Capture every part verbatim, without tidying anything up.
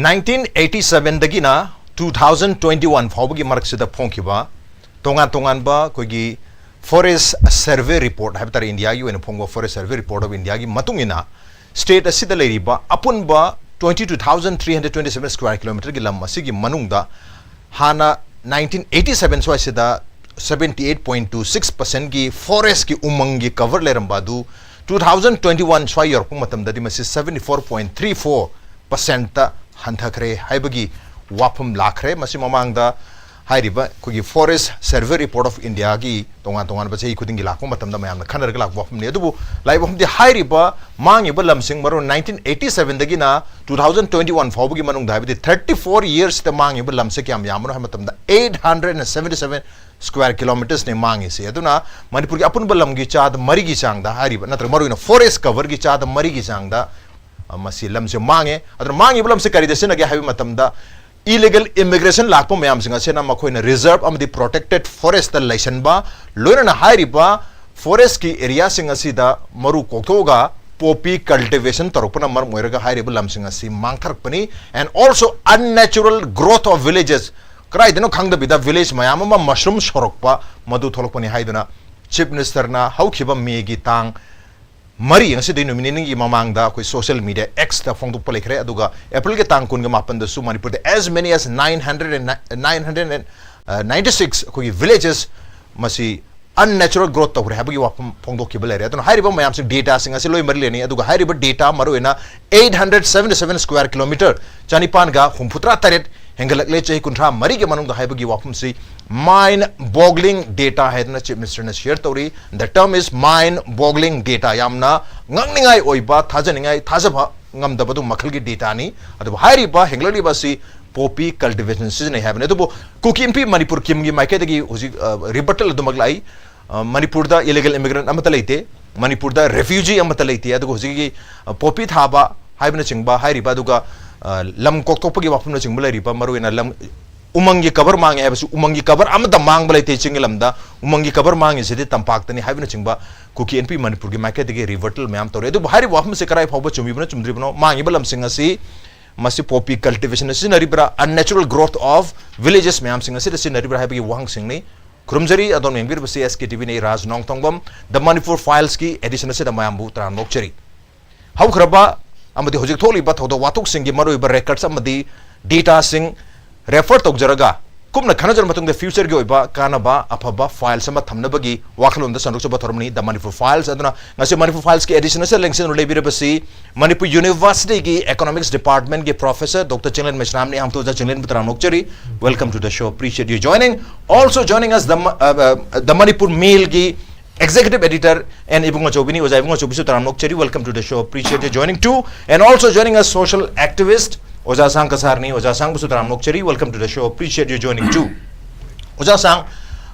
Nineteen eighty ꯁꯚꯦꯟꯗꯒꯤꯅ two thousand twenty one ꯐꯥꯎꯕꯒꯤ ꯃꯔꯛꯁꯤꯗ ꯐꯣꯡꯈꯤꯕ ꯇꯣꯉꯥꯟ ꯇꯣꯉꯥꯟꯕ ꯑꯩꯈꯣꯏꯒꯤ ꯐꯣꯔꯦꯁ ꯁꯔꯚꯦ ꯔꯤꯄꯣꯔꯠ ꯍꯥꯏꯕ ꯇꯥꯔꯦ, ꯏꯟꯗꯤꯌꯥꯒꯤ ꯑꯣꯏꯅ ꯐꯣꯡꯕ ꯐꯣꯔꯦꯁ ꯁꯔꯚꯦ ꯔꯤꯄꯣꯔꯠ ꯑꯣꯐ ꯏꯟꯗꯤꯌꯥꯒꯤ ꯃꯇꯨꯡ ꯏꯟꯅ, ꯁ꯭ꯇꯦꯠ ꯑꯁꯤꯗ ꯂꯩꯔꯤꯕ ꯑꯄꯨꯟꯕ twenty two thousand three hundred twenty seven square ꯀꯤꯂꯣꯃꯤꯇꯔꯒꯤ ꯂꯝ ꯑꯁꯤꯒꯤ ꯃꯅꯨꯡꯗ ꯍꯥꯟꯅ ꯅꯥꯏꯟꯇꯤꯟ ꯑꯩꯠꯇꯤ ꯁꯚꯦꯟ ꯁ꯭ꯋꯥꯏꯁꯤꯗ seventy eight point two six ꯄꯔꯁꯦꯟꯠꯀꯤ ꯐꯣꯔꯦꯁ꯭ꯠꯀꯤ ꯎꯃꯪꯒꯤ ꯀꯚꯔ ꯂꯩꯔꯝꯕ ꯑꯗꯨ ꯇꯨ ꯊꯥꯎꯖꯟ ꯇ꯭ꯋꯦꯟꯇꯤ ꯋꯥꯟ ꯁ꯭ꯋꯥꯏ ꯌꯧꯔꯛꯄ ꯃꯇꯝꯗꯗꯤ ꯃꯁꯤ seventy four point three four ꯄꯔꯁꯦꯟꯠꯇ ꯍꯟꯊꯈ꯭ꯔꯦ ꯍꯥꯏꯕꯒꯤ ꯋꯥꯐꯝ ꯂꯥꯛꯈ꯭ꯔꯦ꯫ ꯃꯁꯤ ꯃꯃꯥꯡꯗ ꯍꯥꯏꯔꯤꯕ ꯑꯩꯈꯣꯏꯒꯤ ꯐꯣꯔꯦꯁ ꯁꯔꯚꯦ ꯔꯤꯄꯣꯔꯠ ꯑꯣꯐ ꯏꯟꯗꯤꯌꯥꯒꯤ ꯇꯣꯉꯥꯟ ꯇꯣꯉꯥꯟꯕ ꯆꯍꯤ ꯈꯨꯗꯤꯡꯒꯤ ꯂꯥꯛꯄ ꯃꯇꯝꯗ ꯃꯌꯥꯝꯅ ꯈꯟꯅꯔꯒ ꯂꯥꯛꯄ ꯋꯥꯐꯝꯅꯤ꯫ ꯑꯗꯨꯕꯨ ꯂꯥꯛꯏꯕ ꯋꯥꯐꯝꯗꯤ ꯍꯥꯏꯔꯤꯕ ꯃꯥꯡꯉꯤꯕ ꯂꯝꯁꯤꯡ, ꯃꯔꯨ ꯅꯥꯏꯟꯇꯤꯟ ꯑꯩꯠꯇꯤ ꯁꯚꯦꯟꯗꯒꯤꯅ ꯇꯨ ꯊꯥꯎꯖꯟ ꯇ꯭ꯋꯦꯟꯇꯤ ꯋꯥꯟ ꯐꯥꯎꯕꯒꯤ ꯃꯅꯨꯡꯗ, ꯍꯥꯏꯕꯗꯤ ꯊꯥꯔꯇꯤ ꯐꯣꯔ ꯌꯔꯁꯇ ꯃꯥꯡꯉꯤꯕ ꯂꯝꯁꯦ ꯀꯌꯥꯝ ꯌꯥꯝꯕꯅꯣ ꯍꯥꯏꯕ ꯃꯇꯝꯗ, eight hundred and seventy seven square ꯀꯤꯂꯣꯃꯤꯇꯔꯁꯅꯦ ꯃꯥꯡꯉꯤꯁꯦ꯫ ꯑꯗꯨꯅ ꯃꯅꯤꯄꯨꯔꯒꯤ ꯑꯄꯨꯟꯕ ꯂꯝꯒꯤ ꯆꯥꯗ ꯃꯔꯤꯒꯤ ꯆꯥꯡꯗ ꯍꯥꯏꯔꯤꯕ, ꯅꯠꯇ꯭ꯔꯒ ꯃꯔꯨꯑꯣꯏꯅ ꯐꯣꯔꯦꯁ꯭ꯠ ꯀꯚꯔꯒꯤ ꯆꯥꯗ ꯃꯔꯤꯒꯤ ꯆꯥꯡꯗ, ꯑ, ꯃꯁꯤ ꯂꯝꯁꯦ ꯃꯥꯡꯉꯦ꯫ ꯑꯗꯨꯅ ꯃꯥꯡꯉꯤꯕ ꯂꯝꯁꯦ ꯀꯔꯤꯗ ꯁꯤꯖꯤꯟꯅꯒꯦ ꯍꯥꯏꯕ ꯃꯇꯝꯗ, ꯏꯂꯤꯒꯦꯜ ꯏꯃꯤꯒ꯭ꯔꯦꯁꯟ ꯂꯥꯛꯄ ꯃꯌꯥꯝꯁꯤꯡ ꯑꯁꯤꯅ ꯃꯈꯣꯏꯅ ꯔꯤꯖꯔꯚ ꯑꯃꯗꯤ ꯄ꯭ꯔꯣꯇꯦꯛꯇꯦꯗ ꯐꯣꯔꯦꯁ꯭ꯠꯇ ꯂꯩꯁꯟꯕ, ꯂꯣꯏꯅꯅ ꯍꯥꯏꯔꯤꯕ ꯐꯣꯔꯦꯁ꯭ꯠꯀꯤ ꯑꯦꯔꯤꯌꯥꯁꯤꯡ ꯑꯁꯤꯗ ꯃꯔꯨ ꯀꯣꯛꯊꯣꯛꯑꯒ ꯄꯣꯄꯤ ꯀꯜꯇꯤꯚꯦꯁꯟ ꯇꯧꯔꯛꯄꯅ ꯃꯔꯝ ꯑꯣꯏꯔꯒ ꯍꯥꯏꯔꯤꯕ ꯂꯝꯁꯤꯡ ꯑꯁꯤ ꯃꯥꯡꯊꯔꯛꯄꯅꯤ꯫ And also unnatural growth of villages, ꯀꯗꯥꯏꯗꯅꯣ ꯈꯪꯗꯕꯤꯗ ꯚꯤꯂꯦꯖ ꯃꯌꯥꯝ ꯑꯃ ꯃꯁꯔꯨꯝ ꯁꯧꯔꯛꯄ, ꯃꯗꯨ ꯊꯣꯛꯂꯛꯄꯅꯤ ꯍꯥꯏꯗꯨꯅ ꯆꯤꯐ ꯃꯤꯅꯤꯁꯇꯔꯅ ꯍꯧꯈꯤꯕ ꯃꯦꯒꯤ ꯇꯥꯡ ꯃꯔꯤ, ꯉꯁꯤꯗꯩ ꯅꯨꯃꯤꯠ ꯅꯤꯅꯤꯒꯤ ꯃꯃꯥꯡꯗ ꯑꯩꯈꯣꯏ ꯁꯣꯁꯤꯌꯦꯜ ꯃꯤꯗꯤꯌꯥ ꯑꯦꯛꯁꯇ ꯐꯣꯡꯗꯣꯛꯄ ꯂꯩꯈ꯭ꯔꯦ꯫ ꯑꯗꯨꯒ ꯑꯦꯄ꯭ꯔꯤꯜꯒꯤ ꯇꯥꯡ ꯀꯨꯟꯒ ꯃꯥꯄꯟꯗꯁꯨ ꯃꯅꯤꯄꯨꯔꯗ as many as nine hundred and nine hundred and ninety six ꯑꯩꯈꯣꯏꯒꯤ ꯚꯤꯂꯦꯖꯦꯁ ꯃꯁꯤ ꯑꯟꯅꯦꯆꯔꯦꯜ ꯒ꯭ꯔꯣꯠ ꯇꯧꯈ꯭ꯔꯦ ꯍꯥꯏꯕꯒꯤ ꯋꯥꯐꯝ ꯐꯣꯡꯗꯣꯛꯈꯤꯕ ꯂꯩꯔꯦ꯫ ꯑꯗꯨꯅ ꯍꯥꯏꯔꯤꯕ ꯃꯌꯥꯝꯁꯤ, ꯗꯦꯇꯥꯁꯤꯡ ꯑꯁꯤ ꯂꯣꯏ ꯃꯔꯤ ꯂꯩꯅꯩ꯫ ꯑꯗꯨꯒ ꯍꯥꯏꯔꯤꯕ ꯗꯦꯇꯥ ꯃꯔꯨꯑꯣꯏꯅ eight hundred seventy seven square kilometer, ꯆꯅꯤꯄꯥꯟꯒ ꯍꯨꯝꯐꯨꯇꯔꯥ ꯇꯔꯦꯠ ꯍꯦꯟꯒꯠꯂꯛꯂꯦ ꯆꯍꯤ ꯀꯨꯟꯊ꯭ꯔꯥ ꯃꯔꯤꯒꯤ ꯃꯅꯨꯡꯗ ꯍꯥꯏꯕꯒꯤ ꯋꯥꯐꯝꯁꯤ mind boggling data ꯍꯥꯏꯗꯅ ꯆꯤꯐ ꯃꯤꯅꯤꯁꯇꯔꯅ ꯁꯤꯌꯔ ꯇꯧꯔꯤ꯫ The term is mind boggling data, ꯌꯥꯝꯅ ꯉꯛꯅꯤꯡꯉꯥꯏ ꯑꯣꯏꯕ, ꯊꯥꯖꯅꯤꯡꯉꯥꯏ, ꯊꯥꯖꯕ ꯉꯝꯗꯕ ꯑꯗꯨꯒꯨꯝꯕ ꯃꯈꯜꯒꯤ ꯗꯦꯇꯥꯅꯤ꯫ ꯑꯗꯨꯕꯨ ꯍꯥꯏꯔꯤꯕ ꯍꯦꯟꯒꯠꯂꯛꯂꯤꯕ ꯑꯁꯤ ꯄꯣꯄꯤ ꯀꯜꯇꯤꯚꯦꯁꯟ ꯁꯤꯖꯤꯟꯅꯩ ꯍꯥꯏꯕꯅꯤ꯫ ꯑꯗꯨꯕꯨ ꯀꯨꯀꯤ ꯏꯟꯄꯤ ꯃꯅꯤꯄꯨꯔ ꯀꯤꯝꯒꯤ ꯃꯥꯏꯀꯩꯗꯒꯤ ꯍꯧꯖꯤꯛ, ꯑ, ꯔꯤꯕꯇꯜ ꯑꯗꯨꯃꯛ ꯂꯥꯛꯏ꯫ ꯑ, ꯃꯅꯤꯄꯨꯔꯗ ꯏꯂꯤꯒꯦꯜ ꯏꯃꯤꯒ꯭ꯔꯦꯟꯠ ꯑꯃꯠꯇ ꯂꯩꯇꯦ, ꯃꯅꯤꯄꯨꯔꯗ ꯔꯦꯐ꯭ꯌꯨꯖꯤ ꯑꯃꯠꯇ ꯂꯩꯇꯦ꯫ ꯑꯗꯨꯒ ꯍꯧꯖꯤꯛꯀꯤ, ꯑ, ꯄꯣꯄꯤ ꯊꯥꯕ ꯍꯥꯏꯕꯅꯆꯤꯡꯕ ꯍꯥꯏꯔꯤꯕ, ꯑꯗꯨꯒ, ꯑ, ꯂꯝ ꯀꯣꯛꯊꯣꯛꯄꯒꯤ ꯋꯥꯐꯝꯅꯆꯤꯡꯕ ꯂꯩꯔꯤꯕ, ꯃꯔꯨꯑꯣꯏꯅ ꯂꯝ ꯎꯃꯪꯒꯤ ꯀꯚꯔ ꯃꯥꯡꯉꯦ ꯍꯥꯏꯕꯁꯨ, ꯎꯃꯪꯒꯤ ꯀꯚꯔ ꯑꯃꯠꯇ ꯃꯥꯡꯕ ꯂꯩꯇꯦ ꯆꯤꯡꯒꯤ ꯂꯝꯗ꯫ ꯎꯃꯪꯒꯤ ꯀꯚꯔ ꯃꯥꯡꯉꯤꯁꯤꯗꯤ ꯇꯝꯄꯥꯛꯇꯅꯤ ꯍꯥꯏꯕꯅꯆꯤꯡꯕ ꯀꯨꯀꯤ ꯏꯟꯄꯤ ꯃꯅꯤꯄꯨꯔꯒꯤ ꯃꯥꯏꯀꯩꯗꯒꯤ ꯔꯤꯕꯇꯜ ꯃꯌꯥꯝ ꯇꯧꯔꯦ꯫ ꯑꯗꯨꯕꯨ ꯍꯥꯏꯔꯤꯕ ꯋꯥꯐꯝꯁꯦ ꯀꯗꯥꯏ ꯐꯥꯎꯕ ꯆꯨꯝꯃꯤꯕꯅꯣ, ꯆꯨꯝꯗ꯭ꯔꯤꯕꯅꯣ? ꯃꯥꯡꯉꯤꯕ ꯂꯝꯁꯤꯡ ꯑꯁꯤ ꯃꯁꯤ poppy cultivation ꯁꯤꯖꯤꯟꯅꯔꯤꯕ꯭ꯔꯥ, unnatural growth of villages ꯃꯌꯥꯝꯁꯤꯡ ꯑꯁꯤꯗ ꯁꯤꯖꯤꯟꯅꯔꯤꯕ꯭ꯔꯥ ꯍꯥꯏꯕꯒꯤ ꯋꯥꯍꯪꯁꯤꯡꯅꯤ꯫ ꯈꯨꯔꯨꯝꯖꯔꯤ꯫ ꯑꯗꯣꯝꯅ ꯌꯦꯡꯕꯤꯔꯤꯕꯁꯤ S K T V ꯅꯤ, ꯔꯥꯖ ꯅꯣꯡꯊꯣꯡꯕꯝ, The Manipur Files ꯀꯤ edition ꯑꯁꯤꯗ ꯃꯌꯥꯝꯕꯨ ꯇꯔꯥꯝꯅ ꯑꯣꯛꯆꯔꯤ꯫ ꯍꯧꯈ꯭ꯔꯕ ꯑꯃꯗꯤ ꯍꯧꯖꯤꯛ ꯊꯣꯛꯂꯤꯕ ꯊꯧꯗꯣꯛ ꯋꯥꯊꯣꯛꯁꯤꯡꯒꯤ ꯃꯔꯨꯑꯣꯏꯕ records ꯑꯃꯗꯤ data ꯁꯤꯡ refer ꯇꯧꯖꯔꯒ, ꯀꯨꯞꯅ ꯈꯟꯅꯖꯔꯕ ꯃꯇꯨꯡꯗ future ꯒꯤ ꯑꯣꯏꯕ ꯀꯥꯟꯅꯕ ꯑꯐꯕ files ꯑꯃ ꯊꯝꯅꯕꯒꯤ ꯋꯥꯈꯜꯂꯣꯟꯗ ꯁꯟꯗꯣꯛꯆꯕ ꯊꯧꯔꯝꯅꯤ The Manipur Files꯫ ꯑꯗꯨꯅ ꯉꯁꯤ Manipur Files ꯀꯤ edition ꯑꯁꯤꯗ ꯂꯦꯡꯁꯤꯟꯗꯨꯅ ꯂꯩꯕꯤꯔꯕꯁꯤ ꯃꯅꯤꯄꯨꯔ University ꯒꯤ Economics Department ꯒꯤ Professor Doctor ꯆꯤꯡꯂꯦꯟ ꯃꯩꯁꯅꯥꯝꯅꯤ꯫ ꯑꯍꯝꯇꯣꯖꯥ ꯆꯤꯡꯂꯦꯟꯕꯨ ꯇꯔꯥꯝꯅ ꯑꯣꯛꯆꯔꯤ꯫ Welcome to the show, appreciate you joining. Also joining us, the, uh, uh, The Manipur Mail ꯒꯤ Executive Editor and ꯏꯕꯨꯡꯉꯣ ꯑꯆꯧꯕꯤꯅꯤ꯫ ꯑꯣꯖꯥ ꯏꯕꯨꯡꯉꯣ ꯑꯆꯧꯕꯤꯁꯨ ꯇꯔꯥꯝꯅ ꯑꯣꯛꯆꯔꯤ꯫ Welcome to the show, appreciate you joining too. And also joining us, social activist ꯑꯣꯖꯥ ꯑꯁꯥꯡ ꯀꯁꯥꯔꯅꯤ꯫ ꯑꯣꯖꯥ ꯑꯁꯥꯡꯕꯨꯁꯨ ꯇꯔꯥꯝꯅ ꯑꯣꯛꯆꯔꯤ꯫ Welcome to the show, appreciate you joining too. ꯑꯣꯖꯥ ꯑꯁꯥꯡ,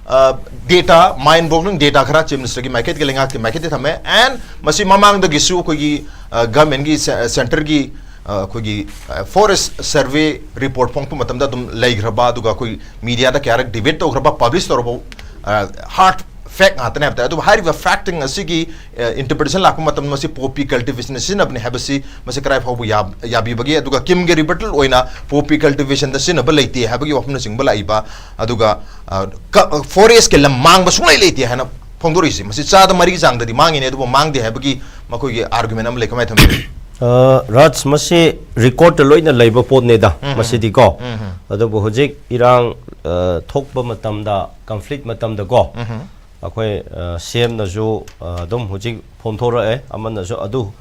ꯑ, data, mind boggling data ꯈꯔ Chief Minister ꯒꯤ ꯃꯥꯏꯀꯩꯗꯒꯤ, ꯂꯩꯉꯥꯛꯀꯤ ꯃꯥꯏꯀꯩꯗꯒꯤ ꯊꯝꯃꯦ꯫ And ꯃꯁꯤ ꯃꯃꯥꯡꯗꯒꯤꯁꯨ ꯑꯩꯈꯣꯏꯒꯤ, ꯑ, government ꯒꯤ, ꯁꯦ-, centre ꯒꯤ, ꯑ, ꯑꯩꯈꯣꯏꯒꯤ, ꯑ, forest survey report ꯐꯣꯡꯉꯛꯄ ꯃꯇꯝꯗ ꯑꯗꯨꯝ ꯂꯩꯈ꯭ꯔꯕ, ꯑꯗꯨꯒ ꯑꯩꯈꯣꯏ media ꯗ ꯀꯌꯥꯔꯛ debate ꯇꯧꯈ꯭ꯔꯕ, publish ꯇꯧꯔꯕ, ꯑ, hard fact ꯉꯥꯛꯇꯅꯦ ꯍꯥꯏꯕ ꯇꯥꯔꯦ꯫ ꯑꯗꯨꯕꯨ ꯍꯥꯏꯔꯤꯕ fact ꯁꯤꯡ ꯑꯁꯤꯒꯤ, ꯑ, interpretation ꯂꯥꯛꯄ ꯃꯇꯝꯗ ꯃꯁꯤ poppy cultivation ꯗ ꯁꯤꯖꯤꯟꯅꯕꯅꯤ ꯍꯥꯏꯕꯁꯤ ꯃꯁꯤ ꯀꯗꯥꯏ ꯐꯥꯎꯕ ꯌꯥ-, ꯌꯥꯕꯤꯕꯒꯦ? ꯑꯗꯨꯒ ꯀꯤꯝꯒꯤ rebuttal ꯑꯣꯏꯅ poppy cultivation ꯗ ꯁꯤꯖꯤꯟꯅꯕ ꯂꯩꯇꯦ ꯍꯥꯏꯕꯒꯤ ꯋꯥꯐꯝꯅꯆꯤꯡꯕ ꯂꯥꯛꯏꯕ, ꯑꯗꯨꯒ, ꯑ, ꯀ-, forest ꯀꯤ ꯂꯝ ꯃꯥꯡꯕ ꯁꯨꯡꯂꯩ ꯂꯩꯇꯦ ꯍꯥꯏꯅ ꯐꯣꯡꯗꯣꯔꯛꯏꯁꯦ, ꯃꯁꯤ ꯆꯥꯗ ꯃꯔꯤ ꯆꯥꯡꯗꯗꯤ ꯃꯥꯡꯉꯤꯅꯦ, ꯑꯗꯨꯕꯨ ꯃꯥꯡꯗꯦ ꯍꯥꯏꯕꯒꯤ ꯃꯈꯣꯏꯒꯤ argument ꯑꯃ ꯂꯩ꯫ ꯀꯃꯥꯏꯅ ꯊꯝꯕꯤꯔꯤ? ꯑ, ꯔꯥꯖ, ꯃꯁꯤ record ꯇ ꯂꯣꯏꯅ ꯂꯩꯕ ꯄꯣꯠꯅꯦꯗ, ꯎꯝ, ꯎꯝ꯫ ꯃꯁꯤꯗꯤꯀꯣ꯫ ꯎꯝ, ꯎꯝ꯫ ꯑꯗꯨꯕꯨ ꯍꯧꯖꯤꯛ ꯏꯔꯥꯡ, ꯑ, ꯊꯣꯛꯄ ꯃꯇꯝꯗ, conflict ꯃꯇꯝꯗꯀꯣ, ꯎꯝ, ꯎꯝ꯫ ꯑꯩꯈꯣꯏ, ꯑ, C M ꯅꯁꯨ, ꯑ, ꯑꯗꯨꯝ ꯍꯧꯖꯤꯛ ꯐꯣꯡꯊꯣꯔꯛꯑꯦ, ꯑꯃꯅꯁꯨ ꯑꯗꯨ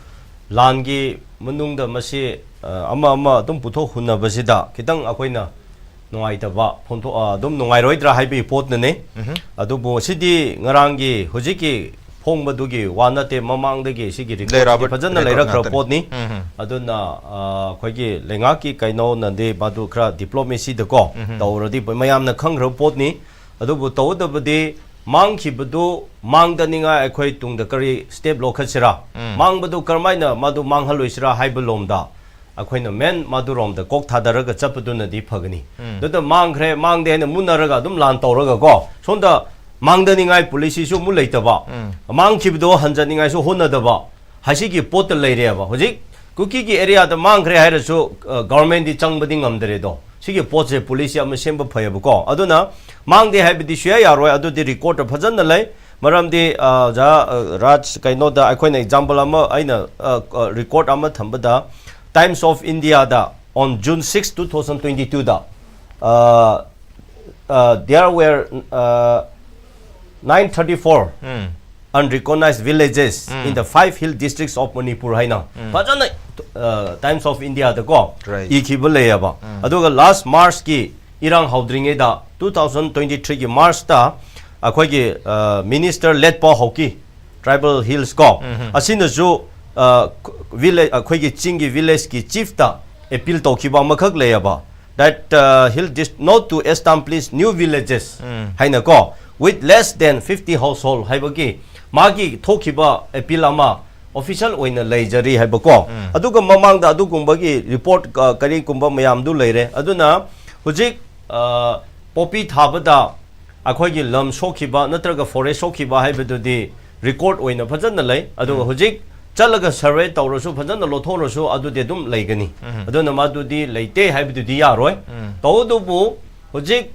ꯂꯥꯟꯒꯤ ꯃꯅꯨꯡꯗ ꯃꯁꯤ, ꯑ, ꯑꯃ ꯑꯃ ꯑꯗꯨꯝ ꯄꯨꯊꯣꯛ ꯍꯨꯟꯅꯕꯁꯤꯗ ꯈꯤꯇꯪ ꯑꯩꯈꯣꯏꯅ ꯅꯨꯡꯉꯥꯏꯇꯕ ꯐꯣꯡꯗꯣꯛ-, ꯑ, ꯑꯗꯨꯝ ꯅꯨꯡꯉꯥꯏꯔꯣꯏꯗ꯭ꯔꯥ ꯍꯥꯏꯕꯒꯤ ꯄꯣꯠꯅꯅꯤ꯫ ꯎꯝ꯫ ꯑꯗꯨꯕꯨ ꯁꯤꯗꯤ ꯉꯔꯥꯡꯒꯤ ꯍꯧꯖꯤꯛꯀꯤ ꯐꯣꯡꯕꯗꯨꯒꯤ ꯋꯥ ꯅꯠꯇꯦ, ꯃꯃꯥꯡꯗꯒꯤ ꯁꯤꯒꯤ record ꯁꯤꯗꯤ ꯂꯩꯔꯕ ꯐꯖꯅ record ꯂꯩꯔꯛꯈ꯭ꯔ ꯉꯥꯛꯇꯅꯤ꯫ ꯄꯣꯠꯅꯤ꯫ ꯎꯝ, ꯎꯝ꯫ ꯑꯗꯨꯅ, ꯑ, ꯑꯩꯈꯣꯏꯒꯤ ꯂꯩꯉꯥꯛꯀꯤ ꯀꯩꯅꯣꯅꯗꯤ ꯃꯗꯨ ꯈꯔ diplomacy ꯗꯀꯣ ꯎꯝ, ꯎꯝ꯫ ꯇꯧꯔꯗꯤ ꯃꯌꯥꯝꯅ ꯈꯪꯈ꯭ꯔꯕ ꯄꯣꯠꯅꯤ꯫ ꯑꯗꯨꯕꯨ ꯇꯧꯒꯗꯕꯗꯤ ꯃꯥꯡꯈꯤꯕꯗꯨ ꯃꯥꯡꯗꯅꯤꯡꯉꯥꯏ ꯑꯩꯈꯣꯏ ꯇꯨꯡꯗ ꯀꯔꯤ step ꯂꯧꯈꯠꯁꯤꯔꯥ? ꯎꯝ꯫ ꯃꯥꯡꯕꯗꯨ ꯀꯔꯝꯍꯥꯏꯅ ꯃꯗꯨ ꯃꯥꯡꯍꯜꯂꯣꯏꯁꯤꯔꯥ ꯍꯥꯏꯕ ꯂꯣꯝꯗ ꯑꯩꯈꯣꯏꯅ main ꯃꯗꯨꯔꯣꯝꯗ ꯀꯣꯛ ꯊꯥꯗꯔꯒ ꯆꯠꯄꯗꯨꯅꯗꯤ ꯐꯒꯅꯤ꯫ ꯎꯝ꯫ ꯑꯗꯨꯗ ꯃꯥꯡꯈ꯭ꯔꯦ, ꯃꯥꯡꯗꯦ ꯍꯥꯏꯅ ꯃꯨꯟꯅꯔꯒ ꯑꯗꯨꯝ ꯂꯥꯟ ꯇꯧꯔꯒꯀꯣ, ꯁꯣꯝꯗ ꯃꯥꯡꯗꯅꯤꯡꯉꯥꯏ policy ꯁꯨ ꯑꯃꯨꯛ ꯂꯩꯇꯕ, ꯎꯝ꯫ ꯃꯥꯡꯈꯤꯕꯗꯣ ꯍꯟꯖꯅꯤꯡꯉꯥꯏꯁꯨ ꯍꯣꯠꯅꯗꯕ, ꯍꯥꯏꯁꯤꯒꯤ ꯄꯣꯠꯇ ꯂꯩꯔꯦꯕ꯫ ꯍꯧꯖꯤꯛ ꯀꯨꯀꯤꯒꯤ ꯑꯦꯔꯤꯌꯥꯗ ꯃꯥꯡꯈ꯭ꯔꯦ ꯍꯥꯏꯔꯁꯨ ꯒꯚꯔꯟꯃꯦꯟꯗꯤ ꯆꯪꯕꯗꯤ ꯉꯝꯗ꯭ꯔꯦꯗꯣ꯫ ꯁꯤꯒꯤ ꯄꯣꯠꯁꯦ ꯄꯣꯂꯤꯁꯤ ꯑꯃ ꯁꯦꯝꯕ ꯐꯩꯌꯦꯕꯀꯣ꯫ ꯑꯗꯨꯅ ꯃꯥꯡꯗꯦ ꯍꯥꯏꯕꯗꯤ ꯁꯨꯌꯥ ꯌꯥꯔꯣꯏ꯫ ꯑꯗꯨꯗꯤ ꯔꯦꯀꯣꯔꯗꯇ ꯐꯖꯅ ꯂꯩ꯫ ꯃꯔꯝꯗꯤ ꯑ, ꯑꯣꯖꯥ ꯑ, ꯔꯥꯖ, ꯀꯩꯅꯣꯗ ꯑꯩꯈꯣꯏꯅ ꯑꯦꯛꯖꯥꯝꯄꯜ ꯑꯃ, ꯑꯩꯅ ꯔꯦꯀꯣꯔꯗ ꯑꯃ ꯊꯝꯕꯗ, ꯇꯥꯏꯝꯁ ꯑꯣꯐ ꯏꯟꯗꯤꯌꯥꯗ on June six, two thousand twenty twoꯗ, there were nine thirty four unrecognized villages in the five hill districts of Manipur ꯍꯥꯏꯅ ꯐꯖꯅ ꯇꯥꯏꯝꯁ ꯑꯣꯐ ꯏꯟꯗꯤꯌꯥꯗꯀꯣ ꯏꯈꯤꯕ ꯂꯩꯌꯦꯕ꯫ ꯑꯗꯨꯒ ꯂꯥꯁ ꯃꯥꯔꯁꯀꯤ ꯏꯔꯥꯡ ꯍꯧꯗ꯭ꯔꯤꯉꯩꯗ, two thousand twenty threeꯒꯤ ꯃꯥꯔꯁꯇ ꯑꯩꯈꯣꯏꯒꯤ ꯃꯤꯅꯤꯁꯇꯔ ꯂꯦꯠꯄꯥꯎ ꯍꯧꯀꯤ, ꯇ꯭ꯔꯥꯏꯕꯦꯜ ꯍꯤꯜꯁ ꯀꯣ, ꯑꯁꯤꯅꯁꯨ ꯚꯤꯂꯦꯖ, ꯑꯩꯈꯣꯏꯒꯤ ꯆꯤꯡꯒꯤ ꯚꯤꯂꯦꯖꯀꯤ ꯆꯤꯐꯇ ꯑꯦꯄꯤꯜ ꯇꯧꯈꯤꯕ ꯑꯃꯈꯛ ꯂꯩꯌꯦꯕ, that hill dist not to establish new villages ꯍꯥꯏꯅꯀꯣ, with less than fifty household ꯍꯥꯏꯕꯒꯤ ꯃꯥꯒꯤ ꯊꯣꯛꯈꯤꯕ ꯑꯦꯄꯤꯜ ꯑꯃ ꯑꯣꯐꯤꯁꯤꯌꯦꯜ ꯑꯣꯏꯅ ꯂꯩꯖꯔꯤ ꯍꯥꯏꯕꯀꯣ꯫ ꯑꯗꯨꯒ ꯃꯃꯥꯡꯗ ꯑꯗꯨꯒꯨꯝꯕꯒꯤ ꯔꯤꯄꯣꯔꯠ ꯀꯔꯤꯒꯨꯝꯕ ꯃꯌꯥꯝꯗꯨ ꯂꯩꯔꯦ꯫ ꯑꯗꯨꯅ ꯍꯧꯖꯤꯛ ꯄꯣꯄꯤ ꯊꯥꯕꯗ ꯑꯩꯈꯣꯏꯒꯤ ꯂꯝ ꯁꯣꯛꯈꯤꯕ ꯅꯠꯇ꯭ꯔꯒ ꯐꯣꯔꯦꯁ ꯁꯣꯛꯈꯤꯕ ꯍꯥꯏꯕꯗꯨꯗꯤ ꯔꯦꯀꯣꯔꯗ ꯑꯣꯏꯅ ꯐꯖꯅ ꯂꯩ꯫ ꯑꯗꯨꯒ ꯍꯧꯖꯤꯛ ꯆꯠꯂꯒ ꯁꯔꯚꯦ ꯇꯧꯔꯁꯨ, ꯐꯖꯅ ꯂꯧꯊꯣꯛꯔꯁꯨ, ꯑꯗꯨꯗꯤ ꯑꯗꯨꯝ ꯂꯩꯒꯅꯤ꯫ ꯑꯗꯨꯅ ꯃꯗꯨꯗꯤ ꯂꯩꯇꯦ ꯍꯥꯏꯕꯗꯨꯗꯤ ꯌꯥꯔꯣꯏ꯫ ꯇꯧꯕꯇꯕꯨ ꯍꯧꯖꯤꯛ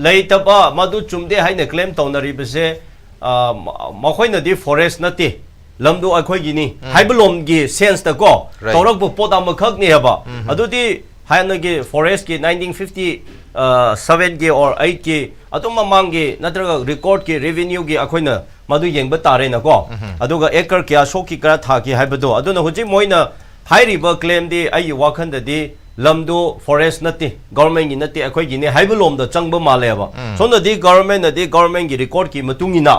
ꯂꯩꯇꯕ, ꯃꯗꯨ ꯆꯨꯝꯗꯦ ꯍꯥꯏꯅ ꯀ꯭ꯂꯦꯝ ꯇꯧꯅꯔꯤꯕꯁꯦ, ꯃꯈꯣꯏꯅꯗꯤ ꯐꯣꯔꯦꯁ ꯅꯠꯇꯦ, ꯂꯝꯗꯨ ꯑꯩꯈꯣꯏꯒꯤꯅꯤ ꯍꯥꯏꯕ ꯂꯣꯝꯒꯤ ꯁꯦꯟꯁꯇ ꯀꯣ ꯇꯧꯔꯛꯄ ꯄꯣꯠ ꯑꯃꯈꯛꯅꯦꯕ꯫ ꯑꯗꯨꯗꯤ ꯍꯥꯟꯅꯒꯤ ꯐꯣꯔꯦꯁꯀꯤ nineteen fifty sevenꯒꯤ or eightꯀꯤ ꯑꯗꯨꯝ ꯃꯃꯥꯡꯒꯤ ꯅꯠꯇ꯭ꯔꯒ ꯔꯦꯀꯣꯔꯗꯀꯤ ꯔꯦꯚꯤꯅ꯭ꯌꯨꯒꯤ ꯑꯩꯈꯣꯏꯅ ꯃꯗꯨ ꯌꯦꯡꯕ ꯇꯥꯔꯦꯅꯀꯣ꯫ ꯑꯗꯨꯒ ꯑꯦꯀꯔ ꯀꯌꯥ ꯁꯣꯛꯈꯤ, ꯀꯌꯥ ꯊꯥꯈꯤ ꯍꯥꯏꯕꯗꯣ꯫ ꯑꯗꯨꯅ ꯍꯧꯖꯤꯛ ꯃꯣꯏꯅ ꯍꯥꯏꯔꯤꯕ ꯀ꯭ꯂꯦꯝꯗꯤ ꯑꯩꯒꯤ ꯋꯥꯈꯜꯗꯗꯤ ꯂꯝꯗꯨ ꯐꯣꯔꯦꯁ ꯅꯠꯇꯦ, ꯒꯣꯔꯃꯦꯟꯒꯤ ꯅꯠꯇꯦ, ꯑꯩꯈꯣꯏꯒꯤꯅꯦ ꯍꯥꯏꯕ ꯂꯣꯝꯗ ꯆꯪꯕ ꯃꯥꯜꯂꯦꯕ꯫ ꯁꯣꯝꯗꯗꯤ ꯒꯣꯔꯃꯦꯟꯅꯗꯤ ꯒꯣꯔꯃꯦꯟꯒꯤ ꯔꯦꯀꯣꯔꯗꯀꯤ ꯃꯇꯨꯡ ꯏꯟꯅ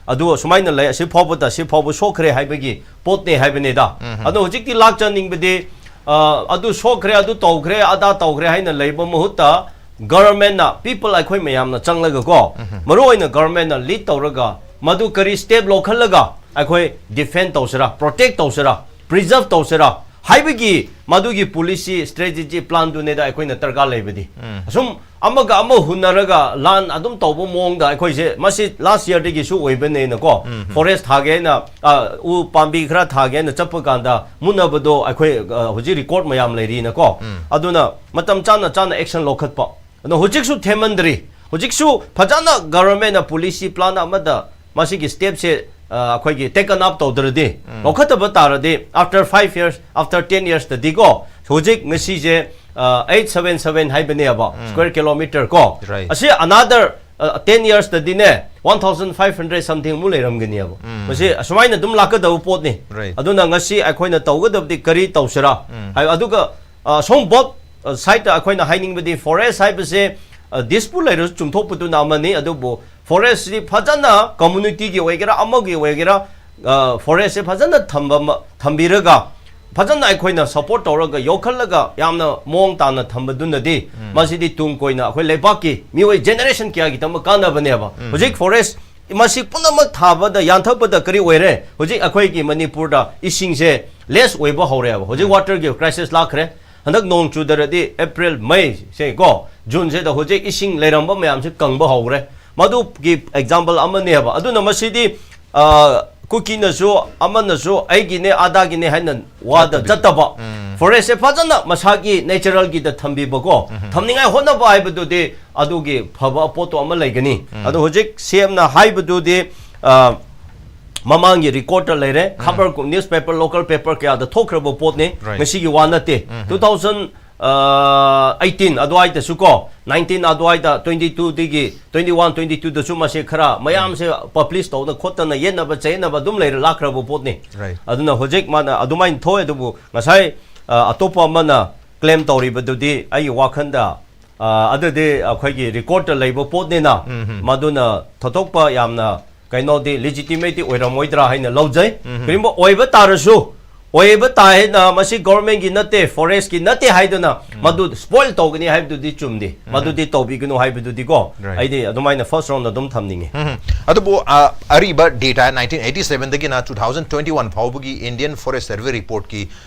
ꯑꯗꯨ ꯑꯁꯨꯃꯥꯏꯅ ꯂꯩ, ꯑꯁꯤ ꯐꯥꯎꯕꯗ ꯑꯁꯤ ꯐꯥꯎꯕ ꯁꯣꯛꯈ꯭ꯔꯦ ꯍꯥꯏꯕꯒꯤ ꯄꯣꯠꯅꯦ ꯍꯥꯏꯕꯅꯤꯗ꯫ ꯑꯗꯣ ꯍꯧꯖꯤꯛꯇꯤ ꯂꯥꯛꯆꯅꯤꯡꯕꯗꯤ, ꯑ, ꯑꯗꯨ ꯁꯣꯛꯈ꯭ꯔꯦ, ꯑꯗꯨ ꯇꯧꯈ꯭ꯔꯦ, ꯑꯗꯥ ꯇꯧꯈ꯭ꯔꯦ ꯍꯥꯏꯅ ꯂꯩꯕ ꯃꯍꯨꯠꯇ, ꯒꯣꯔꯃꯦꯟꯅ, ꯄꯤꯄꯜ ꯑꯩꯈꯣꯏ ꯃꯌꯥꯝꯅ ꯆꯪꯂꯒꯀꯣ, ꯃꯔꯨ ꯑꯣꯏꯅ ꯒꯣꯔꯃꯦꯟꯅ ꯂꯤꯗ ꯇꯧꯔꯒ ꯃꯗꯨ ꯀꯔꯤ ꯁ꯭ꯇꯦꯞ ꯂꯧꯈꯠꯂꯒ ꯑꯩꯈꯣꯏ ꯗꯤꯐꯦꯟ ꯇꯧꯁꯤꯔꯥ, ꯄ꯭ꯔꯣꯇꯦꯛ ꯇꯧꯁꯤꯔꯥ, ꯄ꯭ꯔꯤꯖꯔꯚ ꯇꯧꯁꯤꯔꯥ, ꯍꯥꯏꯕꯒꯤ ꯃꯗꯨꯒꯤ ꯄꯣꯂꯤꯁꯤ ꯁ꯭ꯇ꯭ꯔꯦꯇꯦꯖꯤ ꯄ꯭ꯂꯥꯟꯗꯨꯅꯦꯗ ꯑꯩꯈꯣꯏꯅ ꯗꯔꯀꯥꯔ ꯂꯩꯕꯗꯤ꯫ ꯑꯁꯨꯝ ꯑꯃꯒ ꯑꯃ ꯍꯨꯟꯅꯔꯒ ꯂꯥꯟ ꯑꯗꯨꯝ ꯇꯧꯕ ꯃꯑꯣꯡꯗ ꯑꯩꯈꯣꯏꯁꯦ, ꯃꯁꯤ ꯂꯥꯁ ꯌꯔꯗꯒꯤꯁꯨ ꯑꯣꯏꯕꯅꯦꯅꯀꯣ, ꯐꯣꯔꯦꯁ ꯊꯥꯒꯦ ꯍꯥꯏꯅ, ꯑ, ꯎ ꯄꯥꯝꯕꯤ ꯈꯔ ꯊꯥꯒꯦ ꯍꯥꯏꯅ ꯆꯠꯄ ꯀꯥꯟꯗ ꯃꯨꯟꯅꯕꯗꯣ ꯑꯩꯈꯣꯏ, ꯑ, ꯍꯧꯖꯤꯛ ꯔꯦꯀꯣꯔꯗ ꯃꯌꯥꯝ ꯂꯩꯔꯤꯅꯀꯣ꯫ ꯑꯗꯨꯅ ꯃꯇꯝ ꯆꯥꯅ ꯆꯥꯅ ꯑꯦꯛꯁꯟ ꯂꯧꯈꯠꯄ꯫ ꯑꯗꯣ ꯍꯧꯖꯤꯛꯁꯨ ꯊꯦꯝꯃꯟꯗ꯭ꯔꯤ꯫ ꯍꯧꯖꯤꯛꯁꯨ ꯐꯖꯅ ꯒꯚꯔꯟꯃꯦꯟꯅ ꯄꯣꯂꯤꯁꯤ ꯄ꯭ꯂꯥꯟ ꯑꯃꯗ ꯃꯁꯤꯒꯤ ꯁ꯭ꯇꯦꯞꯁꯦ, ꯑ, ꯑꯩꯈꯣꯏꯒꯤ ꯇꯦꯛ ꯑꯞ ꯇꯧꯗ꯭ꯔꯗꯤ, ꯂꯧꯈꯠꯇꯕ ꯇꯥꯔꯗꯤ, after five years, after ten yearsꯇꯗꯤꯀꯣ, ꯍꯧꯖꯤꯛ ꯉꯁꯤꯁꯦ, ꯑ, eight seven seven ꯍꯥꯏꯕꯅꯦꯕ, ꯁ꯭ꯀ꯭ꯋꯦꯔ ꯀꯤꯂꯣꯃꯤꯇꯔ ꯀꯣ꯫ Right. ꯑꯁꯤ another, ꯑ, ten yearsꯇꯗꯤꯅꯦ, one thousand five hundred something ꯑꯃꯨꯛ ꯂꯩꯔꯝꯒꯅꯦꯕ꯫ ꯃꯁꯤ ꯑꯁꯨꯃꯥꯏꯅ ꯑꯗꯨꯝ ꯂꯥꯛꯀꯗꯕ ꯄꯣꯠꯅꯤ꯫ Right. ꯑꯗꯨꯅ ꯉꯁꯤ ꯑꯩꯈꯣꯏꯅ ꯇꯧꯒꯗꯕꯗꯤ ꯀꯔꯤ ꯇꯧꯁꯤꯔꯥ? ꯍꯥꯏ-, ꯑꯗꯨꯒ, ꯑ, ꯁꯣꯝ ꯕꯣꯠ, ꯑ, ꯁꯥꯏꯗꯇ ꯑꯩꯈꯣꯏꯅ ꯍꯥꯏꯅꯤꯡꯕꯗꯤ, ꯐꯣꯔꯦꯁ ꯍꯥꯏꯕꯁꯦ, ꯑ, ꯗꯤꯁꯄꯨꯠ ꯂꯩꯔꯁꯨ ꯆꯨꯝꯊꯣꯛꯄꯗꯨꯅ ꯑꯃꯅꯤ, ꯑꯗꯨꯕꯨ ꯐꯣꯔꯦꯁꯁꯤ ꯐꯖꯅ ꯀꯝꯃꯨꯅꯤꯇꯤꯒꯤ ꯑꯣꯏꯒꯦꯔꯥ, ꯑꯃꯒꯤ ꯑꯣꯏꯒꯦꯔꯥ, ꯑ, ꯐꯣꯔꯦꯁꯁꯦ ꯐꯖꯅ ꯊꯝꯕ ꯑꯃ, ꯊꯝꯕꯤꯔꯒ ꯐꯖꯅ ꯑꯩꯈꯣꯏꯅ ꯁꯞꯄꯣꯔꯠ ꯇꯧꯔꯒ ꯌꯣꯛꯈꯠꯂꯒ ꯌꯥꯝꯅ ꯃꯑꯣꯡ ꯇꯥꯅ ꯊꯝꯕꯗꯨꯅꯗꯤ, ꯃꯁꯤꯗꯤ ꯇꯨꯡ ꯀꯣꯏꯅ ꯑꯩꯈꯣꯏ ꯂꯩꯕꯥꯛꯀꯤ ꯃꯤꯑꯣꯏ ꯖꯦꯅꯦꯔꯦꯁꯟ ꯀꯌꯥꯒꯤꯗꯃꯛ ꯀꯥꯟꯅꯕꯅꯦꯕ꯫ ꯍꯧꯖꯤꯛ ꯐꯣꯔꯦꯁ ꯃꯁꯤ ꯄꯨꯝꯅꯃꯛ ꯊꯥꯕꯗ, ꯌꯥꯟꯊꯠꯄꯗ ꯀꯔꯤ ꯑꯣꯏꯔꯦ? ꯍꯧꯖꯤꯛ ꯑꯩꯈꯣꯏꯒꯤ ꯃꯅꯤꯄꯨꯔꯗ ꯏꯁꯤꯡꯁꯦ ꯂꯦꯁ ꯑꯣꯏꯕ ꯍꯧꯔꯦꯕ꯫ ꯍꯧꯖꯤꯛ ꯋꯥꯇꯔꯒꯤ ꯀ꯭ꯔꯥꯏꯁꯤꯁ ꯂꯥꯛꯈ꯭ꯔꯦ꯫ ꯍꯟꯗꯛ ꯅꯣꯡ ꯆꯨꯗ꯭ꯔꯗꯤ ꯑꯦꯄ꯭ꯔꯤꯜ, ꯃꯦꯁꯦ ꯀꯣ, ꯖꯨꯟꯁꯤꯗ ꯍꯧꯖꯤꯛ ꯏꯁꯤꯡ ꯂꯩꯔꯝꯕ ꯃꯌꯥꯝꯁꯦ ꯀꯪꯕ ꯍꯧꯈ꯭ꯔꯦ꯫ ꯃꯗꯨꯒꯤ ꯑꯦꯛꯖꯥꯝꯄꯜ ꯑꯃꯅꯦꯕ꯫ ꯑꯗꯨꯅ ꯃꯁꯤꯗꯤ, ꯑ, ꯀꯨꯀꯤꯅꯁꯨ ꯑꯃꯅꯁꯨ ꯑꯩꯒꯤꯅꯦ ꯑꯗꯥꯒꯤꯅꯦ ꯍꯥꯏꯅ ꯋꯥꯗ ꯆꯠꯇꯕ, ꯐꯣꯔꯦꯁꯁꯦ ꯐꯖꯅ ꯃꯁꯥꯒꯤ ꯅꯦꯆꯔꯦꯜꯒꯤꯗ ꯊꯝꯕꯤꯕꯀꯣ, ꯊꯝꯅꯤꯡꯉꯥꯏ ꯍꯣꯠꯅꯕ ꯍꯥꯏꯕꯗꯨꯗꯤ ꯑꯗꯨꯒꯤ ꯐꯕ ꯄꯣꯠꯇꯣ ꯑꯃ ꯂꯩꯒꯅꯤ꯫ ꯑꯗꯣ ꯍꯧꯖꯤꯛ ꯁꯤ ꯑꯦꯝꯅ ꯍꯥꯏꯕꯗꯨꯗꯤ, ꯑ, ꯃꯃꯥꯡꯒꯤ ꯔꯦꯀꯣꯔꯗꯇ ꯂꯩꯔꯦ, ꯈꯕꯔ, ꯅ꯭ꯌꯨꯁ ꯄꯦꯄꯔ, ꯂꯣꯀꯦꯜ ꯄꯦꯄꯔ ꯀꯌꯥꯗ ꯊꯣꯛꯈ꯭ꯔꯕ ꯄꯣꯠꯅꯤ꯫ Right. ꯉꯁꯤꯒꯤ ꯋꯥ ꯅꯠꯇꯦ꯫ Two thousand eighteen ꯑꯗꯨꯋꯥꯏꯗꯁꯨ ꯀꯣ, nineteen ꯑꯗꯨꯋꯥꯏꯗ, twenty twoꯗꯒꯤ twenty one, twenty twoꯗꯁꯨ ꯃꯁꯤ ꯈꯔ ꯃꯌꯥꯝꯁꯦ ꯄꯕ꯭ꯂꯤꯁ ꯇꯧꯗꯅ ꯈꯣꯠꯇꯅ ꯌꯦꯠꯅꯕ ꯆꯩꯅꯕ ꯑꯗꯨꯝ ꯂꯩꯔ ꯂꯥꯛꯈ꯭ꯔꯕ ꯄꯣꯠꯅꯤ꯫ Right. ꯑꯗꯨꯅ ꯍꯧꯖꯤꯛ ꯃꯥꯅ ꯑꯗꯨꯃꯥꯏꯅ ꯊꯣꯛꯑꯦ, ꯑꯗꯨꯕꯨ ꯉꯁꯥꯏ, ꯑ, ꯑꯇꯣꯞꯄ ꯑꯃꯅ ꯀ꯭ꯂꯦꯝ ꯇꯧꯔꯤꯕꯗꯨꯗꯤ ꯑꯩꯒꯤ ꯋꯥꯈꯜꯗ, ꯑ, ꯑꯗꯨꯗꯤ ꯑꯩꯈꯣꯏꯒꯤ ꯔꯦꯀꯣꯔꯗꯇ ꯂꯩꯕ ꯄꯣꯠꯅꯤꯅ, ꯃꯗꯨꯅ ꯊꯣꯏꯗꯣꯛꯄ ꯌꯥꯝꯅ ꯀꯩꯅꯣꯗꯤ ꯂꯤꯖꯤꯇꯤꯃꯦꯠꯇꯤ ꯑꯣꯏꯔꯝꯃꯣꯏꯗ꯭ꯔꯥ ꯍꯥꯏꯅ ꯂꯧꯖꯩ꯫ ꯀꯔꯤꯒꯨꯝꯕ ꯑꯣꯏꯕ ꯇꯥꯔꯁꯨ, ꯑꯣꯏꯕ ꯇꯥꯏꯅ ꯃꯁꯤ ꯒꯣꯔꯃꯦꯟꯒꯤ ꯅꯠꯇꯦ, ꯐꯣꯔꯦꯁꯀꯤ ꯅꯠꯇꯦ ꯍꯥꯏꯗꯨꯅ ꯃꯗꯨ ꯁ꯭ꯄꯣꯏꯜ ꯇꯧꯒꯅꯤ ꯍꯥꯏꯕꯗꯨꯗꯤ ꯆꯨꯝꯗꯦ꯫ ꯃꯗꯨꯗꯤ ꯇꯧꯕꯤꯒꯅꯨ ꯍꯥꯏꯕꯗꯨꯗꯤꯀꯣ, Right. ꯑꯩꯗꯤ ꯑꯗꯨꯃꯥꯏꯅ ꯐꯥꯔꯁ ꯔꯥꯎꯟꯗ ꯑꯗꯨꯝ ꯊꯝꯅꯤꯡꯉꯤ꯫ ꯎꯝ꯫ ꯑꯗꯨꯕꯨ ꯑ, ꯑꯔꯤꯕ ꯗꯦꯇꯥ ꯅꯥꯏꯟꯇꯤꯟ ꯑꯩꯠꯇꯤ ꯁꯚꯦꯟꯗꯒꯤꯅ ꯇꯨ ꯊꯥꯎꯖꯟ ꯇ꯭ꯋꯦꯟꯇꯤ ꯋꯥꯟ ꯐꯥꯎꯕꯒꯤ ꯏꯟꯗꯤꯌꯟ ꯐꯣꯔꯦꯁ ꯁꯔꯚꯦ ꯔꯤꯄꯣꯔꯠꯀꯤ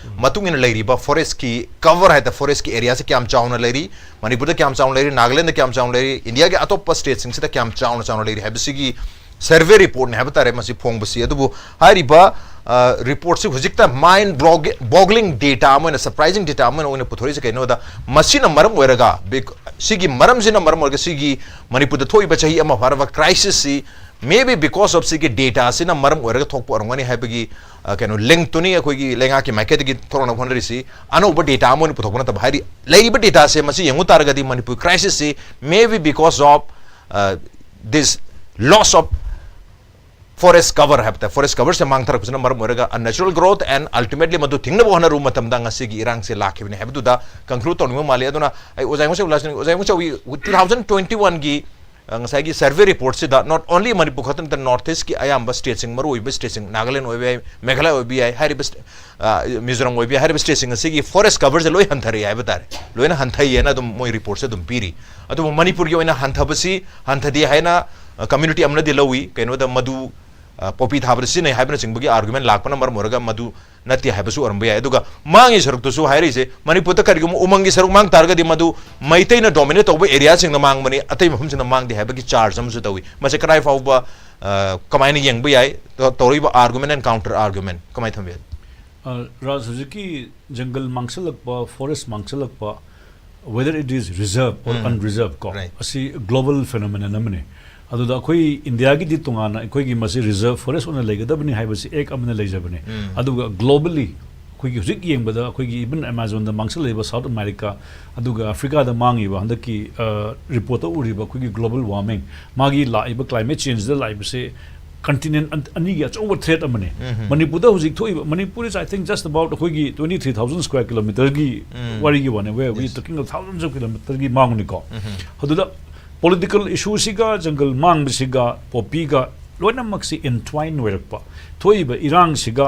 ꯃꯇꯨꯡ ꯏꯟꯅ ꯂꯩꯔꯤꯕ ꯐꯣꯔꯦꯁꯀꯤ ꯀꯚꯔ ꯍꯥꯏ ꯇꯥꯔꯦ, ꯐꯣꯔꯦꯁꯀꯤ ꯑꯦꯔꯤꯌꯥꯁꯦ ꯀꯌꯥꯝ ꯆꯥꯎꯅ ꯂꯩꯔꯤ, ꯃꯅꯤꯄꯨꯔꯗ ꯀꯌꯥꯝ ꯆꯥꯎꯅ ꯂꯩꯔꯤ, ꯅꯥꯒꯥꯂꯦꯟꯗ ꯀꯌꯥꯝ ꯆꯥꯎꯅ ꯂꯩꯔꯤ, ꯏꯟꯗꯤꯌꯥꯒꯤ ꯑꯇꯣꯞꯄ ꯁ꯭ꯇꯦꯠꯁꯤꯡꯁꯤꯗ ꯀꯌꯥꯝ ꯆꯥꯎꯅ ꯆꯥꯎꯅ ꯂꯩꯔꯤ ꯍꯥꯏꯕꯁꯤꯒꯤ ꯁꯔꯚꯦ ꯔꯤꯄꯣꯔꯠꯅꯤ ꯍꯥꯏꯕ ꯇꯥꯔꯦ ꯃꯁꯤ ꯐꯣꯡꯕꯁꯤ꯫ ꯑꯗꯨꯕꯨ ꯍꯥꯏꯔꯤꯕ ꯔꯤꯄꯣꯔꯠꯁꯤ ꯍꯧꯖꯤꯛꯇ ꯃꯥꯏꯟ ꯕꯣꯒ꯭ꯂꯤꯡ ꯗꯦꯇꯥ ꯑꯃ ꯑꯣꯏꯅ, ꯁꯔꯄ꯭ꯔꯥꯏꯖꯤꯡ ꯗꯦꯇꯥ ꯑꯃ ꯑꯣꯏꯅ ꯄꯨꯊꯣꯔꯛꯏꯁꯦ ꯀꯩꯅꯣꯗ, ꯃꯁꯤꯅ ꯃꯔꯝ ꯑꯣꯏꯔꯒ ꯕꯤꯛ- ꯁꯤꯒꯤ ꯃꯔꯝꯁꯤꯅ ꯃꯔꯝ ꯑꯣꯏꯔꯒ ꯁꯤꯒꯤ ꯃꯅꯤꯄꯨꯔꯗ ꯊꯣꯛꯏꯕ ꯆꯍꯤ ꯑꯃ ꯐꯥꯔꯕ ꯀ꯭ꯔꯥꯏꯁꯤꯁꯁꯤ maybe because of ꯁꯤꯒꯤ ꯗꯦꯇꯥꯁꯤꯅ ꯃꯔꯝ ꯑꯣꯏꯔꯒ ꯊꯣꯛꯄ ꯑꯣꯏꯔꯝꯒꯅꯤ ꯍꯥꯏꯕꯒꯤ ꯑ, ꯀꯩꯅꯣ, ꯂꯤꯡꯛꯇꯨꯅꯤ ꯑꯩꯈꯣꯏꯒꯤ ꯂꯩꯉꯥꯛꯀꯤ ꯃꯥꯏꯀꯩꯗꯒꯤ ꯊꯣꯔꯛꯅꯕ ꯍꯣꯠꯅꯔꯤꯁꯤ꯫ ꯑꯅꯧꯕ ꯗꯦꯇꯥ ꯑꯃ ꯑꯣꯏꯅ ꯄꯨꯊꯣꯛꯄ ꯅꯠꯇꯕ, ꯍꯥꯏꯗꯤ ꯂꯩꯔꯤꯕ ꯗꯦꯇꯥꯁꯦ ꯃꯁꯤ ꯌꯦꯡꯉꯨ ꯇꯥꯔꯒꯗꯤ Manipur ꯀ꯭ꯔꯥꯏꯁꯤꯁꯁꯤ maybe because of this loss of forest cover ꯍꯥꯏꯕ ꯇꯥꯏ, ꯐꯣꯔꯦꯁ ꯀꯚꯔꯁꯦ ꯃꯥꯡꯊꯔꯛꯄꯁꯤꯅ ꯃꯔꯝ ꯑꯣꯏꯔꯒ unnatural growth and ultimately ꯃꯗꯨ ꯊꯤꯡꯅꯕ ꯍꯣꯠꯅꯔꯨꯕ ꯃꯇꯝꯗ ꯉꯁꯤꯒꯤ ꯏꯔꯥꯡꯁꯦ ꯂꯥꯛꯈꯤꯕꯅꯤ ꯍꯥꯏꯕꯗꯨꯗ ꯀꯟꯀ꯭ꯂꯨꯗ ꯇꯧꯅꯤꯡꯕ ꯃꯥꯜꯂꯤ꯫ ꯑꯗꯨꯅ ꯑꯩ ꯑꯣꯖꯥ ꯏꯃꯨꯆꯧ ꯂꯥꯁ-, ꯑꯣꯖꯥ ꯏꯃꯨꯆꯧꯒꯤ ꯇꯨ ꯊꯥꯎꯖꯟ ꯇ꯭ꯋꯦꯟꯇꯤ ꯋꯥꯟꯒꯤ ꯉꯁꯥꯏꯒꯤ ꯁꯔꯚꯦ ꯔꯤꯄꯣꯔꯠꯁꯤꯗ not only ꯃꯅꯤꯄꯨꯔ ꯈꯛꯇ ꯅꯠꯇꯅ ꯅꯣꯔꯠ ꯏꯁꯀꯤ ꯑꯌꯥꯝꯕ ꯁ꯭ꯇꯦꯠꯁꯤꯡ, ꯃꯔꯨꯑꯣꯏꯕ ꯁ꯭ꯇꯦꯠꯁꯤꯡ, ꯅꯥꯒꯥꯂꯦꯟ ꯑꯣꯏꯕ ꯌꯥꯏ, ꯃꯦꯘꯥꯂꯌ ꯑꯣꯏꯕ ꯌꯥꯏ, ꯍꯥꯏꯔꯤꯕ ꯁ꯭ꯇꯦ-, ꯑ, ꯃꯤꯖꯣꯔꯥꯝ ꯑꯣꯏꯕ ꯌꯥꯏ, ꯍꯥꯏꯔꯤꯕ ꯁ꯭ꯇꯦꯠꯁꯤꯡ ꯑꯁꯤꯒꯤ ꯐꯣꯔꯦꯁ ꯀꯚꯔꯁꯦ ꯂꯣꯏ ꯍꯟꯊꯔꯛꯑꯦ ꯍꯥꯏꯕ ꯇꯥꯔꯦ, ꯂꯣꯏꯅ ꯍꯟꯊꯩꯌꯦꯅ ꯑꯗꯨꯝ ꯃꯣꯏ ꯔꯤꯄꯣꯔꯠꯁꯦ ꯑꯗꯨꯝ ꯄꯤꯔꯤ꯫ ꯑꯗꯨꯕꯨ ꯃꯅꯤꯄꯨꯔꯒꯤ ꯑꯣꯏꯅ ꯍꯟꯊꯕꯁꯤ, ꯍꯟꯊꯗꯦ ꯍꯥꯏꯅ ꯀꯝꯃ꯭ꯌꯨꯅꯤꯇꯤ ꯑꯃꯅꯗꯤ ꯂꯧꯏ, ꯀꯩꯅꯣꯗ ꯃꯗꯨ ꯑ, ꯄꯣꯄꯤ ꯊꯥꯕꯗ ꯁꯤꯖꯤꯟꯅꯩ ꯍꯥꯏꯕꯅꯆꯤꯡꯕꯒꯤ ꯑꯥꯔꯒꯨꯃꯦꯟ ꯂꯥꯛꯄꯅ ꯃꯔꯝ ꯑꯣꯏꯔꯒ ꯃꯗꯨ ꯅꯠꯇꯦ ꯍꯥꯏꯕꯁꯨ ꯑꯣꯏꯔꯝꯕ ꯌꯥꯏ꯫ ꯑꯗꯨꯒ ꯃꯥꯡꯉꯤ ꯁꯔꯨꯛꯇꯨꯁꯨ ꯍꯥꯏꯔꯤꯁꯦ, ꯃꯅꯤꯄꯨꯔꯗ ꯀꯔꯤꯒꯨꯝꯕ ꯎꯃꯪꯒꯤ ꯁꯔꯨꯛ ꯃꯥꯡ ꯇꯥꯔꯒꯗꯤ ꯃꯗꯨ ꯃꯩꯇꯩꯅ ꯗꯣꯃꯤꯅꯦꯠ ꯇꯧꯕ ꯑꯦꯔꯤꯌꯥꯁꯤꯡꯗ ꯃꯥꯡꯕꯅꯤ, ꯑꯇꯩ ꯃꯐꯝꯁꯤꯡꯗ ꯃꯥꯡꯗꯦ ꯍꯥꯏꯕꯒꯤ ꯆꯥꯔꯖ ꯑꯃꯁꯨ ꯇꯧꯏ꯫ ꯃꯁꯤ ꯀꯗꯥꯏ ꯐꯥꯎꯕ, ꯑ, ꯀꯃꯥꯏꯅ ꯌꯦꯡꯕ ꯌꯥꯏ? ꯇꯧ-, ꯇꯧꯔꯛꯏꯕ ꯑꯥꯔꯒꯨꯃꯦꯟ ꯑꯦꯟ ꯀꯥꯎꯟꯇꯔ ꯑꯥꯔꯒꯨꯃꯦꯟ ꯀꯃꯥꯏꯅ ꯊꯝꯕ ꯌꯥꯏ? ꯑ, ꯔꯥꯖ, ꯍꯧꯖꯤꯛꯀꯤ ꯖꯪꯒꯜ ꯃꯥꯡꯁꯤꯜꯂꯛꯄ, ꯐꯣꯔꯦꯁ ꯃꯥꯡꯁꯤꯜꯂꯛꯄ, whether it is reserve or um. unreserved ꯀꯣ, Right. ꯑꯁꯤ ꯒ꯭ꯂꯣꯕꯜ ꯐꯦꯅꯣꯃꯦꯅꯟ ꯑꯃꯅꯤ꯫ ꯑꯗꯨꯗ ꯑꯩꯈꯣꯏ ꯏꯟꯗꯤꯌꯥꯒꯤꯗꯤ ꯇꯣꯉꯥꯟꯅ ꯑꯩꯈꯣꯏꯒꯤ ꯃꯁꯤ ꯔꯤꯖꯔꯚ ꯐꯣꯔꯦꯁ ꯑꯣꯏꯅ ꯂꯩꯒꯗꯕꯅꯤ ꯍꯥꯏꯕꯁꯤ ꯑꯦꯛ ꯑꯃꯅ ꯂꯩꯖꯕꯅꯤ꯫ ꯎꯝ꯫ ꯑꯗꯨꯒ ꯒ꯭ꯂꯣꯕꯜꯂꯤ ꯑꯩꯈꯣꯏꯒꯤ ꯍꯧꯖꯤꯛ ꯌꯦꯡꯕꯗ ꯑꯩꯈꯣꯏꯒꯤ ꯏꯚꯟ ꯑꯦꯃꯥꯖꯣꯟꯗ ꯃꯥꯡꯁꯤꯜꯂꯛꯂꯤꯕ ꯁꯥꯎꯠ ꯑꯃꯦꯔꯤꯀꯥ, ꯑꯗꯨꯒ ꯑꯐ꯭ꯔꯤꯀꯥꯗ ꯃꯥꯡꯉꯤꯕ ꯍꯟꯗꯛꯀꯤ, ꯑ, ꯔꯤꯄꯣꯔꯠꯇ ꯎꯔꯤꯕ ꯑꯩꯈꯣꯏꯒꯤ ꯒ꯭ꯂꯣꯕꯜ ꯋꯥꯔꯃꯤꯡ, ꯃꯥꯒꯤ ꯂꯥꯛꯏꯕ ꯀ꯭ꯂꯥꯏꯃꯦꯠ ꯆꯦꯟꯖꯗ ꯂꯥꯛꯏꯕꯁꯦ ꯀꯟꯇꯤꯅꯦꯟ ꯑꯅꯤꯒꯤ ꯑꯆꯧꯕ ꯊ꯭ꯔꯦꯠ ꯑꯃꯅꯤ꯫ ꯎꯝ꯫ ꯃꯅꯤꯄꯨꯔꯗ ꯍꯧꯖꯤꯛ ꯊꯣꯛꯏꯕ, Manipur is, I think, just about ꯑꯩꯈꯣꯏꯒꯤ twenty three thousand square kilometerꯒꯤ ꯎꯝ꯫ ꯋꯥꯔꯤꯒꯤ ꯋꯥꯅꯤ, where we Yes. talking of thousands of kilometerꯒꯤ ꯃꯥꯡꯅꯤꯀꯣ꯫ ꯎꯝ꯫ ꯑꯗꯨꯗ ꯄꯣꯂꯤꯇꯤꯀꯦꯜ ꯏꯁꯨꯁꯤꯒ, ꯖꯪꯒꯜ ꯃꯥꯡꯕꯁꯤꯒ, ꯄꯣꯄꯤꯒ ꯂꯣꯏꯅꯃꯛꯁꯤ ꯏꯟꯇ꯭ꯋꯥꯏꯟ ꯑꯣꯏꯔꯛꯄ, ꯊꯣꯛꯏꯕ ꯏꯔꯥꯡꯁꯤꯒ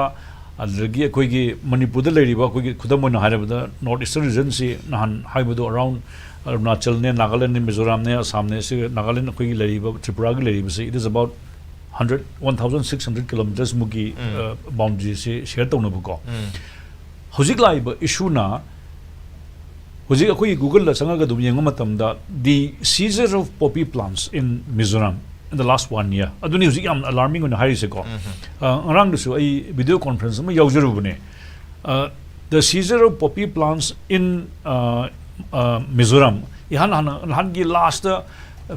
ꯑꯗꯨꯗꯒꯤ ꯑꯩꯈꯣꯏꯒꯤ ꯃꯅꯤꯄꯨꯔꯗ ꯂꯩꯔꯤꯕ, ꯑꯩꯈꯣꯏꯒꯤ ꯈꯨꯗꯝ ꯑꯣꯏꯅ ꯍꯥꯏꯔꯕꯗ, ꯅꯣꯔꯠ ꯏꯁꯇꯔꯟ ꯔꯤꯖꯟꯁꯤ ꯅꯍꯥꯟ ꯍꯥꯏꯕꯗꯣ, ꯑꯔꯥꯎꯟ ꯑꯔꯨꯅꯥꯆꯜꯅꯦ, ꯅꯥꯒꯥꯂꯦꯟꯅꯦ, ꯃꯤꯖꯣꯔꯥꯝꯅꯦ, ꯑꯁꯥꯝꯅꯦ, ꯁꯤ ꯅꯥꯒꯥꯂꯦꯟ, ꯑꯩꯈꯣꯏꯒꯤ ꯂꯩꯔꯤꯕ ꯇ꯭ꯔꯤꯄꯨꯔꯥꯒꯤ ꯂꯩꯔꯤꯕꯁꯤ, it is about hundred, one thousand six hundred kilometres ꯃꯨꯛꯀꯤ ꯎꯝ꯫ ꯕꯥꯎꯟꯗ꯭ꯔꯤꯁꯤ ꯁꯤꯌꯔ ꯇꯧꯅꯕꯀꯣ꯫ ꯎꯝ꯫ ꯍꯧꯖꯤꯛ ꯂꯥꯛꯏꯕ ꯏꯁꯨꯅ, ꯍꯧꯖꯤꯛ ꯑꯩꯈꯣꯏꯒꯤ ꯒꯨꯒꯜꯗ ꯆꯪꯉꯒ ꯑꯗꯨꯝ ꯌꯦꯡꯕ ꯃꯇꯝꯗ, "The seizure of poppy plants in Mizoram in the last one year", ꯑꯗꯨꯅꯤ ꯍꯧꯖꯤꯛ ꯌꯥꯝꯅ ꯑꯂꯥꯔꯃꯤꯡ ꯑꯣꯏꯅ ꯍꯥꯏꯔꯤꯁꯦꯀꯣ꯫ ꯎꯝ꯫ ꯑ, ꯉꯔꯥꯡꯗꯁꯨ ꯑꯩ ꯚꯤꯗꯤꯑꯣ ꯀꯣꯟꯐ꯭ꯔꯦꯟꯁ ꯑꯃ ꯌꯥꯎꯖꯔꯨꯕꯅꯦ꯫ ꯑ, "The seizure of poppy plants in, ꯑ, ꯑ, Mizoram", ꯏꯍꯥꯟ ꯍꯥꯟꯅ ꯅꯍꯥꯟꯒꯤ ꯂꯥꯁꯇ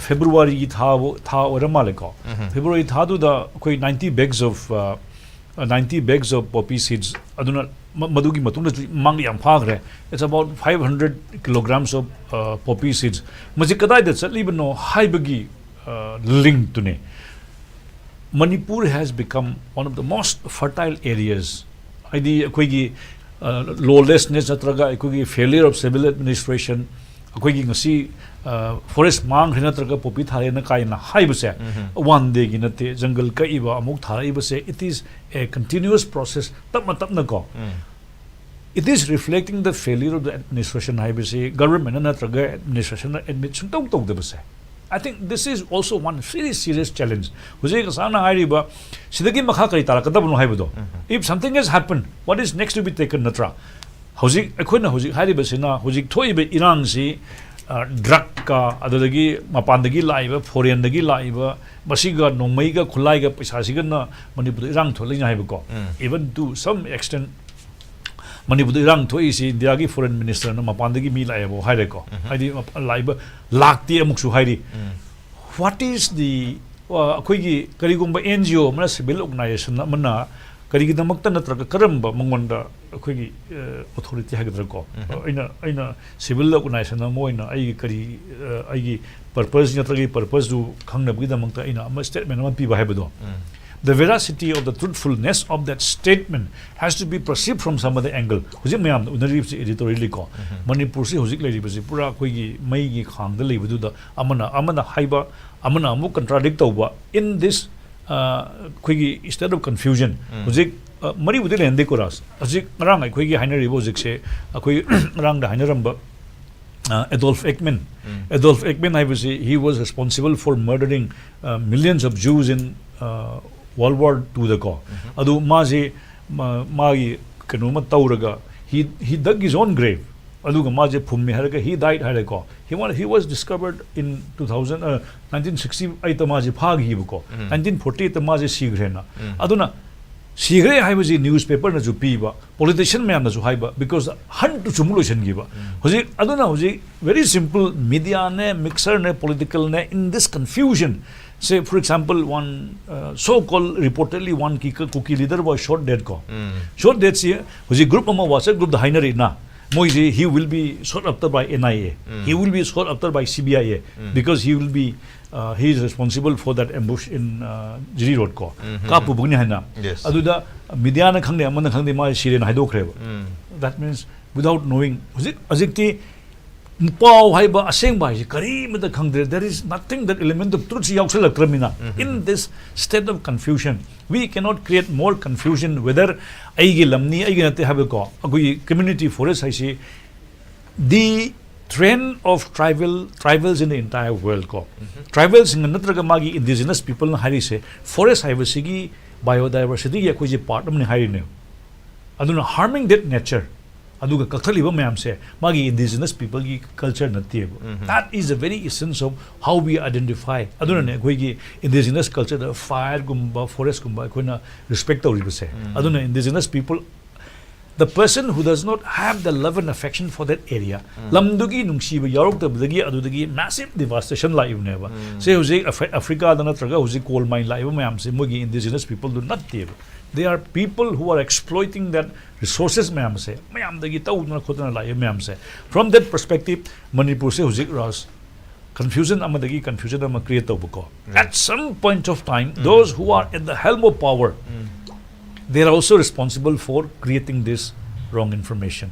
ꯐꯦꯕ꯭ꯔꯨꯋꯥꯔꯤꯒꯤ ꯊꯥ, ꯊꯥ ꯑꯣꯏꯔ ꯃꯥꯜꯂꯦꯀꯣ꯫ ꯎꯝ꯫ ꯐꯦꯕ꯭ꯔꯨꯋꯥꯔꯤ ꯊꯥꯗꯨꯗ ꯑꯩꯈꯣꯏ ninety bags of, ꯑ, ninety bags of poppy seeds, ꯑꯗꯨꯅ ꯃ-, ꯃꯗꯨꯒꯤ ꯃꯇꯨꯡꯗꯁꯨ ꯃꯥꯡ ꯌꯥꯝ ꯐꯥꯈ꯭ꯔꯦ꯫ It's about five hundred kilograms of, uh, poppy seeds. ꯃꯁꯤ ꯀꯗꯥꯏꯗ ꯆꯠꯂꯤꯕꯅꯣ ꯍꯥꯏꯕꯒꯤ, uh, ꯂꯤꯡꯛꯇꯨꯅꯦ꯫ Manipur has become one of the most fertile areas. ꯍꯥꯏꯗꯤ ꯑꯩꯈꯣꯏꯒꯤ, uh, lawlessness ꯅꯠꯇ꯭ꯔꯒ ꯑꯩꯈꯣꯏꯒꯤ failure of civil administration, ꯑꯩꯈꯣꯏꯒꯤ ꯉꯁꯤ, uh, forest ꯃꯥꯡꯈ꯭ꯔꯦ ꯅꯠꯇ꯭ꯔꯒ poppy ꯊꯥꯔꯦꯅ ꯀꯥꯏꯅ ꯍꯥꯏꯕꯁꯦ ꯎꯝ꯫ ꯋꯥꯟ ꯗꯦꯒꯤ ꯅꯠꯇꯦ꯫ ꯖꯪꯒꯜ ꯀꯛꯏꯕ, ꯑꯃꯨꯛ ꯊꯥꯔꯛꯏꯕꯁꯦ, it is a continuous process, ꯇꯞꯅ ꯇꯞꯅ ꯀꯣ꯫ ꯎꯝ꯫ It is reflecting the failure of the administration ꯍꯥꯏꯕꯁꯤ ꯒꯚꯔꯟꯃꯦꯟꯠꯅ ꯅꯠꯇ꯭ꯔꯒ ꯑꯦꯗꯃꯤꯅꯤꯁꯇ꯭ꯔꯦꯁꯟꯅ ꯑꯦꯗꯃꯤꯠ ꯁꯨꯡꯇꯧ ꯇꯧꯗꯕꯁꯦ꯫ I think this is also one very serious challenge. ꯍꯧꯖꯤꯛ ꯉꯁꯥꯏꯅ ꯍꯥꯏꯔꯤꯕ ꯁꯤꯗꯒꯤ ꯃꯈꯥ ꯀꯔꯤ ꯇꯥꯔꯛꯀꯗꯕꯅꯣ ꯍꯥꯏꯕꯗꯣ꯫ ꯎꯝ꯫ If something has happened, what is next to be taken, ꯅꯠꯇ꯭ꯔꯥ? ꯍꯧꯖꯤꯛ ꯑꯩꯈꯣꯏꯅ ꯍꯧꯖꯤꯛ ꯍꯥꯏꯔꯤꯕꯁꯤꯅ ꯍꯧꯖꯤꯛ ꯊꯣꯛꯏꯕ ꯏꯔꯥꯡꯁꯤ, ꯑ, ꯗ꯭ꯔꯒꯀ, ꯑꯗꯨꯗꯒꯤ ꯃꯄꯥꯟꯗꯒꯤ ꯂꯥꯛꯏꯕ, ꯐꯣꯔꯦꯟꯗꯒꯤ ꯂꯥꯛꯏꯕ, ꯃꯁꯤꯒ ꯅꯣꯡꯃꯩꯒ ꯈꯨꯠꯂꯥꯏꯒ ꯄꯩꯁꯥꯁꯤꯒꯅ ꯃꯅꯤꯄꯨꯔꯗ ꯏꯔꯥꯡ ꯊꯣꯛꯂꯛꯏꯅꯦ ꯍꯥꯏꯕꯀꯣ꯫ ꯎꯝ꯫ Even to some extent, ꯃꯅꯤꯄꯨꯔꯗ ꯏꯔꯥꯡ ꯊꯣꯛꯏꯁꯤ ꯏꯟꯗꯤꯌꯥꯒꯤ ꯐꯣꯔꯦꯟ ꯃꯤꯅꯤꯁꯇꯔꯅ ꯃꯄꯥꯟꯗꯒꯤ ꯃꯤ ꯂꯥꯛꯑꯦꯕꯨ ꯍꯥꯏꯔꯦꯀꯣ꯫ ꯎꯝ꯫ ꯍꯥꯏꯗꯤ ꯂꯥꯛꯏꯕ ꯂꯥꯛꯇꯦ ꯑꯃꯨꯛꯁꯨ ꯍꯥꯏꯔꯤ꯫ ꯎꯝ꯫ What is the, ꯑ, ꯑꯩꯈꯣꯏꯒꯤ ꯀꯔꯤꯒꯨꯝꯕ ꯑꯦꯟ ꯖꯤ ꯑꯣ ꯑꯃꯅ, ꯁꯤꯚꯤꯜ ꯑꯣꯔꯒꯅꯥꯏꯖꯦꯁꯟ ꯑꯃꯅ ꯀꯔꯤꯒꯤꯗꯃꯛꯇ ꯅꯠꯇ꯭ꯔꯒ ꯀꯔꯝꯕ ꯃꯉꯣꯟꯗ ꯑꯩꯈꯣꯏꯒꯤ, ꯑ, ꯑꯣꯊꯣꯔꯤꯇꯤ ꯍꯥꯏꯒꯗ꯭ꯔꯥꯀꯣ? ꯎꯝ꯫ ꯑꯩꯅ, ꯑꯩꯅ ꯁꯤꯚꯤꯜ ꯑꯣꯔꯒꯅꯥꯏꯖꯦꯁꯟ ꯑꯃ ꯑꯣꯏꯅ ꯑꯩꯒꯤ ꯀꯔꯤ, ꯑ, ꯑꯩꯒꯤ ꯄꯔꯄꯁ ꯅꯠꯇ꯭ꯔꯒ ꯑꯩꯒꯤ ꯄꯔꯄꯁꯇꯨ ꯈꯪꯅꯕꯒꯤꯗꯃꯛꯇ ꯑꯩꯅ ꯑꯃ ꯁ꯭ꯇꯦꯠꯃꯦꯟ ꯑꯃ ꯄꯤꯕ ꯍꯥꯏꯕꯗꯣ, ꯎꯝ꯫ the veracity of the truthfulness of that statement has to be perceived from some other angle. ꯍꯧꯖꯤꯛ ꯃꯌꯥꯝꯅ ꯎꯅꯔꯤꯕꯁꯤ editorially ꯀꯣ꯫ ꯎꯝ꯫ ꯃꯅꯤꯄꯨꯔꯁꯤ ꯍꯧꯖꯤꯛ ꯂꯩꯔꯤꯕꯁꯤ ꯄꯨꯔꯥ ꯑꯩꯈꯣꯏꯒꯤ ꯃꯩꯒꯤ ꯈꯥꯡꯗ ꯂꯩꯕꯗꯨꯗ ꯑꯃꯅ, ꯑꯃꯅ ꯍꯥꯏꯕ, ꯑꯃꯅ ꯑꯃꯨꯛ ꯀꯟꯇ꯭ꯔꯥꯗꯤꯛ ꯇꯧꯕ, in this, ꯑ, ꯑꯩꯈꯣꯏꯒꯤ state of confusion, ꯎꯝ꯫ ꯍꯧꯖꯤꯛ ꯑ, ꯃꯔꯤꯕꯨꯗꯤ ꯂꯩꯅꯗꯦꯀꯣ, ꯔꯥꯖ꯫ ꯍꯧꯖꯤꯛ ꯉꯔꯥꯡ ꯑꯩꯈꯣꯏꯒꯤ ꯍꯥꯏꯅꯔꯤꯕ ꯍꯧꯖꯤꯛꯁꯦ, ꯑꯩꯈꯣꯏ ꯉꯔꯥꯡꯗ ꯍꯥꯏꯅꯔꯝꯕ, ꯑ, ꯑꯦꯗꯣꯜꯐ ꯑꯦꯛꯃꯦꯟ꯫ ꯑꯦꯗꯣꯜꯐ ꯑꯦꯛꯃꯦꯟ ꯍꯥꯏꯕꯁꯤ, he was responsible for murdering, uh, millions of Jews in, uh, World War Two ꯗꯀꯣ꯫ ꯑꯗꯨ ꯃꯥꯁꯦ, ꯃꯥ-, ꯃꯥꯒꯤ ꯀꯩꯅꯣꯝꯃ ꯇꯧꯔꯒ, he, he dug his own grave꯫ ꯑꯗꯨꯒ ꯃꯥꯁꯦ ꯐꯨꯝꯃꯦ ꯍꯥꯏꯔꯒ, he died ꯍꯥꯏꯔꯦꯀꯣ꯫ He wa-, he was discovered in two thousand, uh, nineteen sixty eight ꯇ ꯃꯥꯁꯦ ꯐꯥꯈꯤꯕꯀꯣ꯫ Nineteen forty eight ꯇ ꯃꯥꯁꯦ ꯁꯤꯈ꯭ꯔꯦꯅ꯫ ꯑꯗꯨꯅ ꯁꯤꯈ꯭ꯔꯦ ꯍꯥꯏꯕꯁꯤ ꯅ꯭ꯌꯨꯁ ꯄꯦꯄꯔꯅꯁꯨ ꯄꯤꯕ, ꯄꯣꯂꯤꯇꯤꯁꯤꯌꯟ ꯃꯌꯥꯝꯅꯁꯨ ꯍꯥꯏꯕ, because hunt ꯁꯨ ꯑꯃꯨꯛ ꯂꯣꯏꯁꯤꯟꯈꯤꯕ꯫ ꯍꯧꯖꯤꯛ, ꯑꯗꯨꯅ ꯍꯧꯖꯤꯛ very simple, media ꯅꯦ, mixer ꯅꯦ, political ꯅꯦ, in this confusion, say, for example, one, uh, so called reportedly one Ki-, Kuki leader was shot dead ꯀꯣ꯫ Shot dead ꯁꯤ ꯍꯧꯖꯤꯛ group ꯑꯃ, WhatsApp group ꯇ ꯍꯥꯏꯅꯔꯤꯅ, ꯃꯣꯏꯁꯤ, he will be sought after by N I A, he will be sought after by C B I A, because he will be, uh, he is responsible for that ambush in, uh, Jiri Road ꯀꯣ꯫ ꯀꯥꯞꯄꯨꯕꯅꯤ ꯍꯥꯏꯅ꯫ Yes. ꯑꯗꯨꯗ media ꯅ ꯈꯪꯗꯦ, ꯑꯃꯅ ꯈꯪꯗꯦ, ꯃꯥ ꯁꯤꯔꯦꯅ ꯍꯥꯏꯗꯣꯛꯈ꯭ꯔꯦꯕ꯫ That means without knowing, ꯍꯧꯖꯤꯛ, ꯍꯧꯖꯤꯛꯇꯤ ꯄꯥꯎ ꯍꯥꯏꯕ ꯑꯁꯦꯡꯕ ꯍꯥꯏꯁꯦ ꯀꯔꯤꯃꯇ ꯈꯪꯗ꯭ꯔꯦ꯫ There is nothing, that element of truth ꯁꯤ ꯌꯥꯎꯁꯜꯂꯛꯇ꯭ꯔꯕꯅꯤꯅ, in this state of confusion, we cannot create more confusion whether ꯑꯩꯒꯤ ꯂꯝꯅꯤ, ꯑꯩꯒꯤ ꯅꯠꯇꯦ ꯍꯥꯏꯕꯀꯣ꯫ ꯑꯩꯈꯣꯏꯒꯤ community forest ꯍꯥꯏꯁꯤ, the trend of tribal, tribals in the entire world ꯀꯣ꯫ Tribal ꯁꯤꯡꯅ ꯅꯠꯇ꯭ꯔꯒ ꯃꯥꯒꯤ indigenous people ꯅ ꯍꯥꯏꯔꯤꯁꯦ, forest ꯍꯥꯏꯕꯁꯤꯒꯤ biodiversity ꯒꯤ ꯑꯩꯈꯣꯏꯁꯦ part ꯑꯃꯅꯤ ꯍꯥꯏꯔꯤꯅꯦ꯫ ꯑꯗꯨꯅ harming that nature, ꯑꯗꯨꯒ ꯀꯛꯊꯠꯂꯤꯕ ꯃꯌꯥꯝꯁꯦ ꯃꯥꯒꯤ indigenous people ꯒꯤ culture ꯅꯠꯇꯦꯕ꯫ That is the very essence of how we identify꯫ ꯑꯗꯨꯅꯅꯦ ꯑꯩꯈꯣꯏꯒꯤ indigenous culture ꯗ fire ꯒꯨꯝꯕ, forest ꯀꯨꯝꯕ ꯑꯩꯈꯣꯏꯅ respect ꯇꯧꯔꯤꯕꯁꯦ꯫ ꯑꯗꯨꯅ indigenous people, the person who does not have the love and affection for that area, ꯂꯝꯗꯨꯒꯤ ꯅꯨꯡꯁꯤꯕ ꯌꯥꯎꯔꯛꯇꯕꯗꯒꯤ ꯑꯗꯨꯗꯒꯤ massive devastation ꯂꯥꯛꯏꯕꯅꯦꯕ꯫ ꯁꯦ ꯍꯧꯖꯤꯛ ꯑꯐ-, ꯑꯐ꯭ꯔꯤꯀꯥꯗ ꯅꯠꯇ꯭ꯔꯒ ꯍꯧꯖꯤꯛ coal mine ꯂꯥꯛꯏꯕ ꯃꯌꯥꯝꯁꯦ ꯃꯣꯏꯒꯤ indigenous people ꯗꯨ ꯅꯠꯇꯦꯕ꯫ They are people who are exploiting that resources ꯃꯌꯥꯝꯁꯦ, ꯃꯌꯥꯝꯗꯒꯤ ꯇꯧꯗꯅ ꯈꯣꯠꯇꯅ ꯂꯥꯛꯏꯕ ꯃꯌꯥꯝꯁꯦ꯫ From that perspective, ꯃꯅꯤꯄꯨꯔꯁꯦ ꯍꯧꯖꯤꯛ, ꯔꯥꯖ, confusion ꯑꯃꯗꯒꯤ confusion ꯑꯃ create ꯇꯧꯕꯀꯣ꯫ At some point of time, those who are at the helm of power, they are also responsible for creating this wrong information.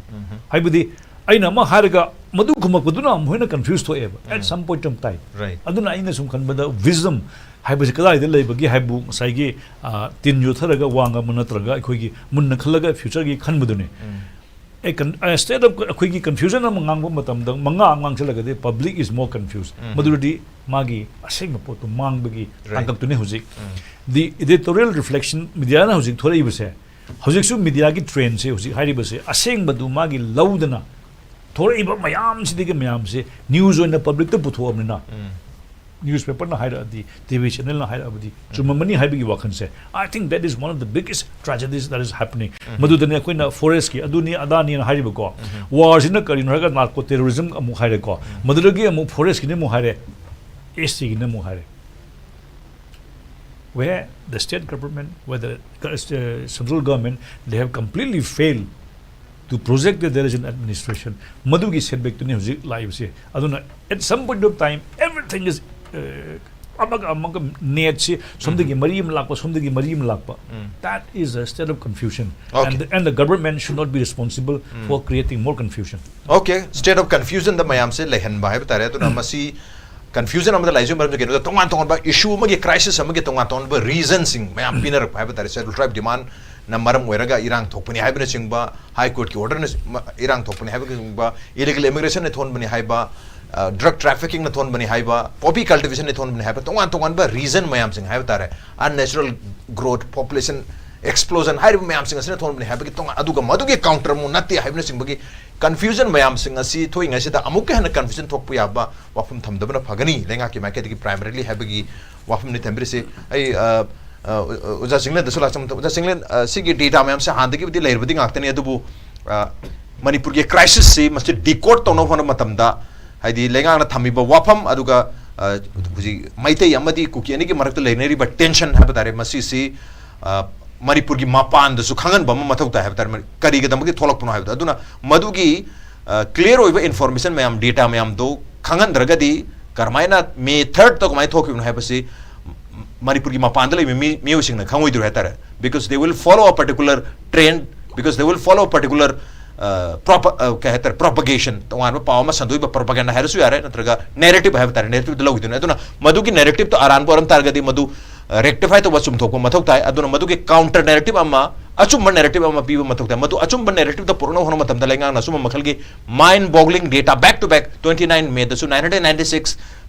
ꯍꯥꯏꯕꯗꯤ, ꯑꯩꯅ ꯑꯃ ꯍꯥꯏꯔꯒ ꯃꯗꯨ ꯈꯨꯝꯃꯛꯄꯗꯨꯅ ꯑꯃꯨꯛ ꯍꯦꯟꯅ confuse ꯊꯣꯛꯑꯦꯕ at um. some point of time. Right. ꯑꯗꯨꯅ ꯑꯩꯅ ꯁꯨꯝ ꯈꯟꯕꯗ wisdom ꯍꯥꯏꯕꯁꯤ ꯀꯗꯥꯏꯗ ꯂꯩꯕꯒꯦ ꯍꯥꯏꯕꯨ ꯉꯁꯥꯏꯒꯤ, ꯑ, ꯇꯤꯟ ꯌꯣꯠꯊꯔꯒ ꯋꯥ ꯉꯥꯡꯕ ꯅꯠꯇ꯭ꯔꯒ ꯑꯩꯈꯣꯏꯒꯤ ꯃꯨꯟꯅ ꯈꯜꯂꯒ future ꯒꯤ ꯈꯟꯕꯗꯨꯅꯤ꯫ ꯎꯝ. A con-, a state of, ꯑꯩꯈꯣꯏꯒꯤ confusion ꯑꯃ ꯉꯥꯡꯕ ꯃꯇꯝꯗ ꯃꯉꯥ ꯑꯃ ꯉꯥꯡꯁꯤꯜꯂꯒꯗꯤ public is more confused. ꯎꯝ. ꯃꯗꯨꯗꯤ ꯃꯥꯒꯤ ꯑꯁꯦꯡꯕ ꯄꯣꯠꯇꯨ ꯃꯥꯡꯕꯒꯤ Right. ꯇꯥꯡꯀꯛꯇꯨꯅꯤ ꯍꯧꯖꯤꯛ꯫ ꯎꯝ. The editorial reflection media ꯅ ꯍꯧꯖꯤꯛ ꯊꯣꯔꯛꯏꯕꯁꯦ, ꯍꯧꯖꯤꯛꯁꯨ media ꯒꯤ trend ꯁꯦ ꯍꯧꯖꯤꯛ ꯍꯥꯏꯔꯤꯕꯁꯦ ꯑꯁꯦꯡꯕꯗꯨ ꯃꯥꯒꯤ ꯂꯧꯗꯅ ꯊꯣꯔꯛꯏꯕ ꯃꯌꯥꯝꯁꯤꯗꯒꯤ ꯃꯌꯥꯝꯁꯦ news ꯑꯣꯏꯅ public ꯇ ꯄꯨꯊꯣꯛꯑꯕꯅꯤꯅ, ꯎꯝ. newspaper ꯅ ꯍꯥꯏꯔꯛꯑꯗꯤ, TV channel ꯅ ꯍꯥꯏꯔꯛꯑꯕꯗꯤ ꯆꯨꯝꯃꯝꯃꯅꯤ ꯍꯥꯏꯕꯒꯤ ꯋꯥꯈꯜꯁꯦ, I think that is one of the biggest tragedies that is happening. ꯃꯗꯨꯗꯅꯦ ꯑꯩꯈꯣꯏꯅ forest ꯀꯤ ꯑꯗꯨꯅꯤ ꯑꯗꯥꯅꯤꯅ ꯍꯥꯏꯔꯤꯕꯀꯣ꯫ War ꯁꯤꯅ ꯀꯔꯤꯅꯣ ꯍꯥꯏꯔꯒ narco terrorism ꯑꯃꯨꯛ ꯍꯥꯏꯔꯦꯀꯣ꯫ ꯃꯗꯨꯗꯒꯤ ꯑꯃꯨꯛ forest ꯀꯤꯅ ꯑꯃꯨꯛ ꯍꯥꯏꯔꯦ, S T ꯒꯤꯅ ꯑꯃꯨꯛ ꯍꯥꯏꯔꯦ꯫ Where the state government, whether, uh, central government, they have completely failed to project that there is an administration. ꯃꯗꯨꯒꯤ setback ꯇꯨꯅꯤ ꯍꯧꯖꯤꯛ ꯂꯥꯛꯏꯕꯁꯦ꯫ ꯑꯗꯨꯅ at some point of time everything is, uh, ꯑꯃꯒ ꯑꯃꯒ net ꯁꯤ ꯁꯣꯝꯗꯒꯤ ꯃꯔꯤ ꯑꯃ ꯂꯥꯛꯄ, ꯁꯣꯝꯗꯒꯤ ꯃꯔꯤ ꯑꯃ ꯂꯥꯛꯄ. ꯎꯝ. That is a state of confusion. Okay. And, the, and the government should not be responsible for creating more confusion. Okay, state of confusion ꯗ ꯃꯌꯥꯝꯁꯦ ꯂꯩꯍꯟꯕ ꯍꯥꯏꯕ ꯇꯥꯔꯦ꯫ ꯑꯗꯨꯅ ꯃꯁꯤ confusion ꯑꯃꯗ ꯂꯩꯁꯨ ꯃꯔꯝꯁꯦ ꯀꯩꯅꯣꯗ ꯇꯣꯉꯥꯟ ꯇꯣꯉꯥꯟꯕ issue ꯑꯃꯒꯤ crisis ꯑꯃꯒꯤ ꯇꯣꯉꯥꯟ ꯇꯣꯉꯥꯟꯕ reason ꯁꯤꯡ ꯃꯌꯥꯝ ꯄꯤꯅꯔꯛꯄ ꯍꯥꯏꯕ ꯇꯥꯔꯦ꯫ Scheduled tribe demand ꯅ ꯃꯔꯝ ꯑꯣꯏꯔꯒ ꯏꯔꯥꯡ ꯊꯣꯛꯄꯅꯤ ꯍꯥꯏꯕꯅꯆꯤꯡꯕ, High Court ꯀꯤ order ꯅ ꯏꯔꯥꯡ ꯊꯣꯛꯄꯅꯤ ꯍꯥꯏꯕꯅꯆꯤꯡꯕ, illegal immigration ꯅ ꯊꯣꯛꯍꯟꯕꯅꯤ ꯍꯥꯏꯕ, drug trafficking ꯅ ꯊꯣꯛꯍꯟꯕꯅꯤ ꯍꯥꯏꯕ, poppy cultivation ꯅ ꯊꯣꯛꯍꯟꯕꯅꯤ ꯍꯥꯏꯕ, ꯇꯣꯉꯥꯟ ꯇꯣꯉꯥꯟꯕ reason ꯃꯌꯥꯝꯁꯤꯡ ꯍꯥꯏꯕ ꯇꯥꯔꯦ꯫ Unnatural growth, population explosion ꯍꯥꯏꯔꯤꯕ ꯃꯌꯥꯝꯁꯤꯡ ꯑꯁꯤꯅ ꯊꯣꯛꯍꯟꯕꯅꯤ ꯍꯥꯏꯕꯒꯤ ꯇꯣꯉꯥꯟ, ꯑꯗꯨꯒ ꯃꯗꯨꯒꯤ counter ꯑꯃꯨꯛ ꯅꯠꯇꯦ ꯍꯥꯏꯕꯅꯆꯤꯡꯕꯒꯤ confusion ꯃꯌꯥꯝꯁꯤꯡ ꯑꯁꯤ ꯊꯣꯛꯏꯉꯩꯁꯤꯗ ꯑꯃꯨꯛꯀ ꯍꯦꯟꯅ confusion ꯊꯣꯛꯄ ꯌꯥꯕ ꯋꯥꯐꯝ ꯊꯝꯗꯕꯅ ꯐꯒꯅꯤ꯫ ꯂꯩꯉꯥꯛꯀꯤ ꯃꯥꯏꯀꯩꯗꯒꯤ primarily ꯍꯥꯏꯕꯒꯤ ꯋꯥꯐꯝꯅꯤ ꯊꯝꯕꯤꯔꯤꯁꯤ꯫ ꯑꯩ, ꯑ, ꯑ, ꯑꯣꯖꯥ ꯆꯤꯡꯂꯦꯟꯗꯁꯨ ꯂꯥꯛꯆ-, ꯑꯣꯖꯥ ꯆꯤꯡꯂꯦꯟ, ꯑ, ꯁꯤꯒꯤ data ꯃꯌꯥꯝꯁꯦ ꯍꯥꯟꯅꯗꯒꯤꯕꯨꯗꯤ ꯂꯩꯔꯕꯗꯤ ꯉꯥꯛꯇꯅꯤ, ꯑꯗꯨꯕꯨ, ꯑ, ꯃꯅꯤꯄꯨꯔꯒꯤ crisis ꯁꯤ ꯃꯁꯤ decode ꯇꯧꯅꯕ ꯍꯣꯠꯅꯕ ꯃꯇꯝꯗ, ꯍꯥꯏꯗꯤ ꯂꯩꯉꯥꯛꯅ ꯊꯝꯃꯤꯕ ꯋꯥꯐꯝ, ꯑꯗꯨꯒ, ꯑ, ꯍꯧꯖꯤꯛ ꯃꯩꯇꯩ ꯑꯃꯗꯤ ꯀꯨꯀꯤ ꯑꯅꯤꯒꯤ ꯃꯔꯛꯇ ꯂꯩꯅꯔꯤꯕ tension ꯍꯥꯏꯕ ꯇꯥꯔꯦ, ꯃꯁꯤꯁꯤ, ꯑ, ꯃꯅꯤꯄꯨꯔꯒꯤ ꯃꯄꯥꯟꯗꯁꯨ ꯈꯪꯍꯟꯕ ꯑꯃ ꯃꯊꯧ ꯇꯥꯏ ꯍꯥꯏꯕ ꯇꯥꯔꯦ, ꯃꯔꯤ-, ꯀꯔꯤꯒꯤꯗꯃꯛꯇ ꯊꯣꯛꯂꯛꯄꯅꯣ ꯍꯥꯏꯕꯗꯣ꯫ ꯑꯗꯨꯅ ꯃꯗꯨꯒꯤ, ꯑ, clear ꯑꯣꯏꯕ information ꯃꯌꯥꯝ, data ꯃꯌꯥꯝꯗꯣ ꯈꯪꯍꯟꯗ꯭ꯔꯒꯗꯤ ꯀꯔꯝꯍꯥꯏꯅ May third ꯇ ꯀꯃꯥꯏꯅ ꯊꯣꯛꯈꯤꯕꯅꯣ ꯍꯥꯏꯕꯁꯤ ꯃꯅꯤꯄꯨꯔꯒꯤ ꯃꯄꯥꯟꯗ ꯂꯩꯕ ꯃꯤ-, ꯃꯤꯑꯣꯏꯁꯤꯡꯅ ꯈꯪꯉꯣꯏꯗꯣꯏꯔꯣ ꯍꯥꯏ ꯇꯥꯔꯦ? Because they will follow a particular trend, because they will follow a particular ꯄ꯭ꯔꯣꯄ ꯀꯩ ꯍꯥꯏꯇꯥꯔꯦ, ꯄ꯭ꯔꯣꯄꯒꯦꯁꯟ, ꯇꯣꯉꯥꯟꯕ ꯄꯥꯎ ꯑꯃ ꯁꯟꯗꯣꯛꯏꯕ ꯄ꯭ꯔꯣꯄꯒꯦꯟꯗꯥ ꯍꯥꯏꯔꯁꯨ ꯌꯥꯔꯦ, ꯅꯠꯇ꯭ꯔꯒ ꯅꯦꯔꯦꯇꯤꯚ ꯍꯥꯏꯕ ꯇꯥꯔꯦ, ꯅꯦꯔꯦꯇꯤꯚꯇ ꯂꯧꯈꯤꯗꯣꯏꯅꯦ꯫ ꯑꯗꯨꯅ ꯃꯗꯨꯒꯤ ꯅꯦꯔꯦꯇꯤꯚꯇꯣ ꯑꯔꯥꯟꯕ ꯑꯣꯏꯔꯝ ꯇꯥꯔꯒꯗꯤ ꯃꯗꯨ ꯔꯦꯛꯇꯤꯐꯥꯏ ꯇꯧꯕ, ꯆꯨꯝꯊꯣꯛꯄ ꯃꯊꯧ ꯇꯥꯏ꯫ ꯑꯗꯨꯅ ꯃꯗꯨꯒꯤ ꯀꯥꯎꯟꯇꯔ ꯅꯦꯔꯦꯇꯤꯚ ꯑꯃ, ꯑꯆꯨꯝꯕ ꯅꯦꯔꯦꯇꯤꯚ ꯑꯃ ꯄꯤꯕ ꯃꯊꯧ ꯇꯥꯏ꯫ ꯃꯗꯨ ꯑꯆꯨꯝꯕ ꯅꯦꯔꯦꯇꯤꯚꯇ ꯄꯨꯔꯛꯅꯕ ꯍꯣꯠꯅꯕ ꯃꯇꯝꯗ ꯂꯩꯉꯥꯛꯅ ꯑꯆꯨꯝꯕ ꯃꯈꯜꯒꯤ mind boggling data back to back twenty nine May ꯗꯁꯨ nine hundred ninety six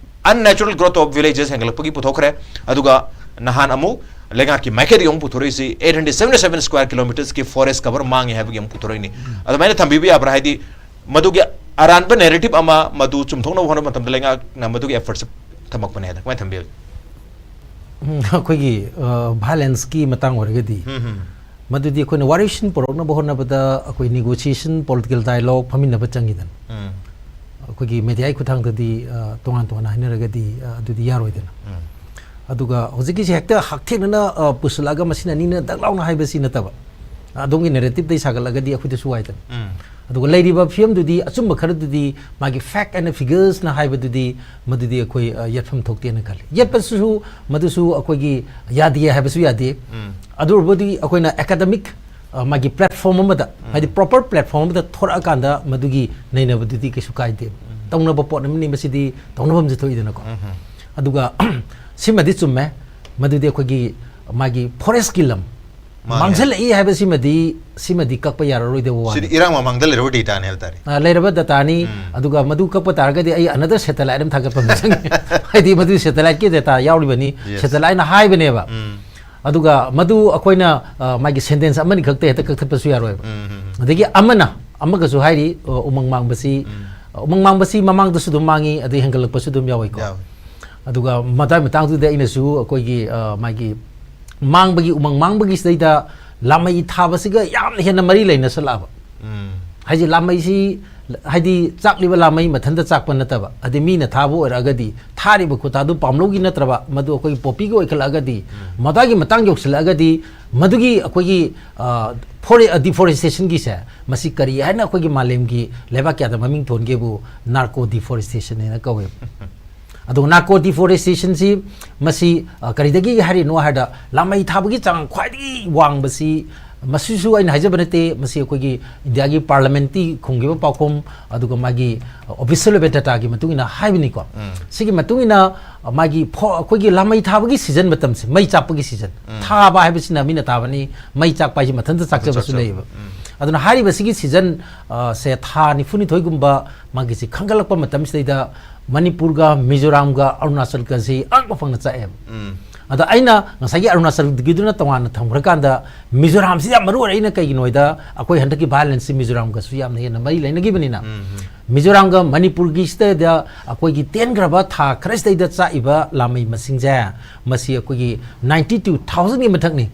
unnatural growth of villages ꯍꯦꯟꯒꯠꯂꯛꯄꯒꯤ ꯄꯨꯊꯣꯛꯈ꯭ꯔꯦ꯫ ꯑꯗꯨꯒ ꯅꯍꯥꯟ ꯑꯃꯨꯛ ꯂꯩꯉꯥꯛꯀꯤ ꯃꯥꯏꯀꯩꯗꯒꯤ ꯑꯃꯨꯛ ꯄꯨꯊꯣꯔꯛꯏꯁꯤ eight hundred seventy seven square kilometersꯀꯤ forest cover ꯃꯥꯡꯉꯦ ꯍꯥꯏꯕꯒꯤ ꯑꯃꯨꯛ ꯄꯨꯊꯣꯔꯛꯏꯅꯤ꯫ ꯑꯗꯨꯃꯥꯏꯅ ꯊꯝꯕꯤꯕ ꯌꯥꯕ꯭ꯔꯥ? ꯍꯥꯏꯗꯤ ꯃꯗꯨꯒꯤ ꯑꯔꯥꯟꯕ ꯅꯦꯔꯦꯇꯤꯚ ꯑꯃ ꯃꯗꯨ ꯆꯨꯝꯊꯣꯛꯅꯕ ꯍꯣꯠꯅꯕ ꯃꯇꯝꯗ ꯂꯩꯉꯥꯛꯅ ꯃꯗꯨꯒꯤ ꯑꯦꯐꯔꯠꯁꯦ ꯊꯝꯃꯛꯄꯅꯦ ꯍꯥꯏꯗ ꯀꯃꯥꯏꯅ ꯊꯝꯕꯤꯕꯒꯦ? ꯎꯝ, ꯑꯩꯈꯣꯏꯒꯤ ꯚꯥꯏꯂꯦꯟꯁꯀꯤ ꯃꯇꯥꯡ ꯑꯣꯏꯔꯒꯗꯤ, ꯎꯝ, ꯎꯝ, ꯃꯗꯨꯗꯤ ꯑꯩꯈꯣꯏꯅ ꯋꯥꯔꯤꯁꯤꯟ ꯄꯨꯔꯛꯅꯕ ꯍꯣꯠꯅꯕꯗ ꯑꯩꯈꯣꯏ ꯅꯦꯒꯣꯁꯤꯌꯦꯁꯟ, ꯄꯣꯂꯤꯇꯤꯀꯦꯜ ꯗꯥꯏꯂꯣꯒ ꯐꯝꯃꯤꯟꯅꯕ ꯆꯪꯉꯤꯗꯅ꯫ ꯎꯝ, ꯑꯩꯈꯣꯏꯒꯤ ꯃꯦꯗꯤꯌꯥꯒꯤ ꯈꯨꯠꯊꯥꯡꯗꯗꯤ ꯑ, ꯇꯣꯉꯥꯟ ꯇꯣꯉꯥꯟꯅ ꯍꯥꯏꯅꯔꯒꯗꯤ ꯑ, ꯑꯗꯨꯗꯤ ꯌꯥꯔꯣꯏꯗꯅ꯫ ꯎꯝ, ꯑꯗꯨꯒ ꯍꯧꯖꯤꯛꯀꯤꯁꯦ ꯍꯦꯛꯇ ꯍꯛꯊꯦꯡꯅꯅ ꯑ, ꯄꯨꯁꯤꯜꯂꯛꯑꯒ ꯃꯁꯤꯅ ꯅꯤꯅ ꯗꯛ ꯂꯥꯎꯅ ꯍꯥꯏꯕꯁꯤ ꯅꯠꯇꯕ, ꯑꯗꯣꯝꯒꯤ ꯅꯦꯔꯦꯇꯤꯞꯇꯩ ꯁꯥꯒꯠꯂꯒꯗꯤ ꯑꯩꯈꯣꯏꯗꯁꯨ ꯋꯥꯏꯗꯅ꯫ ꯎꯝ, ꯑꯗꯨꯒ ꯂꯩꯔꯤꯕ ꯐꯤꯕꯝꯗꯨꯗꯤ, ꯑꯆꯨꯝꯕ ꯈꯔꯗꯨꯗꯤ, ꯃꯥꯒꯤ ꯐꯦꯛ ꯑꯦꯟ ꯐꯤꯒꯔꯁꯅ ꯍꯥꯏꯕꯗꯨꯗꯤ, ꯃꯗꯨꯗꯤ ꯑꯩꯈꯣꯏ ꯑ, ꯌꯦꯠꯐꯝ ꯊꯣꯛꯇꯦꯅ ꯈꯜꯂꯤ꯫ ꯌꯦꯠꯄꯁꯨ, ꯃꯗꯨꯁꯨ ꯑꯩꯈꯣꯏꯒꯤ ꯌꯥꯗꯦ ꯍꯥꯏꯕꯁꯨ ꯌꯥꯗꯦ꯫ ꯎꯝ, ꯑꯗꯨ ꯑꯣꯏꯔꯕꯗꯤ ꯑꯩꯈꯣꯏꯅ ꯑꯦꯀꯥꯗꯃꯤꯛ ꯑ, ꯃꯥꯒꯤ ꯄ꯭ꯂꯦꯠꯐꯣꯝ ꯑꯃꯗ, ꯍꯥꯏꯗꯤ ꯄ꯭ꯔꯣꯄꯔ ꯄ꯭ꯂꯦꯠꯐꯣꯝ ꯑꯃꯗ ꯊꯣꯔꯛꯑꯀꯥꯟꯗ ꯃꯗꯨꯒꯤ ꯅꯩꯅꯕꯗꯨꯗꯤ ꯀꯩꯁꯨ ꯀꯥꯏꯗꯦ꯫ ꯇꯧꯅꯕ ꯄꯣꯠ ꯑꯃꯅꯤ, ꯃꯁꯤꯗꯤ ꯇꯧꯅꯐꯝꯁꯨ ꯊꯣꯛꯏꯗꯅꯀꯣ꯫ ꯎꯝ, ꯑꯗꯨꯒ ꯁꯤꯃꯗꯤ ꯆꯨꯝꯃꯦ, ꯃꯗꯨꯗꯤ ꯑꯩꯈꯣꯏꯒꯤ ꯃꯥꯒꯤ ꯐꯣꯔꯦꯁꯀꯤ ꯂꯝ ꯃꯥꯅꯦ꯫ ꯃꯥꯡꯁꯤꯜꯂꯛꯏ ꯍꯥꯏꯕꯁꯤꯃꯗꯤ, ꯁꯤꯃꯗꯤ ꯀꯛꯄ ꯌꯥꯔꯔꯣꯏꯗꯕ ꯋꯥꯅꯤ꯫ ꯁꯤꯗꯤ ꯏꯔꯥꯡ ꯃꯃꯥꯡꯗ ꯂꯩꯔꯕ ꯗꯦꯇꯥꯅꯦ ꯍꯥꯏꯕ ꯇꯥꯔꯦ꯫ ꯑ, ꯂꯩꯔꯕ ꯗꯦꯇꯥꯅꯤ꯫ ꯎꯝ꯫ ꯑꯗꯨꯒ ꯃꯗꯨ ꯀꯛꯄ ꯇꯥꯔꯒꯗꯤ ꯑꯩ ꯑꯅꯗꯔ ꯁꯦꯇꯦꯂꯥꯏꯠ ꯑꯃ ꯊꯥꯒꯠꯄ ꯑꯃ ꯆꯪꯉꯤ꯫ ꯍꯥꯏꯗꯤ ꯃꯗꯨ ꯁꯦꯇꯦꯂꯥꯏꯠꯀꯤ ꯗꯦꯇꯥ ꯌꯥꯎꯔꯤꯕꯅꯤ꯫ Yes. ꯁꯦꯇꯦꯂꯥꯏꯠꯅ ꯍꯥꯏꯕꯅꯦꯕ꯫ ꯎꯝ, ꯑꯗꯨꯒ ꯃꯗꯨ ꯑꯩꯈꯣꯏꯅ ꯑ, ꯃꯥꯒꯤ ꯁꯦꯟꯇꯦꯟꯁ ꯑꯃꯅꯤ ꯈꯛꯇ ꯍꯦꯛꯇ ꯀꯛꯊꯠꯄꯁꯨ ꯌꯥꯔꯣꯏꯕ꯫ ꯎꯝ, ꯎꯝ, ꯎꯝ, ꯑꯗꯒꯤ ꯑꯃꯅ, ꯑꯃꯒꯁꯨ ꯍꯥꯏꯔꯤ, ꯑ, ꯎꯃꯪ ꯃꯥꯡꯕꯁꯤ, ꯎꯝ, ꯑ, ꯎꯃꯪ ꯃꯥꯡꯕꯁꯤ ꯃꯃꯥꯡꯗꯁꯨ ꯑꯗꯨꯝ ꯃꯥꯡꯉꯤ, ꯑꯗꯩ ꯍꯦꯟꯒꯠꯂꯛꯄꯁꯨ ꯑꯗꯨꯝ ꯌꯥꯎꯏꯀꯣ꯫ ꯌꯥꯎꯏ꯫ ꯑꯗꯨꯒ ꯃꯇꯥꯡ ꯃꯇꯥꯡꯗꯨꯗ ꯑꯩꯅꯁꯨ ꯑꯩꯈꯣꯏꯒꯤ ꯑ, ꯃꯥꯒꯤ ꯃꯥꯡꯕꯒꯤ, ꯎꯃꯪ ꯃꯥꯡꯕꯒꯤꯁꯤꯗꯩꯗ ꯂꯥꯃꯩ ꯊꯥꯕꯁꯤꯒ ꯌꯥꯝꯅ ꯍꯦꯟꯅ ꯃꯔꯤ ꯂꯩꯅꯁꯜꯂꯛꯑꯕ꯫ ꯎꯝ, ꯍꯥꯏꯗꯤ ꯂꯥꯃꯩꯁꯤ, ꯍꯥꯏꯗꯤ ꯆꯥꯛꯂꯤꯕ ꯂꯥꯃꯩ ꯃꯊꯟꯇ ꯆꯥꯛꯄ ꯅꯠꯇꯕ, ꯍꯥꯏꯗꯤ ꯃꯤꯅ ꯊꯥꯕ ꯑꯣꯏꯔꯛꯑꯒꯗꯤ, ꯊꯥꯔꯤꯕ ꯈꯨꯠꯊꯥꯗꯨ ꯄꯥꯝꯂꯧꯒꯤ ꯅꯠꯇ꯭ꯔꯕ, ꯃꯗꯨ ꯑꯩꯈꯣꯏꯒꯤ ꯄꯣꯄꯤꯒꯤ ꯑꯣꯏꯈꯠꯂꯛꯑꯒꯗꯤ, ꯃꯗꯨꯒꯤ ꯃꯇꯥꯡ ꯌꯧꯁꯤꯜꯂꯛꯑꯒꯗꯤ, ꯃꯗꯨꯒꯤ ꯑꯩꯈꯣꯏꯒꯤ, ꯑ, ꯐꯣꯔꯦ-, ꯑ, ꯗꯤꯐꯣꯔꯦꯁꯇꯦꯁꯟꯒꯤꯁꯦ, ꯃꯁꯤ ꯀꯔꯤ ꯍꯥꯏꯅ ꯑꯩꯈꯣꯏꯒꯤ ꯃꯥꯂꯦꯝꯒꯤ ꯂꯩꯕꯥꯛ ꯀꯌꯥꯗ ꯃꯃꯤꯡ ꯊꯣꯟꯒꯦꯕꯨ, ꯅꯥꯔꯀꯣ ꯗꯤꯐꯣꯔꯦꯁꯇꯦꯁꯟ ꯍꯥꯏꯅ ꯀꯧꯋꯦꯕ꯫ ꯑꯗꯣ ꯅꯥꯔꯀꯣ ꯗꯤꯐꯣꯔꯦꯁꯇꯦꯁꯟꯁꯤ ꯃꯁꯤ, ꯑ, ꯀꯔꯤꯗꯒꯤ ꯍꯥꯏꯔꯤꯅꯣ ꯍꯥꯏꯔꯗ, ꯂꯥꯃꯩ ꯊꯥꯕꯒꯤ ꯆꯥꯡ ꯈ꯭ꯋꯥꯏꯗꯒꯤ ꯋꯥꯡꯕꯁꯤ ꯃꯁꯤꯁꯨ ꯑꯩꯅ ꯍꯥꯏꯖꯕ ꯅꯠꯇꯦ, ꯃꯁꯤ ꯑꯩꯈꯣꯏꯒꯤ ꯏꯟꯗꯤꯌꯥꯒꯤ ꯄꯥꯔꯂꯤꯌꯥꯃꯦꯟꯠꯀꯤ ꯈꯨꯝꯈꯤꯕ ꯄꯥꯎꯈꯨꯝ, ꯑꯗꯨꯒ ꯃꯥꯒꯤ ꯑꯣꯐꯤꯁꯤꯌꯦꯜ ꯑꯣꯏꯕ ꯗꯦꯇꯥꯒꯤ ꯃꯇꯨꯡ ꯏꯟꯅ ꯍꯥꯏꯕꯅꯤꯀꯣ꯫ ꯁꯤꯒꯤ ꯃꯇꯨꯡ ꯏꯟꯅ, ꯑ, ꯃꯥꯒꯤ ꯐꯣ-, ꯑꯩꯈꯣꯏꯒꯤ ꯂꯥꯃꯩ ꯊꯥꯕꯒꯤ ꯁꯤꯖꯟ ꯃꯇꯝꯁꯦ, ꯃꯩ ꯆꯥꯛꯄꯒꯤ ꯁꯤꯖꯟ꯫ ꯊꯥꯕ ꯍꯥꯏꯕꯁꯤꯅ ꯃꯤꯅ ꯊꯥꯕꯅꯤ, ꯃꯩ ꯆꯥꯛꯄ ꯍꯥꯏꯁꯤ ꯃꯊꯟꯇ ꯆꯥꯛꯆꯕꯁꯨ ꯆꯥꯛꯆꯕ꯫ ꯂꯩꯌꯦꯕ꯫ ꯑꯗꯨꯅ ꯍꯥꯏꯔꯤꯕ ꯁꯤꯒꯤ ꯁꯤꯖꯟ, ꯑ, ꯁꯦ ꯊꯥ ꯅꯤꯐꯨꯅꯤꯊꯣꯏꯒꯨꯝꯕ ꯃꯥꯒꯤꯁꯤ ꯈꯟꯒꯠꯂꯛꯄ ꯃꯇꯝꯁꯤꯗꯩꯗ ꯃꯅꯤꯄꯨꯔꯒ ꯃꯤꯖꯣꯔꯥꯝꯒ ꯑꯔꯨꯅꯥꯆꯜꯒꯁꯤ ꯑꯉꯛꯄ ꯐꯪꯅ ꯆꯥꯛꯑꯦꯕ꯫ ꯑꯗ ꯑꯩꯅ ꯉꯁꯥꯏꯒꯤ ꯑꯔꯨꯅꯥꯆꯜꯒꯤꯗꯨꯅ ꯇꯣꯉꯥꯟꯅ ꯊꯝꯈ꯭ꯔꯀꯥꯟꯗ ꯃꯤꯖꯣꯔꯥꯝꯁꯤ ꯌꯥꯝ ꯃꯔꯨ ꯑꯣꯏꯔꯛꯏꯅ ꯀꯩꯒꯤꯅꯣ ꯍꯥꯏꯗ ꯑꯩꯈꯣꯏ ꯍꯟꯗꯛꯀꯤ ꯚꯥꯏꯑꯣꯂꯦꯟꯁꯁꯤ ꯃꯤꯖꯣꯔꯥꯝꯒꯁꯨ ꯌꯥꯝꯅ ꯍꯦꯟꯅ ꯃꯔꯤ ꯂꯩꯅꯈꯤꯕꯅꯤꯅ꯫ ꯃꯤꯖꯣꯔꯥꯝꯒ ꯃꯅꯤꯄꯨꯔꯒꯤꯁꯤꯗ ꯑꯩꯈꯣꯏꯒꯤ ꯇꯦꯟꯈ꯭ꯔꯕ ꯊꯥ ꯈꯔꯁꯤꯗꯩꯗ ꯆꯥꯛꯏꯕ ꯂꯥꯃꯩ ꯃꯁꯤꯡꯁꯦ, ꯃꯁꯤ ꯑꯩꯈꯣꯏꯒꯤ ꯅꯥꯏꯟꯇꯤ ꯇꯨ ꯊꯥꯎꯖꯟꯒꯤ ꯃꯊꯛꯅꯤ꯫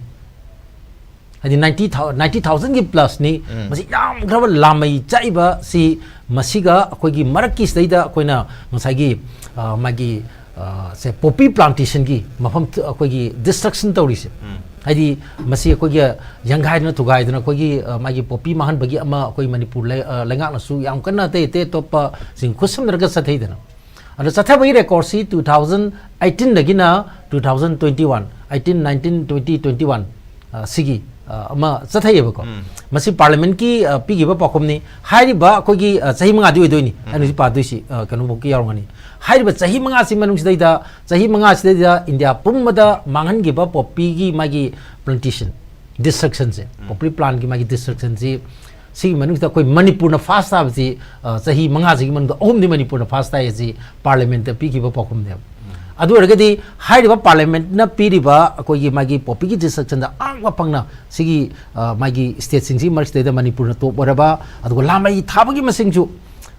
ꯍꯥꯏꯗꯤ ꯅꯥꯏꯟꯇꯤ ꯊꯥꯎ-, ꯅꯥꯏꯟꯇꯤ ꯊꯥꯎꯖꯟꯒꯤ ꯄ꯭ꯂꯁꯅꯤ꯫ ꯃꯁꯤ ꯌꯥꯝꯈ꯭ꯔꯕ ꯂꯥꯃꯩ ꯆꯥꯛꯏꯕ ꯁꯤ ꯃꯁꯤꯒ ꯑꯩꯈꯣꯏꯒꯤ ꯃꯔꯛꯀꯤꯁꯤꯗꯩꯗ ꯑꯩꯈꯣꯏꯅ ꯉꯁꯥꯏꯒꯤ, ꯑ, ꯃꯥꯒꯤ, ꯑ, ꯁꯦ ꯄꯣꯄꯤ ꯄ꯭ꯂꯥꯟꯇꯦꯁꯟꯒꯤ ꯃꯐꯝ ꯊ-, ꯑꯩꯈꯣꯏꯒꯤ ꯗꯤꯁꯇ꯭ꯔꯛꯁꯟ ꯇꯧꯔꯤꯁꯦ꯫ ꯍꯥꯏꯗꯤ ꯃꯁꯤ ꯑꯩꯈꯣꯏꯒꯤ ꯌꯥꯡꯒꯥꯏꯗꯅ ꯊꯨꯒꯥꯏꯗꯅ ꯑꯩꯈꯣꯏꯒꯤ, ꯑ, ꯃꯥꯒꯤ ꯄꯣꯄꯤ ꯃꯥꯡꯍꯟꯕꯒꯤ ꯑꯃ ꯑꯩꯈꯣꯏ ꯃꯅꯤꯄꯨꯔ ꯂꯩ-, ꯑ, ꯂꯩꯉꯥꯛꯅꯁꯨ ꯌꯥꯝ ꯀꯟꯅ ꯑꯇꯩ ꯑꯇꯩ ꯑꯇꯣꯞꯄꯁꯤꯡ ꯈꯨꯠꯁꯝꯅꯔꯒ ꯆꯠꯊꯩꯗꯅ꯫ ꯑꯗꯣ ꯆꯠꯊꯕꯒꯤ ꯔꯦꯀꯣꯔꯠꯁꯤ ꯇꯨ ꯊꯥꯎꯖꯟ ꯑꯩꯠꯇꯤꯟꯗꯒꯤꯅ two thousand twenty one, eighteen, nineteen, twenty, twenty one, ꯑ, ꯁꯤꯒꯤ, ꯑ, ꯑꯃ ꯆꯠꯊꯩꯌꯦꯕꯀꯣ꯫ ꯃꯁꯤ ꯄꯥꯔꯂꯤꯌꯥꯃꯦꯟꯠꯀꯤ, ꯑ, ꯄꯤꯈꯤꯕ ꯄꯥꯎꯈꯨꯝꯅꯤ꯫ ꯍꯥꯏꯔꯤꯕ ꯑꯩꯈꯣꯏꯒꯤ, ꯑ, ꯆꯍꯤ ꯃꯉꯥꯗꯤ ꯑꯣꯏꯗꯣꯏꯅꯤ ꯑꯩꯅ ꯍꯧꯖꯤꯛ ꯄꯥꯗꯣꯏꯁꯤ, ꯑ, ꯀꯩꯅꯣꯐꯧꯀꯤ ꯌꯥꯎꯔꯝꯒꯅꯤ꯫ ꯍꯥꯏꯔꯤꯕ ꯆꯍꯤ ꯃꯉꯥꯁꯤ ꯃꯅꯨꯡꯁꯤꯗꯩꯗ, ꯆꯍꯤ ꯃꯉꯥꯁꯤꯗꯩꯗ ꯏꯟꯗꯤꯌꯥ ꯄꯨꯝꯕꯗ ꯃꯥꯡꯍꯟꯈꯤꯕ ꯄꯣꯄꯤꯒꯤ ꯃꯥꯒꯤ ꯄ꯭ꯂꯥꯟꯇꯦꯁꯟ, ꯗꯤꯁꯇ꯭ꯔꯛꯁꯟꯁꯦ, ꯄꯣꯄꯤ ꯄ꯭ꯂꯥꯟꯒꯤ ꯃꯥꯒꯤ ꯗꯤꯁꯇ꯭ꯔꯛꯁꯟꯁꯤ, ꯁꯤꯒꯤ ꯃꯅꯨꯡꯁꯤꯗ ꯑꯩꯈꯣꯏ ꯃꯅꯤꯄꯨꯔꯅ ꯐꯥꯔꯁ ꯇꯥꯕꯁꯤ, ꯑ, ꯆꯍꯤ ꯃꯉꯥꯁꯤꯒꯤ ꯃꯅꯨꯡꯗ ꯑꯍꯨꯝꯗꯤ ꯃꯅꯤꯄꯨꯔꯅ ꯐꯥꯔꯁ ꯇꯥꯏ ꯍꯥꯏꯁꯤ ꯄꯥꯔꯂꯤꯌꯥꯃꯦꯟꯠꯇ ꯄꯤꯈꯤꯕ ꯄꯥꯎꯈꯨꯝꯅꯦꯕ꯫ ꯑꯗꯨ ꯑꯣꯏꯔꯒꯗꯤ ꯍꯥꯏꯔꯤꯕ ꯄꯥꯔꯂꯤꯌꯥꯃꯦꯟꯠꯅ ꯄꯤꯔꯤꯕ ꯑꯩꯈꯣꯏꯒꯤ ꯃꯥꯒꯤ ꯄꯣꯄꯤꯒꯤ ꯗꯤꯁꯇ꯭ꯔꯛꯁꯟꯗ ꯑꯉꯛꯄ ꯐꯪꯅ ꯁꯤꯒꯤ, ꯑ, ꯃꯥꯒꯤ ꯁ꯭ꯇꯦꯠꯁꯤꯡꯁꯤꯒꯤ ꯃꯔꯛꯁꯤꯗꯩꯗ ꯃꯅꯤꯄꯨꯔꯅ ꯇꯣꯞ ꯑꯣꯏꯔꯕ, ꯑꯗꯨꯒ ꯂꯥꯃꯩ ꯊꯥꯕꯒꯤ ꯃꯁꯤꯡꯁꯨ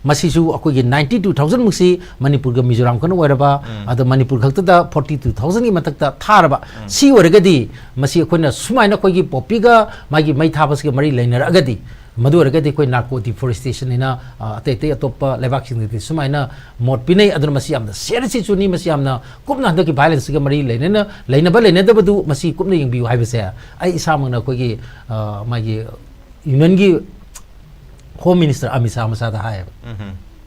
ꯃꯁꯤꯁꯨ ꯑꯩꯈꯣꯏꯒꯤ ꯅꯥꯏꯟꯇꯤ ꯇꯨ ꯊꯥꯎꯖꯟꯃꯨꯛꯁꯤ ꯃꯅꯤꯄꯨꯔꯒ ꯃꯤꯖꯣꯔꯥꯝ ꯈꯛꯅ ꯑꯣꯏꯔꯕ, ꯑꯗꯣ ꯃꯅꯤꯄꯨꯔ ꯈꯛꯇꯗ ꯐꯣꯔꯇꯤ ꯇꯨ ꯊꯥꯎꯖꯟꯒꯤ ꯃꯊꯛꯇ ꯊꯥꯔꯕ꯫ ꯁꯤ ꯑꯣꯏꯔꯒꯗꯤ ꯃꯁꯤ ꯑꯩꯈꯣꯏꯅ ꯁꯨꯃꯥꯏꯅ ꯑꯩꯈꯣꯏꯒꯤ ꯄꯣꯄꯤꯒ ꯃꯥꯒꯤ ꯃꯩ ꯊꯥꯕꯁꯤꯒ ꯃꯔꯤ ꯂꯩꯅꯔꯛꯑꯒꯗꯤ, ꯃꯗꯨ ꯑꯣꯏꯔꯒꯗꯤ ꯑꯩꯈꯣꯏ ꯅꯥꯔꯀꯣ ꯗꯤꯐꯣꯔꯦꯁꯇꯦꯁꯟ ꯍꯥꯏꯅ, ꯑ, ꯑꯇꯩ ꯑꯇꯩ ꯑꯇꯣꯞꯄ ꯂꯩꯕꯥꯛꯁꯤꯡꯗꯗꯤ ꯁꯨꯃꯥꯏꯅ ꯃꯣꯠ ꯄꯤꯅꯩ꯫ ꯑꯗꯨꯅ ꯃꯁꯤ ꯌꯥꯝꯅ ꯁꯦꯔꯤꯌꯁ ꯏꯁꯨꯅꯤ, ꯃꯁꯤ ꯌꯥꯝꯅ ꯀꯨꯞꯅ ꯍꯟꯗꯛꯀꯤ ꯚꯥꯏꯑꯣꯂꯦꯟꯁꯁꯤꯒ ꯃꯔꯤ ꯂꯩꯅꯅ, ꯂꯩꯅꯕ ꯂꯩꯅꯗꯕꯗꯨ ꯃꯁꯤ ꯀꯨꯞꯅ ꯌꯦꯡꯕꯤꯌꯨ ꯍꯥꯏꯕꯁꯦ ꯑꯩ ꯏꯁꯥꯃꯛꯅ ꯑꯩꯈꯣꯏꯒꯤ, ꯑ, ꯃꯥꯒꯤ ꯌꯨꯅꯤꯌꯟꯒꯤ ꯍꯣꯝ ꯃꯤꯅꯤꯁꯇꯔ ꯑꯃꯤꯠ ꯁꯥꯍ ꯃꯁꯥꯗ ꯍꯥꯏꯌꯦꯕ꯫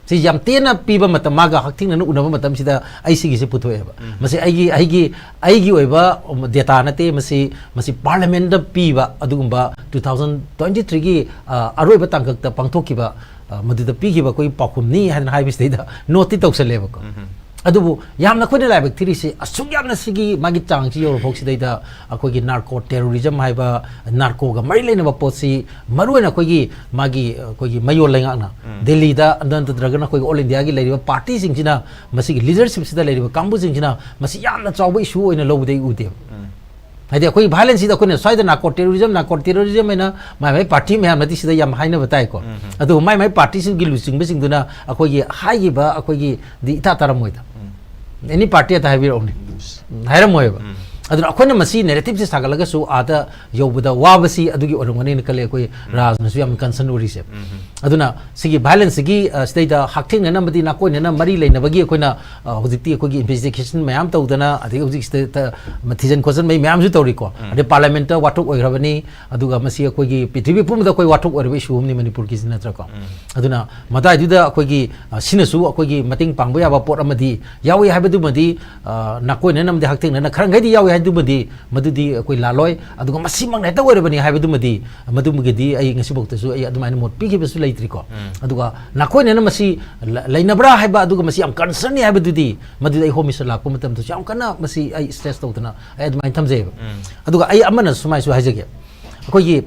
ꯁꯤ ꯌꯥꯝ ꯇꯦꯟꯅ ꯄꯤꯕ ꯃꯇꯝ, ꯃꯥꯒ ꯍꯛꯊꯦꯡꯅꯅ ꯎꯅꯕ ꯃꯇꯝꯁꯤꯗ ꯑꯩ ꯁꯤꯒꯤꯁꯤ ꯄꯨꯊꯣꯛꯑꯦꯕ꯫ ꯃꯁꯤ ꯑꯩꯒꯤ, ꯑꯩꯒꯤ, ꯑꯩꯒꯤ ꯑꯣꯏꯕ ꯗꯦꯇꯥ ꯅꯠꯇꯦ, ꯃꯁꯤ, ꯃꯁꯤ ꯄꯥꯔꯂꯤꯌꯥꯃꯦꯟꯗ ꯄꯤꯕ ꯑꯗꯨꯒꯨꯝꯕ two thousand twenty threeꯒꯤ ꯑꯔꯣꯏꯕ ꯇꯥꯡꯀꯛꯇ ꯄꯥꯡꯊꯣꯛꯈꯤꯕ, ꯑ, ꯃꯗꯨꯗ ꯄꯤꯈꯤꯕ ꯑꯩꯈꯣꯏꯒꯤ ꯄꯥꯎꯈꯨꯝꯅꯤ ꯍꯥꯏꯗꯅ ꯍꯥꯏꯕꯁꯤꯗꯩꯗ ꯅꯣꯠꯇꯤ ꯇꯧꯁꯜꯂꯦꯕꯀꯣ꯫ ꯑꯗꯨꯕꯨ ꯌꯥꯝꯅ ꯑꯩꯈꯣꯏꯅ ꯂꯥꯏꯕꯛ ꯊꯤꯔꯤꯁꯤ, ꯑꯁꯨꯛ ꯌꯥꯝꯅ ꯁꯤꯒꯤ ꯃꯥꯒꯤ ꯆꯥꯡꯁꯤ ꯌꯧꯔꯐꯥꯎ ꯁꯤꯗꯩꯗ ꯑꯩꯈꯣꯏꯒꯤ ꯅꯥꯔꯀꯣ ꯇꯦꯔꯣꯔꯤꯖꯝ ꯍꯥꯏꯕ, ꯅꯥꯔꯀꯣꯒ ꯃꯔꯤ ꯂꯩꯅꯕ ꯄꯣꯠꯁꯤ, ꯃꯔꯨꯑꯣꯏꯅ ꯑꯩꯈꯣꯏꯒꯤ ꯃꯥꯒꯤ, ꯑꯩꯈꯣꯏꯒꯤ ꯃꯌꯣꯜ ꯂꯩꯉꯥꯛꯅ ꯗꯦꯜꯂꯤꯗ ꯅꯠꯇ꯭ꯔꯒꯅ ꯑꯩꯈꯣꯏꯒꯤ ꯑꯣꯜ ꯏꯟꯗꯤꯌꯥꯒꯤ ꯂꯩꯔꯤꯕ ꯄꯥꯔꯇꯤꯁꯤꯡꯁꯤꯅ, ꯃꯁꯤꯒꯤ ꯂꯤꯗꯔꯁꯤꯞꯁꯤꯗ ꯂꯩꯔꯤꯕ ꯀꯥꯡꯕꯨꯁꯤꯡꯁꯤꯅ ꯃꯁꯤ ꯌꯥꯝꯅ ꯆꯥꯎꯕ ꯏꯁꯨ ꯑꯣꯏꯅ ꯂꯧꯕꯗꯤ ꯑꯩ ꯎꯗꯦꯕ꯫ ꯍꯥꯏꯗꯤ ꯑꯩꯈꯣꯏꯒꯤ ꯚꯥꯏꯂꯦꯟꯁꯁꯤꯗ ꯑꯩꯈꯣꯏꯅ ꯁ꯭ꯋꯥꯏꯗ ꯅꯥꯔꯀꯣ ꯇꯦꯔꯣꯔꯤꯖꯝ, ꯅꯥꯔꯀꯣ ꯇꯦꯔꯣꯔꯤꯖꯝ ꯍꯥꯏꯅ ꯃꯥꯏ ꯃꯥꯏ ꯄꯥꯔꯇꯤ ꯃꯌꯥꯝꯅꯗꯤ ꯁꯤꯗ ꯌꯥꯝ ꯍꯥꯏꯅꯕ ꯇꯥꯏꯀꯣ꯫ ꯑꯗꯨꯕꯨ ꯃꯥꯏ ꯃꯥꯏ ꯄꯥꯔꯇꯤꯁꯤꯡꯒꯤ ꯂꯨꯆꯤꯡꯕꯁꯤꯡꯗꯨꯅ ꯑꯩꯈꯣꯏꯒꯤ ꯍꯥꯏꯈꯤꯕ ꯑꯩꯈꯣꯏꯒꯤꯗꯤ ꯏꯇꯥ ꯇꯥꯔꯝꯃꯣꯏꯗ꯫ ꯑꯦꯅꯤ ꯄꯥꯔꯇꯤ ꯑꯇ ꯍꯥꯏꯕꯤꯔꯛꯎꯅꯦ꯫ ꯍꯥꯏꯔꯝꯃꯣꯏꯕ꯫ ꯑꯗꯨꯅ ꯑꯩꯈꯣꯏꯅ ꯃꯁꯤ ꯅꯦꯔꯦꯇꯤꯞꯁꯦ ꯁꯥꯒꯠꯂꯒꯁꯨ ꯑꯥꯗ ꯌꯧꯕꯗ ꯋꯥꯕꯁꯤ ꯑꯗꯨꯒꯤ ꯑꯣꯏꯔꯝꯒꯅꯤꯅ ꯈꯜꯂꯦ, ꯑꯩꯈꯣꯏ ꯔꯥꯖꯅꯁꯨ ꯌꯥꯝ ꯀꯟꯁꯔꯟ ꯑꯣꯏꯔꯤꯁꯦ꯫ ꯑꯗꯨꯅ ꯁꯤꯒꯤ ꯚꯥꯏꯂꯦꯟꯁꯁꯤꯒꯤ, ꯑ, ꯁꯤꯗꯩꯗ ꯍꯛꯊꯦꯡꯅꯅ ꯑꯃꯗꯤ ꯅꯥꯀꯣꯏꯅꯅ ꯃꯔꯤ ꯂꯩꯅꯕꯒꯤ ꯑꯩꯈꯣꯏꯅ, ꯑ, ꯍꯧꯖꯤꯛꯇꯤ ꯑꯩꯈꯣꯏꯒꯤ ꯏꯟꯚꯦꯁꯇꯤꯒꯦꯁꯟ ꯃꯌꯥꯝ ꯇꯧꯗꯅ, ꯑꯗꯒꯤ ꯍꯧꯖꯤꯛ ꯁꯤꯗ ꯊꯤꯖꯤꯟ ꯈꯣꯠꯆꯟꯕꯒꯤ ꯃꯌꯥꯝꯁꯨ ꯇꯧꯔꯤꯀꯣ꯫ ꯑꯗꯩ ꯄꯥꯔꯂꯤꯌꯥꯃꯦꯟꯠꯇ ꯋꯥꯊꯣꯛ ꯑꯣꯏꯈ꯭ꯔꯕꯅꯤ, ꯑꯗꯨꯒ ꯃꯁꯤ ꯑꯩꯈꯣꯏꯒꯤ ꯄ꯭ꯔꯤꯊꯤꯕꯤ ꯄꯨꯝꯕꯗ ꯑꯩꯈꯣꯏ ꯋꯥꯊꯣꯛ ꯑꯣꯏꯔꯕ ꯏꯁꯨ ꯑꯃꯅꯤ ꯃꯅꯤꯄꯨꯔꯒꯤꯁꯤ, ꯅꯠꯇ꯭ꯔꯀꯣ? ꯑꯗꯨꯅ ꯃꯇꯥꯏꯗꯨꯗ ꯑꯩꯈꯣꯏꯒꯤ, ꯑ, ꯁꯤꯅꯁꯨ ꯑꯩꯈꯣꯏꯒꯤ ꯃꯇꯦꯡ ꯄꯥꯡꯕ ꯌꯥꯕ ꯄꯣꯠ ꯑꯃꯗꯤ ꯌꯥꯎꯏ ꯍꯥꯏꯕꯗꯨꯃꯗꯤ, ꯑ, ꯅꯥꯀꯣꯏꯅꯅ ꯑꯃꯗꯤ ꯍꯛꯊꯦꯡꯅꯅ ꯈꯔ ꯃꯈꯩꯗꯤ ꯌꯥꯎꯏ ꯍꯥꯏꯗꯨꯃꯗꯤ, ꯃꯗꯨꯗꯤ ꯑꯩꯈꯣꯏ ꯂꯥꯜꯂꯣꯏ꯫ ꯑꯗꯨꯒ ꯃꯁꯤꯃꯛꯅ ꯍꯦꯛꯇ ꯑꯣꯏꯔꯕꯅꯤ ꯍꯥꯏꯕꯗꯨꯃꯗꯤ, ꯃꯗꯨꯃꯒꯤꯗꯤ ꯑꯩ ꯉꯁꯤꯐꯥꯎꯗꯁꯨ ꯑꯩ ꯑꯗꯨꯃꯥꯏꯅ ꯃꯣꯠ ꯄꯤꯈꯤꯕꯁꯨ ꯂꯩꯇ꯭ꯔꯤꯀꯣ꯫ ꯑꯗꯨꯒ ꯅꯥꯀꯣꯏꯅꯅ ꯃꯁꯤ ꯂ-, ꯂꯩꯅꯕ꯭ꯔꯥ ꯍꯥꯏꯕ, ꯑꯗꯨꯒ ꯃꯁꯤ ꯌꯥꯝ ꯀꯟꯁꯔꯟꯅꯤ ꯍꯥꯏꯕꯗꯨꯗꯤ, ꯃꯗꯨꯗꯤ ꯑꯩ ꯍꯣꯝ ꯃꯤꯅꯤꯁꯇꯔ ꯂꯥꯛꯄ ꯃꯇꯝꯗꯁꯨ ꯌꯥꯝ ꯀꯟꯅ ꯃꯁꯤ ꯑꯩ ꯁ꯭ꯇ꯭ꯔꯦꯁ ꯇꯧꯗꯅ ꯑꯩ ꯑꯗꯨꯃꯥꯏꯅ ꯊꯝꯖꯩꯑꯕ꯫ ꯑꯗꯨꯒ ꯑꯩ ꯑꯃꯅ ꯁꯨꯃꯥꯏꯁꯨ ꯍꯥꯏꯖꯒꯦ, ꯑꯩꯈꯣꯏꯒꯤ,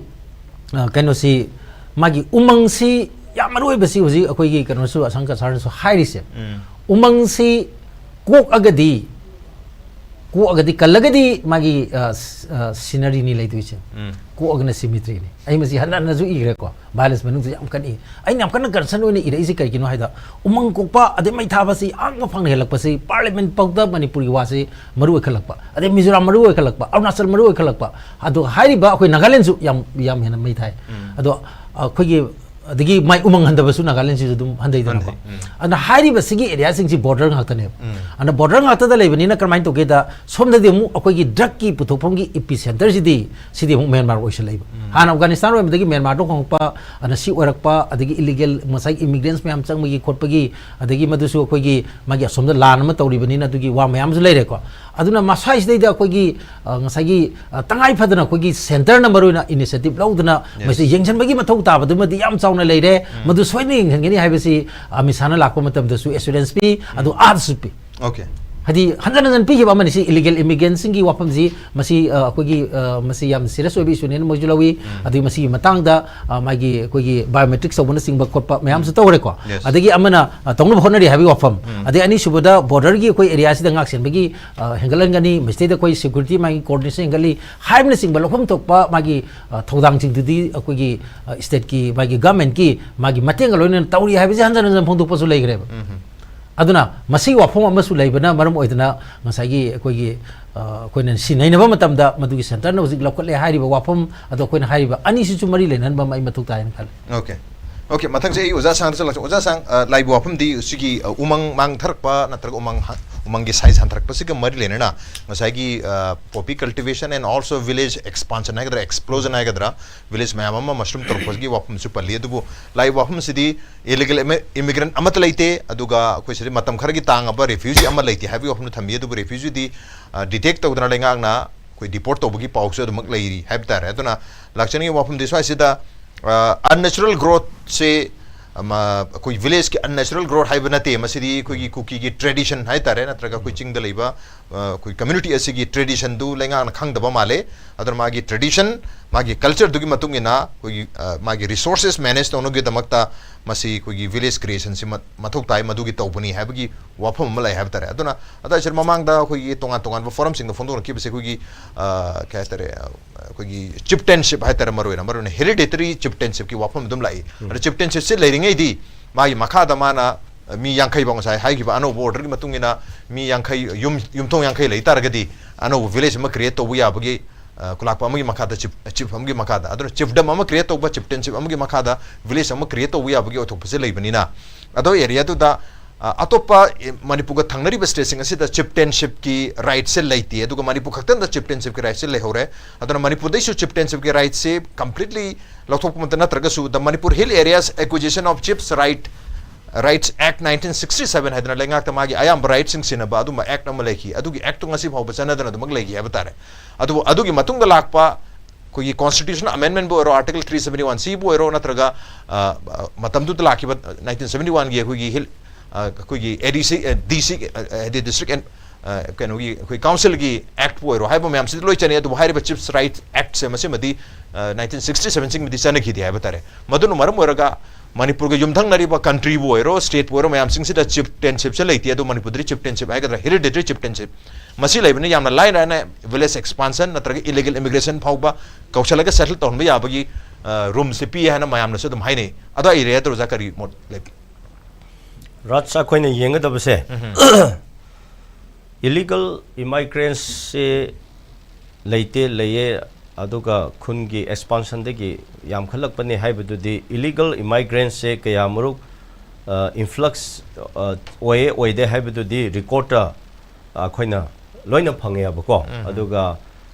ꯑ, ꯀꯩꯅꯣꯁꯤ, ꯃꯥꯒꯤ ꯎꯃꯪꯁꯤ ꯌꯥꯝ ꯃꯔꯨ ꯑꯣꯏꯕꯁꯤ ꯍꯧꯖꯤꯛ ꯑꯩꯈꯣꯏꯒꯤ ꯀꯩꯅꯣꯁꯨ, ꯑꯁꯪꯀ ꯁꯥꯔꯅꯁꯨ ꯍꯥꯏꯔꯤꯁꯦ, ꯎꯃꯪꯁꯤ ꯀꯣꯛꯑꯒꯗꯤ, ꯀꯣꯛꯑꯒꯗꯤ, ꯀꯜꯂꯒꯗꯤ ꯃꯥꯒꯤ, ꯑ, ꯁ-, ꯑ, ꯁꯤꯅꯔꯤꯅꯤ ꯂꯩꯗꯣꯏꯁꯦ꯫ ꯀꯣꯛꯑꯒꯅ ꯁꯤꯃꯤꯇ꯭ꯔꯤꯅꯤ꯫ ꯑꯩ ꯃꯁꯤ ꯍꯟꯅ ꯍꯟꯅꯁꯨ ꯏꯈ꯭ꯔꯦꯀꯣ, ꯚꯥꯏꯂꯦꯟꯁ ꯃꯅꯨꯡꯗ ꯌꯥꯝ ꯀꯟꯅ ꯏ꯫ ꯑꯩꯅ ꯌꯥꯝ ꯀꯟꯅ ꯀꯟꯁꯔꯟ ꯑꯣꯏꯅ ꯏꯔꯛꯏꯁꯦ ꯀꯩꯒꯤꯅꯣ ꯍꯥꯏꯗ, ꯎꯃꯪ ꯀꯣꯛꯄ ꯑꯗꯩ ꯃꯩ ꯊꯥꯕꯁꯤ ꯑꯉꯛꯄ ꯐꯪꯅ ꯍꯦꯜꯂꯛꯄꯁꯤ, ꯄꯥꯔꯂꯤꯌꯥꯃꯦꯟꯠ ꯐꯥꯎꯗ ꯃꯅꯤꯄꯨꯔꯒꯤ ꯋꯥꯁꯤ ꯃꯔꯨ ꯑꯣꯏꯈꯠꯂꯛꯄ, ꯑꯗꯩ ꯃꯤꯖꯣꯔꯥꯝ ꯃꯔꯨ ꯑꯣꯏꯈꯠꯂꯛꯄ, ꯑꯔꯨꯅꯥꯆꯜ ꯃꯔꯨ ꯑꯣꯏꯈꯠꯂꯛꯄ, ꯑꯗꯨꯒ ꯍꯥꯏꯔꯤꯕ ꯑꯩꯈꯣꯏ ꯅꯥꯒꯥꯂꯦꯟꯁꯨ ꯌꯥꯝ, ꯌꯥꯝ ꯍꯦꯟꯅ ꯃꯩ ꯊꯥꯏ꯫ ꯑꯗꯣ ꯑꯩꯈꯣꯏꯒꯤ ꯑꯗꯒꯤ ꯃꯥꯏ ꯎꯃꯪ ꯍꯟꯊꯕꯁꯨ ꯅꯥꯒꯥꯂꯦꯟꯁꯤꯁꯨ ꯑꯗꯨꯝ ꯍꯟꯊꯩꯗꯅꯀꯣ꯫ ꯍꯟꯊꯩ, ꯎꯝ꯫ ꯑꯗꯨꯅ ꯍꯥꯏꯔꯤꯕ ꯁꯤꯒꯤ ꯑꯦꯔꯤꯌꯥꯁꯤꯡꯁꯤ ꯕꯣꯔꯗꯔ ꯉꯥꯛꯇꯅꯦꯕ꯫ ꯎꯝ꯫ ꯑꯗꯨꯅ ꯕꯣꯔꯗꯔ ꯉꯥꯛꯇꯗ ꯂꯩꯕꯅꯤꯅ ꯀꯔꯝꯍꯥꯏꯅ ꯇꯧꯒꯦꯗ, ꯁꯣꯝꯗꯗꯤ ꯑꯃꯨꯛ ꯑꯩꯈꯣꯏꯒꯤ ꯗ꯭ꯔꯒꯀꯤ ꯄꯨꯊꯣꯛꯐꯝꯒꯤ ꯏꯄꯤ ꯁꯦꯟꯇꯔꯁꯤꯗꯤ, ꯁꯤꯗꯤ ꯑꯃꯨꯛ ꯃ꯭ꯌꯥꯟꯃꯥꯔ ꯑꯣꯏꯁꯜꯂꯛꯏꯕ꯫ ꯎꯝ꯫ ꯍꯥꯟꯅ ꯑꯐꯒꯥꯅꯤꯁꯇꯥꯟ ꯑꯣꯏꯔꯝꯕꯗꯒꯤ ꯃ꯭ꯌꯥꯟꯃꯥꯔꯗ ꯍꯣꯡꯉꯛꯄ, ꯑꯗꯨꯅ ꯁꯤ ꯑꯣꯏꯔꯛꯄ, ꯑꯗꯒꯤ ꯏꯂꯤꯒꯦꯜ ꯉꯁꯥꯏꯒꯤ ꯏꯃꯤꯒ꯭ꯔꯦꯟꯁ ꯃꯌꯥꯝ ꯆꯪꯕꯒꯤ ꯈꯣꯠꯄꯒꯤ, ꯑꯗꯒꯤ ꯃꯗꯨꯁꯨ ꯑꯩꯈꯣꯏꯒꯤ ꯃꯥꯒꯤ ꯑꯁꯣꯝꯗ ꯂꯥꯟ ꯑꯃ ꯇꯧꯔꯤꯕꯅꯤꯅ ꯑꯗꯨꯒꯤ ꯋꯥ ꯃꯌꯥꯝꯁꯨ ꯂꯩꯔꯦꯀꯣ꯫ ꯑꯗꯨꯅ ꯃꯁ꯭ꯋꯥꯏꯁꯤꯗꯩꯗ ꯑꯩꯈꯣꯏꯒꯤ, ꯑ, ꯉꯁꯥꯏꯒꯤ, ꯑ, ꯇꯉꯥꯏ ꯐꯗꯅ ꯑꯩꯈꯣꯏꯒꯤ ꯁꯦꯟꯇꯔꯅ ꯃꯔꯨ ꯑꯣꯏꯅ ꯏꯅꯤꯁꯤꯌꯦꯇꯤꯚ ꯂꯧꯗꯅ Yes. ꯃꯁꯤ ꯌꯦꯡꯁꯤꯟꯕꯒꯤ ꯃꯊꯧ ꯇꯥꯕꯗꯨꯃꯗꯤ ꯌꯥꯝ ꯆꯥꯎꯅ ꯂꯩꯔꯦ꯫ ꯃꯗꯨ ꯁꯣꯏꯗꯅ ꯌꯦꯡꯁꯤꯟꯒꯅꯤ ꯍꯥꯏꯕꯁꯤ ꯑꯃꯤꯠ ꯁꯥꯍꯅ ꯂꯥꯛꯄ ꯃꯇꯝꯗꯁꯨ ꯑꯦꯁꯨꯔꯦꯟꯁ ꯄꯤ, ꯑꯗꯨ ꯑꯥꯗꯁꯨ ꯄꯤ꯫ Okay. ꯍꯥꯏꯗꯤ ꯍꯟꯖꯟ ꯍꯟꯖꯟ ꯄꯤꯈꯤꯕ ꯑꯃꯅꯤ꯫ ꯁꯤ ꯏꯂꯤꯒꯦꯜ ꯏꯃꯤꯒ꯭ꯔꯦꯟꯁꯤꯡꯒꯤ ꯋꯥꯐꯝꯁꯤ, ꯃꯁꯤ, ꯑ, ꯑꯩꯈꯣꯏꯒꯤ, ꯑ, ꯃꯁꯤ ꯌꯥꯝꯅ ꯁꯤꯔꯤꯌꯁ ꯑꯣꯏꯕ ꯏꯁꯨꯅꯦꯅ ꯃꯣꯏꯁꯨ ꯂꯧꯏ꯫ ꯑꯗꯨꯒꯤ ꯃꯁꯤꯒꯤ ꯃꯇꯥꯡꯗ, ꯑ, ꯃꯥꯒꯤ ꯑꯩꯈꯣꯏꯒꯤ ꯕꯥꯏꯑꯣꯃꯦꯇ꯭ꯔꯤꯛꯁ ꯇꯧꯕꯅꯆꯤꯡꯕ ꯈꯣꯠꯄ ꯃꯌꯥꯝꯁꯨ ꯇꯧꯔꯦꯀꯣ꯫ Yes. ꯑꯗꯒꯤ ꯑꯃꯅ, ꯑ, ꯇꯧꯅꯕ ꯍꯣꯠꯅꯔꯤ ꯍꯥꯏꯕꯒꯤ ꯋꯥꯐꯝ꯫ ꯎꯝ꯫ ꯑꯗꯩ ꯑꯅꯤꯁꯨꯕꯗ ꯕꯣꯔꯗꯔꯒꯤ ꯑꯩꯈꯣꯏ ꯑꯦꯔꯤꯌꯥꯁꯤꯗ ꯉꯥꯛ ꯁꯦꯟꯕꯒꯤ, ꯑ, ꯍꯦꯟꯒꯠꯍꯟꯒꯅꯤ, ꯃꯁꯤꯗꯩꯗ ꯑꯩꯈꯣꯏ ꯁꯦꯀ꯭ꯌꯨꯔꯤꯇꯤ ꯃꯥꯒꯤ ꯀꯣꯑꯣꯔꯗꯤꯅꯦꯁꯟ ꯍꯦꯟꯒꯠꯂꯤ ꯍꯥꯏꯕꯅꯆꯤꯡꯕ ꯂꯧꯐꯝ ꯊꯣꯛꯄ ꯃꯥꯒꯤ, ꯑ, ꯊꯧꯗꯥꯡꯁꯤꯡꯗꯨꯗꯤ ꯑꯩꯈꯣꯏꯒꯤ, ꯑ, ꯁ꯭ꯇꯦꯠꯀꯤ ꯃꯥꯒꯤ ꯒꯃꯦꯟꯠꯀꯤ ꯃꯥꯒꯤ ꯃꯇꯦꯡꯒ ꯂꯣꯏꯅꯅ ꯇꯧꯔꯤ ꯍꯥꯏꯕꯁꯤ ꯍꯟꯖꯟ ꯍꯟꯖꯟ ꯐꯣꯡꯗꯣꯛꯄꯁꯨ ꯂꯩꯈ꯭ꯔꯦꯕ꯫ ꯎꯝ꯫ ꯑꯗꯨꯅ ꯃꯁꯤꯒꯤ ꯋꯥꯐꯝ ꯑꯃꯁꯨ ꯂꯩꯕꯅ ꯃꯔꯝ ꯑꯣꯏꯗꯅ ꯉꯁꯥꯏꯒꯤ ꯑꯩꯈꯣꯏꯒꯤ, ꯑ, ꯑꯩꯈꯣꯏꯅ ꯁꯤ ꯅꯩꯅꯕ ꯃꯇꯝꯗ ꯃꯗꯨꯒꯤ ꯁꯦꯟꯇꯔꯅ ꯍꯧꯖꯤꯛ ꯂꯧꯈꯠꯂꯦ ꯍꯥꯏꯔꯤꯕ ꯋꯥꯐꯝ ꯑꯗꯣ ꯑꯩꯈꯣꯏꯅ ꯍꯥꯏꯔꯤꯕ ꯑꯅꯤꯁꯤꯁꯨ ꯃꯔꯤ ꯂꯩꯅꯍꯟꯕ ꯑꯃ ꯑꯩ ꯃꯊꯧ ꯇꯥꯏꯅ ꯈꯜꯂꯤ꯫ Okay. Okay, ꯃꯊꯪꯁꯦ ꯑꯩ ꯑꯣꯖꯥ ꯁꯥꯡꯗ ꯆꯠꯂꯛꯁꯦ꯫ ꯑꯣꯖꯥ ꯁꯥꯡ, ꯑ, ꯂꯥꯛꯏꯕ ꯋꯥꯐꯝꯗꯤ ꯁꯤꯒꯤ, ꯑ, ꯎꯃꯪ ꯃꯥꯡꯊꯔꯛꯄ ꯅꯠꯇ꯭ꯔꯒ ꯎꯃꯪ ꯍ-, ꯎꯃꯪꯒꯤ ꯁꯥꯏꯖ ꯍꯟꯊꯔꯛꯄꯁꯤꯒ ꯃꯔꯤ ꯂꯩꯅꯅ ꯉꯁꯥꯏꯒꯤ, ꯑ, poppy cultivation and also village expansion ꯍꯥꯏꯒꯗ꯭ꯔꯥ, explosion ꯍꯥꯏꯒꯗ꯭ꯔꯥ, ꯚꯤꯂꯦꯖ ꯃꯌꯥꯝ ꯑꯃ ꯃꯁꯔꯨꯝ ꯇꯧꯔꯛꯄꯒꯤ ꯋꯥꯐꯝꯁꯨ ꯄꯜꯂꯤ꯫ ꯑꯗꯨꯕꯨ ꯂꯥꯛꯏꯕ ꯋꯥꯐꯝꯁꯤꯗꯤ ꯏꯂꯤꯒꯦꯜ ꯏꯃꯤ-, ꯏꯃꯤꯒ꯭ꯔꯦꯟ ꯑꯃꯠꯇ ꯂꯩꯇꯦ, ꯑꯗꯨꯒ ꯑꯩꯈꯣꯏ ꯁꯤꯗ ꯃꯇꯝ ꯈꯔꯒꯤ ꯇꯥꯡꯉꯕ ꯔꯦꯐ꯭ꯌꯨꯖꯤ ꯑꯃ ꯂꯩꯇꯦ ꯍꯥꯏꯕꯒꯤ ꯋꯥꯐꯝꯗꯨ ꯊꯝꯕꯤ꯫ ꯑꯗꯨꯕꯨ ꯔꯦꯐ꯭ꯌꯨꯖꯤꯗꯤ, ꯑ, ꯗꯤꯇꯦꯛ ꯇꯧꯗꯅ ꯂꯩꯉꯥꯛꯅ ꯑꯩꯈꯣꯏ ꯗꯤꯄꯣꯔꯠ ꯇꯧꯕꯒꯤ ꯄꯥꯎꯁꯨ ꯑꯗꯨꯃꯛ ꯂꯩꯔꯤ ꯍꯥꯏꯕ ꯇꯥꯔꯦ꯫ ꯑꯗꯨꯅ ꯂꯥꯛꯆꯅꯤꯡꯉꯤꯕ ꯋꯥꯐꯝꯗꯤ ꯁ꯭ꯋꯥꯏꯁꯤꯗ, ꯑ, unnatural growthꯁꯦ, ꯑꯃ, ꯑꯩꯈꯣꯏ ꯚꯤꯂꯦꯖꯀꯤ unnatural growth ꯍꯥꯏꯕ ꯅꯠꯇꯦ, ꯃꯁꯤꯗꯤ ꯑꯩꯈꯣꯏꯒꯤ ꯀꯨꯀꯤꯒꯤ tradition ꯍꯥꯏ ꯇꯥꯔꯦ, ꯅꯠꯇ꯭ꯔꯒ ꯑꯩꯈꯣꯏ ꯆꯤꯡꯗ ꯂꯩꯕ, ꯑ, ꯑꯩꯈꯣꯏ community ꯑꯁꯤꯒꯤ traditionꯗꯨ ꯂꯩꯉꯥꯛꯅ ꯈꯪꯗꯕ ꯃꯥꯜꯂꯦ꯫ ꯑꯗꯨꯅ ꯃꯥꯒꯤ tradition, ꯃꯥꯒꯤ cultureꯗꯨꯒꯤ ꯃꯇꯨꯡ ꯏꯟꯅ ꯑꯩꯈꯣꯏꯒꯤ, ꯑ, ꯃꯥꯒꯤ resources manage ꯇꯧꯅꯕꯒꯤꯗꯃꯛꯇ ꯃꯁꯤ ꯑꯩꯈꯣꯏꯒꯤ village creationꯁꯤ ꯃ-, ꯃꯊꯧ ꯇꯥꯏ, ꯃꯗꯨꯒꯤ ꯇꯧꯕꯅꯤ ꯍꯥꯏꯕꯒꯤ ꯋꯥꯐꯝ ꯑꯃ ꯂꯩ ꯍꯥꯏꯕ ꯇꯥꯔꯦ꯫ ꯑꯗꯨꯅ ꯑꯗꯥꯏꯁꯤꯗ ꯃꯃꯥꯡꯗ ꯑꯩꯈꯣꯏꯒꯤ ꯇꯣꯉꯥꯟ ꯇꯣꯉꯥꯟꯕ ꯐꯣꯔꯝꯁꯤꯡꯗ ꯐꯣꯡꯗꯣꯔꯛꯈꯤꯕꯁꯦ ꯑꯩꯈꯣꯏꯒꯤ, ꯑ, ꯀꯩ ꯍꯥꯏꯇꯥꯔꯦ, ꯑ, ꯑꯩꯈꯣꯏꯒꯤ chieftainship ꯍꯥꯏꯇꯥꯔꯦ, ꯃꯔꯨꯑꯣꯏꯅ, ꯃꯔꯨꯑꯣꯏꯅ hereditary chieftainshipꯀꯤ ꯋꯥꯐꯝ ꯑꯗꯨꯝ ꯂꯥꯛꯏ꯫ ꯑꯗꯣ chieftainshipꯁꯦ ꯂꯩꯔꯤꯉꯩꯗꯤ ꯃꯥꯒꯤ ꯃꯈꯥꯗ ꯃꯥꯅ, ꯑ, ꯃꯤ ꯌꯥꯡꯈꯩ ꯐꯥꯎ, ꯉꯁꯥꯏ ꯍꯥꯏꯈꯤꯕ ꯑꯅꯧꯕ orderꯒꯤ ꯃꯇꯨꯡ ꯏꯟꯅ ꯃꯤ ꯌꯥꯡꯈꯩ, ꯌꯨꯝ, ꯌꯨꯝꯊꯣꯡ ꯌꯥꯡꯈꯩ ꯂꯩ ꯇꯥꯔꯒꯗꯤ ꯑꯅꯧꯕ village ꯑꯃ create ꯇꯧꯕ ꯌꯥꯕꯒꯤ ꯑ, ꯈꯨꯂꯥꯛꯄ ꯑꯃꯒꯤ ꯃꯈꯥꯗ ꯆꯤꯐ ꯆꯤꯐ ꯑꯃꯒꯤ ꯃꯈꯥꯗ, ꯑꯗꯨꯅ ꯆꯤꯐꯗꯝ ꯑꯃ ꯀ꯭ꯔꯤꯌꯦꯠ ꯇꯧꯕ, ꯆꯤꯐꯇꯦꯟꯁꯤꯞ ꯑꯃꯒꯤ ꯃꯈꯥꯗ ꯚꯤꯂꯦꯖ ꯑꯃ ꯀ꯭ꯔꯤꯌꯦꯠ ꯇꯧꯕ ꯌꯥꯕꯒꯤ ꯑꯣꯏꯊꯣꯛꯄꯁꯦ ꯂꯩꯕꯅꯤꯅ, ꯑꯗꯣ ꯑꯦꯔꯤꯌꯥꯗꯨꯗ ꯑ, ꯑꯇꯣꯞꯄ, ꯑꯦ, ꯃꯅꯤꯄꯨꯔꯒ ꯊꯪꯅꯔꯤꯕ ꯁ꯭ꯇꯦꯠꯁꯤꯡ ꯑꯁꯤꯗ ꯆꯤꯐꯇꯦꯟꯁꯤꯞꯀꯤ ꯔꯥꯏꯠꯁꯦ ꯂꯩꯇꯦ, ꯑꯗꯨꯒ ꯃꯅꯤꯄꯨꯔ ꯈꯛꯇꯗ ꯆꯤꯐꯇꯦꯟꯁꯤꯞꯀꯤ ꯔꯥꯏꯠꯁꯦ ꯂꯩꯍꯧꯔꯦ꯫ ꯑꯗꯨꯅ ꯃꯅꯤꯄꯨꯔꯗꯩꯁꯨ ꯆꯤꯐꯇꯦꯟꯁꯤꯞꯀꯤ ꯔꯥꯏꯠꯁꯦ ꯀꯝꯄ꯭ꯂꯤꯠꯂꯤ ꯂꯧꯊꯣꯛꯄꯃꯛꯇ ꯅꯠꯇ꯭ꯔꯒꯁꯨ, the Manipur Hill Areas Acquisition of Chiefs Right, Rights Act nineteen sixty seven ꯍꯥꯏꯗꯅ ꯂꯩꯉꯥꯛꯇ ꯃꯥꯒꯤ ꯑꯌꯥꯝꯕ ꯔꯥꯏꯠꯁꯤꯡ ꯁꯤꯟꯅꯕ ꯑꯗꯨꯝꯕ ꯑꯦꯛ ꯑꯃ ꯂꯩꯈꯤ꯫ ꯑꯗꯨꯒꯤ ꯑꯦꯛꯇꯣ ꯉꯁꯤ ꯐꯥꯎꯕ ꯆꯠꯅꯗꯅ ꯑꯗꯨꯃꯛ ꯂꯩꯈꯤ ꯍꯥꯏꯕ ꯇꯥꯔꯦ꯫ ꯑꯗꯨꯕꯨ ꯑꯗꯨꯒꯤ ꯃꯇꯨꯡꯗ ꯂꯥꯛꯄ ꯑꯩꯈꯣꯏꯒꯤ ꯀꯣꯟꯁꯇꯤꯇ꯭ꯌꯨꯁꯟ ꯑꯃꯦꯟꯃꯦꯟꯕꯨ ꯑꯣꯏꯔꯣ, ꯑꯥꯔꯇꯤꯀꯜ ꯊ꯭ꯔꯤ ꯁꯕꯦꯟꯇꯤ ꯋꯥꯟ ꯁꯤꯕꯨ ꯑꯣꯏꯔꯣ, ꯅꯠꯇ꯭ꯔꯒ, ꯑ, ꯑ, ꯃꯇꯝꯗꯨꯗ ꯂꯥꯛꯈꯤꯕ ꯅꯥꯏꯟꯇꯤꯟ ꯁꯕꯦꯟꯇꯤ ꯋꯥꯟꯒꯤ ꯑꯩꯈꯣꯏꯒꯤ ꯍꯤꯜ, ꯑ, ꯑꯩꯈꯣꯏꯒꯤ ꯑꯦ ꯗꯤ ꯁꯤ, ꯑ, ꯗꯤ ꯁꯤ, ꯑ, ꯍꯥꯏꯗꯤ ꯗꯤꯁꯇ꯭ꯔꯤꯛ ꯑꯦꯟ, ꯑ, ꯀꯩꯅꯣꯒꯤ ꯑꯩꯈꯣꯏ ꯀꯥꯎꯟꯁꯤꯜꯒꯤ ꯑꯦꯛꯄꯨ ꯑꯣꯏꯔꯣ, ꯍꯥꯏꯕ ꯃꯌꯥꯝꯁꯤꯗ ꯂꯣꯏ ꯆꯠꯅꯩ꯫ ꯑꯗꯨꯕꯨ ꯍꯥꯏꯔꯤꯕ ꯆꯤꯐꯁ ꯔꯥꯏꯠ ꯑꯦꯛꯁꯦ ꯃꯁꯤꯃꯗꯤ, ꯑ, ꯅꯥꯏꯟꯇꯤꯟ ꯁꯤꯛꯁꯇꯤ ꯁꯕꯦꯟꯁꯤꯡꯃꯗꯤ ꯆꯠꯅꯈꯤꯗꯦ ꯍꯥꯏꯕ ꯇꯥꯔꯦ꯫ ꯃꯗꯨꯅ ꯃꯔꯝ ꯑꯣꯏꯔꯒ ꯃꯅꯤꯄꯨꯔꯒ ꯌꯨꯝꯊꯪꯅꯔꯤꯕ ꯀꯟꯇ꯭ꯔꯤꯕꯨ ꯑꯣꯏꯔꯣ, ꯁ꯭ꯇꯦꯠꯄꯨ ꯑꯣꯏꯔꯣ, ꯃꯌꯥꯝꯁꯤꯡꯁꯤꯗ ꯆꯤꯐꯇꯦꯟꯁꯤꯞꯁꯦ ꯂꯩꯇꯦ꯫ ꯑꯗꯣ ꯃꯅꯤꯄꯨꯔꯗꯗꯤ ꯆꯤꯐꯇꯦꯟꯁꯤꯞ ꯍꯥꯏꯒꯗ꯭ꯔꯥ, ꯍꯦꯔꯤꯗꯤꯇꯔꯤ ꯆꯤꯐꯇꯦꯟꯁꯤꯞ ꯃꯁꯤ ꯂꯩꯕꯅ ꯌꯥꯝꯅ ꯂꯥꯏ ꯂꯥꯏꯅ ꯚꯤꯂꯦꯖ ꯑꯦꯛꯁꯄꯥꯟꯁꯟ ꯅꯠꯇ꯭ꯔꯒ ꯏꯂꯤꯒꯦꯜ ꯏꯃꯤꯒ꯭ꯔꯦꯁꯟ ꯐꯥꯎꯕ ꯀꯧꯁꯜꯂꯒ ꯁꯦꯇꯜ ꯇꯧꯍꯟꯕ ꯌꯥꯕꯒꯤ, ꯑ, ꯔꯨꯝꯁꯦ ꯄꯤ ꯍꯥꯏꯅ ꯃꯌꯥꯝꯅꯁꯨ ꯑꯗꯨꯝ ꯍꯥꯏꯅꯩ꯫ ꯑꯗꯣ ꯑꯩ ꯔꯦꯠ ꯑꯣꯖꯥ ꯀꯔꯤ ꯃꯣꯠ ꯂꯩꯕꯤ? ꯔꯥꯖ, ꯑꯩꯈꯣꯏꯅ ꯌꯦꯡꯒꯗꯕꯁꯦ, ꯏꯂꯤꯒꯜ ꯏꯃꯥꯏꯒ꯭ꯔꯦꯟꯁꯁꯦ ꯂꯩꯇꯦ, ꯂꯩꯌꯦ, ꯑꯗꯨꯒ ꯈꯨꯟꯒꯤ ꯑꯦꯛꯁꯄꯥꯟꯁꯟꯗꯒꯤ ꯌꯥꯝꯈꯠꯂꯛꯄꯅꯦ ꯍꯥꯏꯕꯗꯨꯗꯤ, ꯏꯂꯤꯒꯜ ꯏꯃꯥꯏꯒ꯭ꯔꯦꯟꯁꯁꯦ ꯀꯌꯥꯃꯔꯨꯛ, ꯑ, ꯏꯟꯐ꯭ꯂꯛꯁ, ꯑ, ꯑꯣꯏꯌꯦ ꯑꯣꯏꯗꯦ ꯍꯥꯏꯕꯗꯨꯗꯤ ꯔꯦꯀꯣꯔꯠꯇ ꯑꯩꯈꯣꯏꯅ ꯂꯣꯏꯅ ꯐꯪꯉꯦꯕꯀꯣ꯫ ꯑꯗꯨꯒ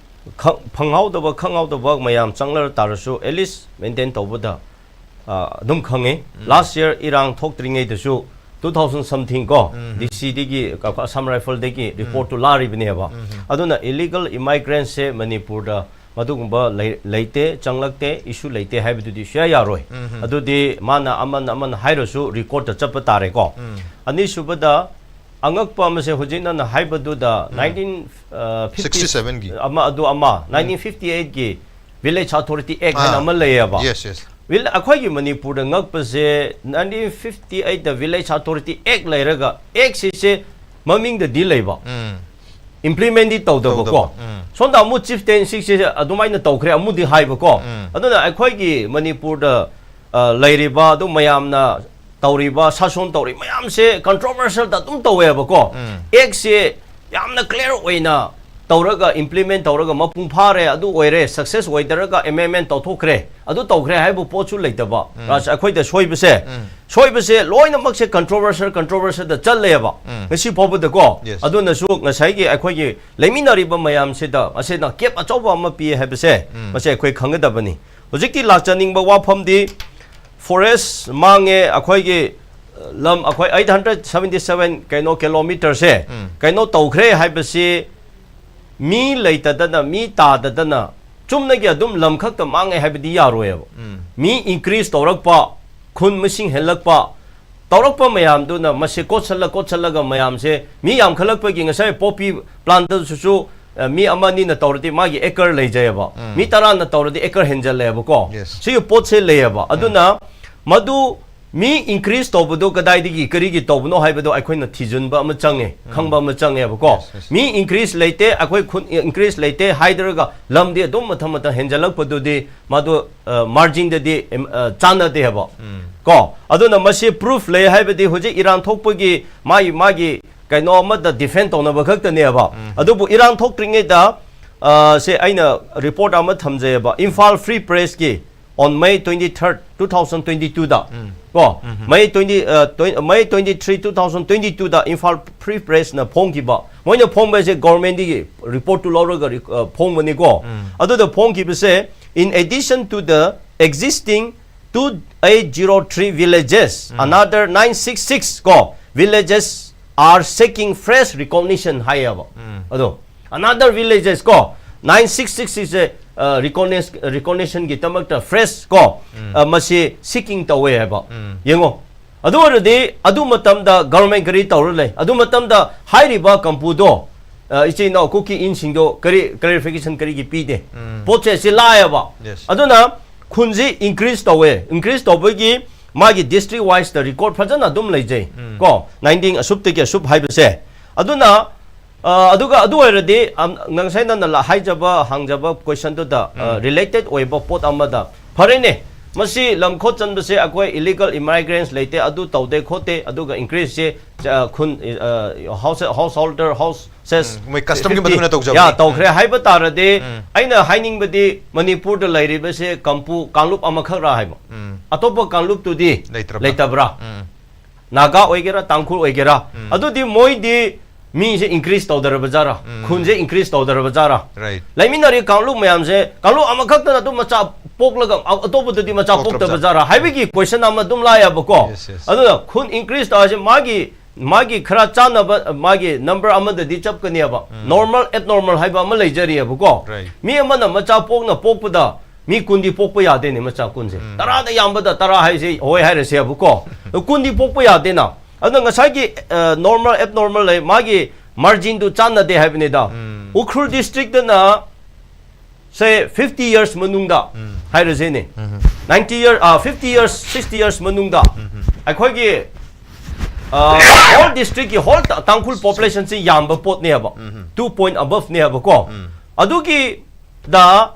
ꯈ-, ꯐꯪꯍꯧꯗꯕ, ꯈꯪꯍꯧꯗꯕ ꯃꯌꯥꯝ ꯆꯪꯂ ꯇꯥꯔꯁꯨ, ꯑꯦꯠꯂꯤꯁ ꯃꯦꯟꯇꯦꯟ ꯇꯧꯕꯗ, ꯑ, ꯑꯗꯨꯝ ꯈꯪꯉꯦ꯫ ꯂꯥꯁ ꯌꯔ ꯏꯔꯥꯡ ꯊꯣꯛꯇ꯭ꯔꯤꯉꯩꯗꯁꯨ ꯇꯨ ꯊꯥꯎꯖꯟ ꯁꯝꯊꯤꯡ ꯀꯣ, ꯗꯤ ꯁꯤꯗꯒꯤ, ꯑꯁꯥꯝ ꯔꯥꯏꯐꯜꯗꯒꯤ ꯔꯤꯄꯣꯔꯠꯇꯨ ꯂꯥꯛꯂꯤꯕꯅꯦꯕ꯫ ꯑꯗꯨꯅ ꯏꯂꯤꯒꯜ ꯏꯃꯥꯏꯒ꯭ꯔꯦꯟꯁꯁꯦ ꯃꯅꯤꯄꯨꯔꯗ ꯃꯗꯨꯒꯨꯝꯕ ꯂꯩ-, ꯂꯩꯇꯦ, ꯆꯪꯂꯛꯇꯦ, ꯏꯁꯨ ꯂꯩꯇꯦ ꯍꯥꯏꯕꯗꯨꯗꯤ ꯁꯨꯌꯥ ꯌꯥꯔꯣꯏ꯫ ꯑꯗꯨꯗꯤ ꯃꯥꯅ ꯑꯃꯅ ꯑꯃꯅ ꯍꯥꯏꯔꯁꯨ ꯔꯦꯀꯣꯔꯠꯇ ꯆꯠꯄ ꯇꯥꯔꯦꯀꯣ꯫ ꯑꯅꯤꯁꯨꯕꯗ, ꯑꯉꯛꯄ ꯑꯃꯁꯦ, ꯍꯧꯖꯤꯛ ꯅꯪꯅ ꯍꯥꯏꯕꯗꯨꯗ, ꯅꯥꯏꯟꯇꯤꯟ, ꯑ, ꯐꯤꯐꯇꯤ, ꯁꯤꯛꯁꯇꯤ ꯁꯚꯦꯟꯒꯤ꯫ ꯑꯃ, ꯑꯗꯨ ꯑꯃ, ꯅꯥꯏꯟꯇꯤꯟ ꯐꯤꯐꯇꯤ ꯑꯩꯠꯀꯤ ꯚꯤꯂꯦꯖ ꯑꯣꯊꯣꯔꯤꯇꯤ ꯑꯦꯛ ꯍꯥꯏꯅ ꯑꯥ꯫ ꯑꯃ ꯂꯩꯌꯦꯕ꯫ Yes, yes. ꯚꯤꯜ-, ꯑꯩꯈꯣꯏꯒꯤ ꯃꯅꯤꯄꯨꯔꯗ ꯉꯛꯄꯁꯦ, ꯅꯥꯏꯟꯇꯤꯟ ꯐꯤꯐꯇꯤ ꯑꯩꯠꯇ ꯚꯤꯂꯦꯖ ꯑꯣꯊꯣꯔꯤꯇꯤ ꯑꯦꯛ ꯂꯩꯔꯒ, ꯑꯦꯛꯁꯤꯁꯦ ꯃꯃꯤꯡꯗꯗꯤ ꯂꯩꯕ, ꯎꯝ꯫ ꯏꯝꯄ꯭ꯂꯤꯃꯦꯟꯗꯤ ꯇꯧꯗꯕꯀꯣ꯫ ꯇꯧꯗꯕ, ꯎꯝ꯫ ꯁꯣꯝꯗ ꯑꯃꯨꯛ ꯆꯤꯐꯇꯦꯟꯁꯤꯞꯁꯦ ꯑꯗꯨꯃꯥꯏꯅ ꯇꯧꯈ꯭ꯔꯦ, ꯑꯃꯨꯛꯗꯤ ꯍꯥꯏꯕꯀꯣ꯫ ꯎꯝ꯫ ꯑꯗꯨꯅ ꯑꯩꯈꯣꯏꯒꯤ ꯃꯅꯤꯄꯨꯔꯗ, ꯑ, ꯂꯩꯔꯤꯕ ꯑꯗꯨ ꯃꯌꯥꯝꯅ ꯇꯧꯔꯤꯕ, ꯁꯥꯁꯣꯟ ꯇꯧꯔꯤ ꯃꯌꯥꯝꯁꯦ ꯀꯟꯇ꯭ꯔꯣꯚꯔꯁꯤꯌꯦꯜꯗ ꯑꯗꯨꯝ ꯇꯧꯋꯦꯕꯀꯣ꯫ ꯎꯝ꯫ ꯑꯦꯛꯁꯦ ꯌꯥꯝꯅ ꯀ꯭ꯂꯤꯌꯥꯔ ꯑꯣꯏꯅ ꯇꯧꯔꯒ implement ꯇꯧꯔꯒ ꯃꯄꯨꯡ ꯐꯥꯔꯦ, ꯑꯗꯨ ꯑꯣꯏꯔꯦ, success ꯑꯣꯏꯗꯔꯒ amendment ꯇꯧꯊꯣꯛꯈ꯭ꯔꯦ, ꯑꯗꯨ ꯇꯧꯈ꯭ꯔꯦ ꯍꯥꯏꯕ ꯄꯣꯠꯁꯨ ꯂꯩꯇꯕ꯫ ꯔꯥꯖ, ꯑꯩꯈꯣꯏꯗ ꯁꯣꯏꯕꯁꯦ, ꯁꯣꯏꯕꯁꯦ ꯂꯣꯏꯅꯃꯛꯁꯦ controversial controversialꯗ ꯆꯠꯂꯦꯕ ꯉꯁꯤ ꯐꯥꯎꯕꯗꯀꯣ꯫ Yes. ꯑꯗꯨꯅꯁꯨ ꯉꯁꯥꯏꯒꯤ ꯑꯩꯈꯣꯏꯒꯤ ꯂꯩꯃꯤꯟꯅꯔꯤꯕ ꯃꯌꯥꯝꯁꯤꯗ ꯃꯁꯤꯅ gap ꯑꯆꯧꯕ ꯑꯃ ꯄꯤ ꯍꯥꯏꯕꯁꯦ ꯃꯁꯤ ꯑꯩꯈꯣꯏ ꯈꯪꯒꯗꯕꯅꯤ꯫ ꯍꯧꯖꯤꯛꯇꯤ ꯂꯥꯛꯆꯅꯤꯡꯕ ꯋꯥꯐꯝꯗꯤ forest ꯃꯥꯡꯉꯦ, ꯑꯩꯈꯣꯏꯒꯤ ꯂꯝ ꯑꯩꯈꯣꯏ eight hundred seventy seven ꯀꯩꯅꯣ kilometreꯁꯦ ꯀꯩꯅꯣ ꯇꯧꯈ꯭ꯔꯦ ꯍꯥꯏꯕꯁꯤ ꯃꯤ ꯂꯩꯇꯗꯅ, ꯃꯤ ꯇꯥꯗꯗꯅ ꯆꯨꯝꯅꯒꯤ ꯑꯗꯨꯝ ꯂꯝ ꯈꯛꯇ ꯃꯥꯡꯉꯦ ꯍꯥꯏꯕꯗꯤ ꯌꯥꯔꯣꯏꯕ꯫ ꯃꯤ increase ꯇꯧꯔꯛꯄ, ꯈꯨꯟ ꯃꯁꯤꯡ ꯍꯦꯜꯂꯛꯄ, ꯇꯧꯔꯛꯄ ꯃꯌꯥꯝꯗꯨꯅ ꯃꯁꯤ ꯀꯣꯠꯁꯜꯂ ꯀꯣꯠꯁꯜꯂꯒ ꯃꯌꯥꯝꯁꯦ ꯃꯤ ꯌꯥꯝꯈꯠꯂꯛꯄꯒꯤ ꯉꯁꯥꯏ poppy plantꯗꯁꯨ, ꯑ, ꯃꯤ ꯑꯃ ꯑꯅꯤꯅ ꯇꯧꯔꯗꯤ ꯃꯥꯒꯤ acre ꯂꯩꯖꯩꯑꯕ꯫ ꯃꯤ ꯇꯔꯥꯅ ꯇꯧꯔꯗꯤ acre ꯍꯦꯟꯖꯜꯂꯦꯕꯀꯣ꯫ Yes. ꯁꯤꯒꯤ ꯄꯣꯠꯁꯦ ꯂꯩꯌꯦꯕ꯫ ꯑꯗꯨꯅ ꯃꯗꯨ ꯃꯤ increase ꯇꯧꯕꯗꯣ ꯀꯗꯥꯏꯗꯒꯤ ꯀꯔꯤꯒꯤ ꯇꯧꯕꯅꯣ ꯍꯥꯏꯕꯗꯣ ꯑꯩꯈꯣꯏꯅ ꯊꯤꯖꯤꯟꯕ ꯑꯃ ꯆꯪꯉꯦ, ꯈꯪꯕ ꯑꯃ ꯆꯪꯉꯦꯕꯀꯣ꯫ Yes, yes. ꯃꯤ increase ꯂꯩꯇꯦ, ꯑꯩꯈꯣꯏ ꯈꯨꯟ increase ꯂꯩꯇꯦ ꯍꯥꯏꯗꯔꯒ ꯂꯝꯗꯤ ꯑꯗꯨꯝ ꯃꯊꯪ ꯃꯊꯪ ꯍꯦꯟꯖꯜꯂꯛꯄꯗꯨꯗꯤ ꯃꯗꯨ, ꯑ, marginꯗꯗꯤ, ꯑꯦꯝ, ꯑ, ꯆꯥꯟꯅꯗꯦ ꯍꯥꯏꯕ꯫ ꯀꯣ? ꯑꯗꯨꯅ ꯃꯁꯤ proof ꯂꯩ ꯍꯥꯏꯕꯗꯤ ꯍꯧꯖꯤꯛ ꯏꯔꯥꯡ ꯊꯣꯛꯄꯒꯤ ꯃꯥꯒꯤ, ꯃꯥꯒꯤ ꯀꯩꯅꯣ ꯑꯃꯗ defend ꯇꯧꯅꯕ ꯈꯛꯇꯅꯦꯕ꯫ ꯑꯗꯨꯕꯨ ꯏꯔꯥꯡ ꯊꯣꯛꯇ꯭ꯔꯤꯉꯩꯗ, ꯑ, ꯁꯦ ꯑꯩꯅ report ꯑꯃ ꯊꯝꯖꯩꯑꯕ, Imphal Free Pressꯀꯤ on May twenty third, two thousand twenty twoꯗ, ꯀꯣ? May twenty, ꯑ, twen-, May twenty three, two thousand twenty twoꯗ Imphal Free Pressꯅ ꯐꯣꯡꯈꯤꯕ, ꯃꯣꯏꯅ ꯐꯣꯡꯕꯁꯦ governmentꯗꯒꯤ reportꯇꯨ ꯂꯧꯔꯒ ꯔꯤ-, ꯑ, ꯐꯣꯡꯕꯅꯤꯀꯣ꯫ ꯑꯗꯨꯗ ꯐꯣꯡꯈꯤꯕꯁꯦ, "In addition to the existing two eight zero three villages, another nine six six ꯀꯣ, villages are seeking fresh recognition" ꯍꯥꯏꯌꯦꯕ꯫ ꯑꯗꯣ another villages ꯀꯣ, nine six six ꯁꯦ, ꯑ, recognition, recognitionꯒꯤꯗꯃꯛꯇ fresh ꯀꯣ, ꯑ, ꯃꯁꯤ seeking ꯇꯧꯋꯦ ꯍꯥꯏꯕ꯫ ꯌꯦꯡꯉꯣ, ꯑꯗꯨ ꯑꯣꯏꯔꯗꯤ ꯑꯗꯨ ꯃꯇꯝꯗ government ꯀꯔꯤ ꯇꯧꯔ ꯂꯩ? ꯑꯗꯨ ꯃꯇꯝꯗ ꯍꯥꯏꯔꯤꯕ ꯀꯝꯄꯨꯗꯣ, ꯑ, ꯏꯆꯤꯟ ꯏꯅꯥꯎ ꯀꯨꯀꯤ ꯏꯟꯁꯤꯡꯗꯣ ꯀꯔꯤ clarification ꯀꯔꯤꯒꯤ ꯄꯤꯗꯦ? ꯄꯣꯠꯁꯦ ꯁꯤ ꯂꯥꯛꯑꯦꯕ꯫ Yes. ꯑꯗꯨꯅ ꯈꯨꯟꯁꯤ increase ꯇꯧꯋꯦ, increase ꯇꯧꯕꯒꯤ ꯃꯥꯒꯤ district wiseꯇ record ꯐꯖꯅ ꯑꯗꯨꯝ ꯂꯩꯖꯩ꯫ ꯀꯣ, nineteen ꯑꯁꯨꯛꯇꯒꯤ ꯑꯁꯨꯛ ꯍꯥꯏꯕꯁꯦ꯫ ꯑꯗꯨꯅ, ꯑ, ꯑꯗꯨꯒ ꯑꯗꯨ ꯑꯣꯏꯔꯗꯤ, ꯑꯝ, ꯉꯁꯥꯏ ꯅꯪꯅ ꯂ-, ꯍꯥꯏꯖꯕ, ꯍꯪꯖꯕ questionꯗꯨꯗ, ꯑ, related ꯑꯣꯏꯕ ꯄꯣꯠ ꯑꯃꯗ, ꯐꯔꯦꯅꯦ, ꯃꯁꯤ ꯂꯝ ꯈꯣꯠ ꯆꯟꯕꯁꯦ ꯑꯩꯈꯣꯏ ꯏꯂꯤꯒꯜ ꯏꯃꯥꯏꯒ꯭ꯔꯦꯟꯁ ꯂꯩꯇꯦ, ꯑꯗꯨ ꯇꯧꯗꯦ ꯈꯣꯠꯇꯦ, ꯑꯗꯨꯒ ꯏꯟꯀ꯭ꯔꯤꯁꯁꯦ, ꯑ, ꯈꯨꯟ, ꯑ, ꯍꯥꯎꯁ ꯍꯥꯎꯁ ꯍꯣꯜꯗꯔ ꯍꯥꯎꯁ ꯁꯦꯁ ꯎꯝ, ꯃꯣꯏ ꯀꯁꯇꯝꯒꯤ ꯃꯇꯨꯡ ꯏꯟꯅ ꯇꯧꯖꯕꯅꯤ꯫ ꯌꯥ ꯇꯧꯈ꯭ꯔꯦ ꯍꯥꯏꯕ ꯇꯥꯔꯗꯤ, ꯎꯝ. ꯑꯩꯅ ꯍꯥꯏꯅꯤꯡꯕꯗꯤ ꯃꯅꯤꯄꯨꯔꯗ ꯂꯩꯔꯤꯕꯁꯦ ꯀꯝꯄꯨ ꯀꯥꯡꯂꯨꯞ ꯑꯃꯈꯛꯔꯥ ꯍꯥꯏꯕ, ꯎꯝ. ꯑꯇꯣꯞꯄ ꯀꯥꯡꯂꯨꯞꯇꯨꯗꯤ ꯂꯩꯇ꯭ꯔꯕ꯭ꯔꯥ? ꯂꯩꯇꯕ꯭ꯔꯥ? ꯎꯝ. ꯅꯥꯒꯥ ꯑꯣꯏꯒꯦꯔꯥ, ꯇꯥꯡꯈꯨꯜ ꯑꯣꯏꯒꯦꯔꯥ, ꯎꯝ. ꯑꯗꯨꯗꯤ ꯃꯣꯏꯗꯤ ꯃꯤꯁꯦ ꯏꯟꯀ꯭ꯔꯤꯁ ꯇꯧꯗꯔꯕ ꯖꯥꯔꯥ, ꯎꯝ. ꯈꯨꯟꯁꯦ ꯏꯟꯀ꯭ꯔꯤꯁ ꯇꯧꯗꯔꯕ ꯖꯥꯔꯥ? ꯔꯥꯏꯠ. ꯂꯩꯃꯤꯟꯅꯔꯤ ꯀꯥꯡꯂꯨꯞ ꯃꯌꯥꯝꯁꯦ, ꯀꯥꯡꯂꯨꯞ ꯑꯃꯈꯛꯇꯅ ꯑꯗꯨꯝ ꯃꯆꯥ ꯄꯣꯛꯂꯒ ꯑ- ꯑꯇꯣꯞꯄꯗꯗꯤ ꯃꯆꯥ ꯄꯣꯛꯇ꯭ꯔꯕ ꯄꯣꯛꯇꯕ ꯖꯥꯠ. ꯖꯥꯔꯥ ꯍꯥꯏꯕꯒꯤ ꯀꯣꯏꯁꯟ ꯑꯃ ꯑꯗꯨꯝ ꯂꯥꯛꯑꯦꯕꯀꯣ. Yes, yes. ꯑꯗꯨꯅ ꯈꯨꯟ ꯏꯟꯀ꯭ꯔꯤꯁ ꯇꯧꯔꯁꯦ, ꯃꯥꯒꯤ ꯃꯥꯒꯤ ꯈꯔ ꯆꯥꯟꯅꯕ, ꯃꯥꯒꯤ ꯅꯝꯕꯔ ꯑꯃꯗꯗꯤ ꯆꯞꯀꯅꯦꯕ. ꯎꯝ. ꯅꯣꯔꯃꯦꯜ ꯑꯦꯕꯅꯣꯔꯃꯦꯜ ꯍꯥꯏꯕ ꯑꯃ ꯂꯩꯖꯔꯤꯑꯕꯀꯣ. ꯔꯥꯏꯠ. ꯃꯤ ꯑꯃꯅ ꯃꯆꯥ ꯄꯣꯛꯅ ꯄꯣꯛꯄꯗ ꯃꯤ ꯀꯨꯟꯗꯤ ꯄꯣꯛꯄ ꯌꯥꯗꯦꯅꯦ, ꯃꯆꯥ ꯀꯨꯟꯁꯦ. ꯎꯝ. ꯇꯔꯥꯗ ꯌꯥꯝꯕꯗ ꯇꯔꯥ ꯍꯥꯏꯁꯦ ꯍꯣꯏ ꯍꯥꯏꯔꯁꯦꯕꯀꯣ. ꯀꯨꯟꯗꯤ ꯄꯣꯛꯄ ꯌꯥꯗꯦꯅ. ꯑꯗꯨꯅ ꯉꯁꯥꯏꯒꯤ ꯅꯣꯔꯃꯦꯜ ꯑꯦꯕꯅꯣꯔꯃꯦꯜ ꯂꯩ, ꯃꯥꯒꯤ ꯃꯥꯔꯖꯤꯟꯗꯨ ꯆꯥꯟꯅꯗꯦ ꯍꯥꯏꯕꯅꯤꯗ. ꯎꯝ. ꯎꯈ꯭ꯔꯨꯜ ꯗꯤꯁꯇ꯭ꯔꯤꯛꯇꯅ ꯁꯦ ꯐꯤꯐꯇꯤ ꯌꯔꯁ ꯃꯅꯨꯡꯗ ꯎꯝ. ꯍꯥꯏꯔꯁꯦꯅꯦ, ꯎꯝ. Ninety year, fifty years, sixty years ꯃꯅꯨꯡꯗ ꯎꯝ. ꯑꯩꯈꯣꯏꯒꯤ ꯍꯣꯜ ꯗꯤꯁꯇ꯭ꯔꯤꯛꯀꯤ ꯍꯣꯜ ꯇꯥꯡꯈꯨꯜ ꯄꯣꯄꯨꯂꯦꯁꯟꯁꯤ ꯌꯥꯝꯕ ꯄꯣꯠꯅꯦꯕ. ꯎꯝ. Two point above ꯅꯦꯕꯀꯣ. ꯎꯝ. ꯑꯗꯨꯒꯤꯗ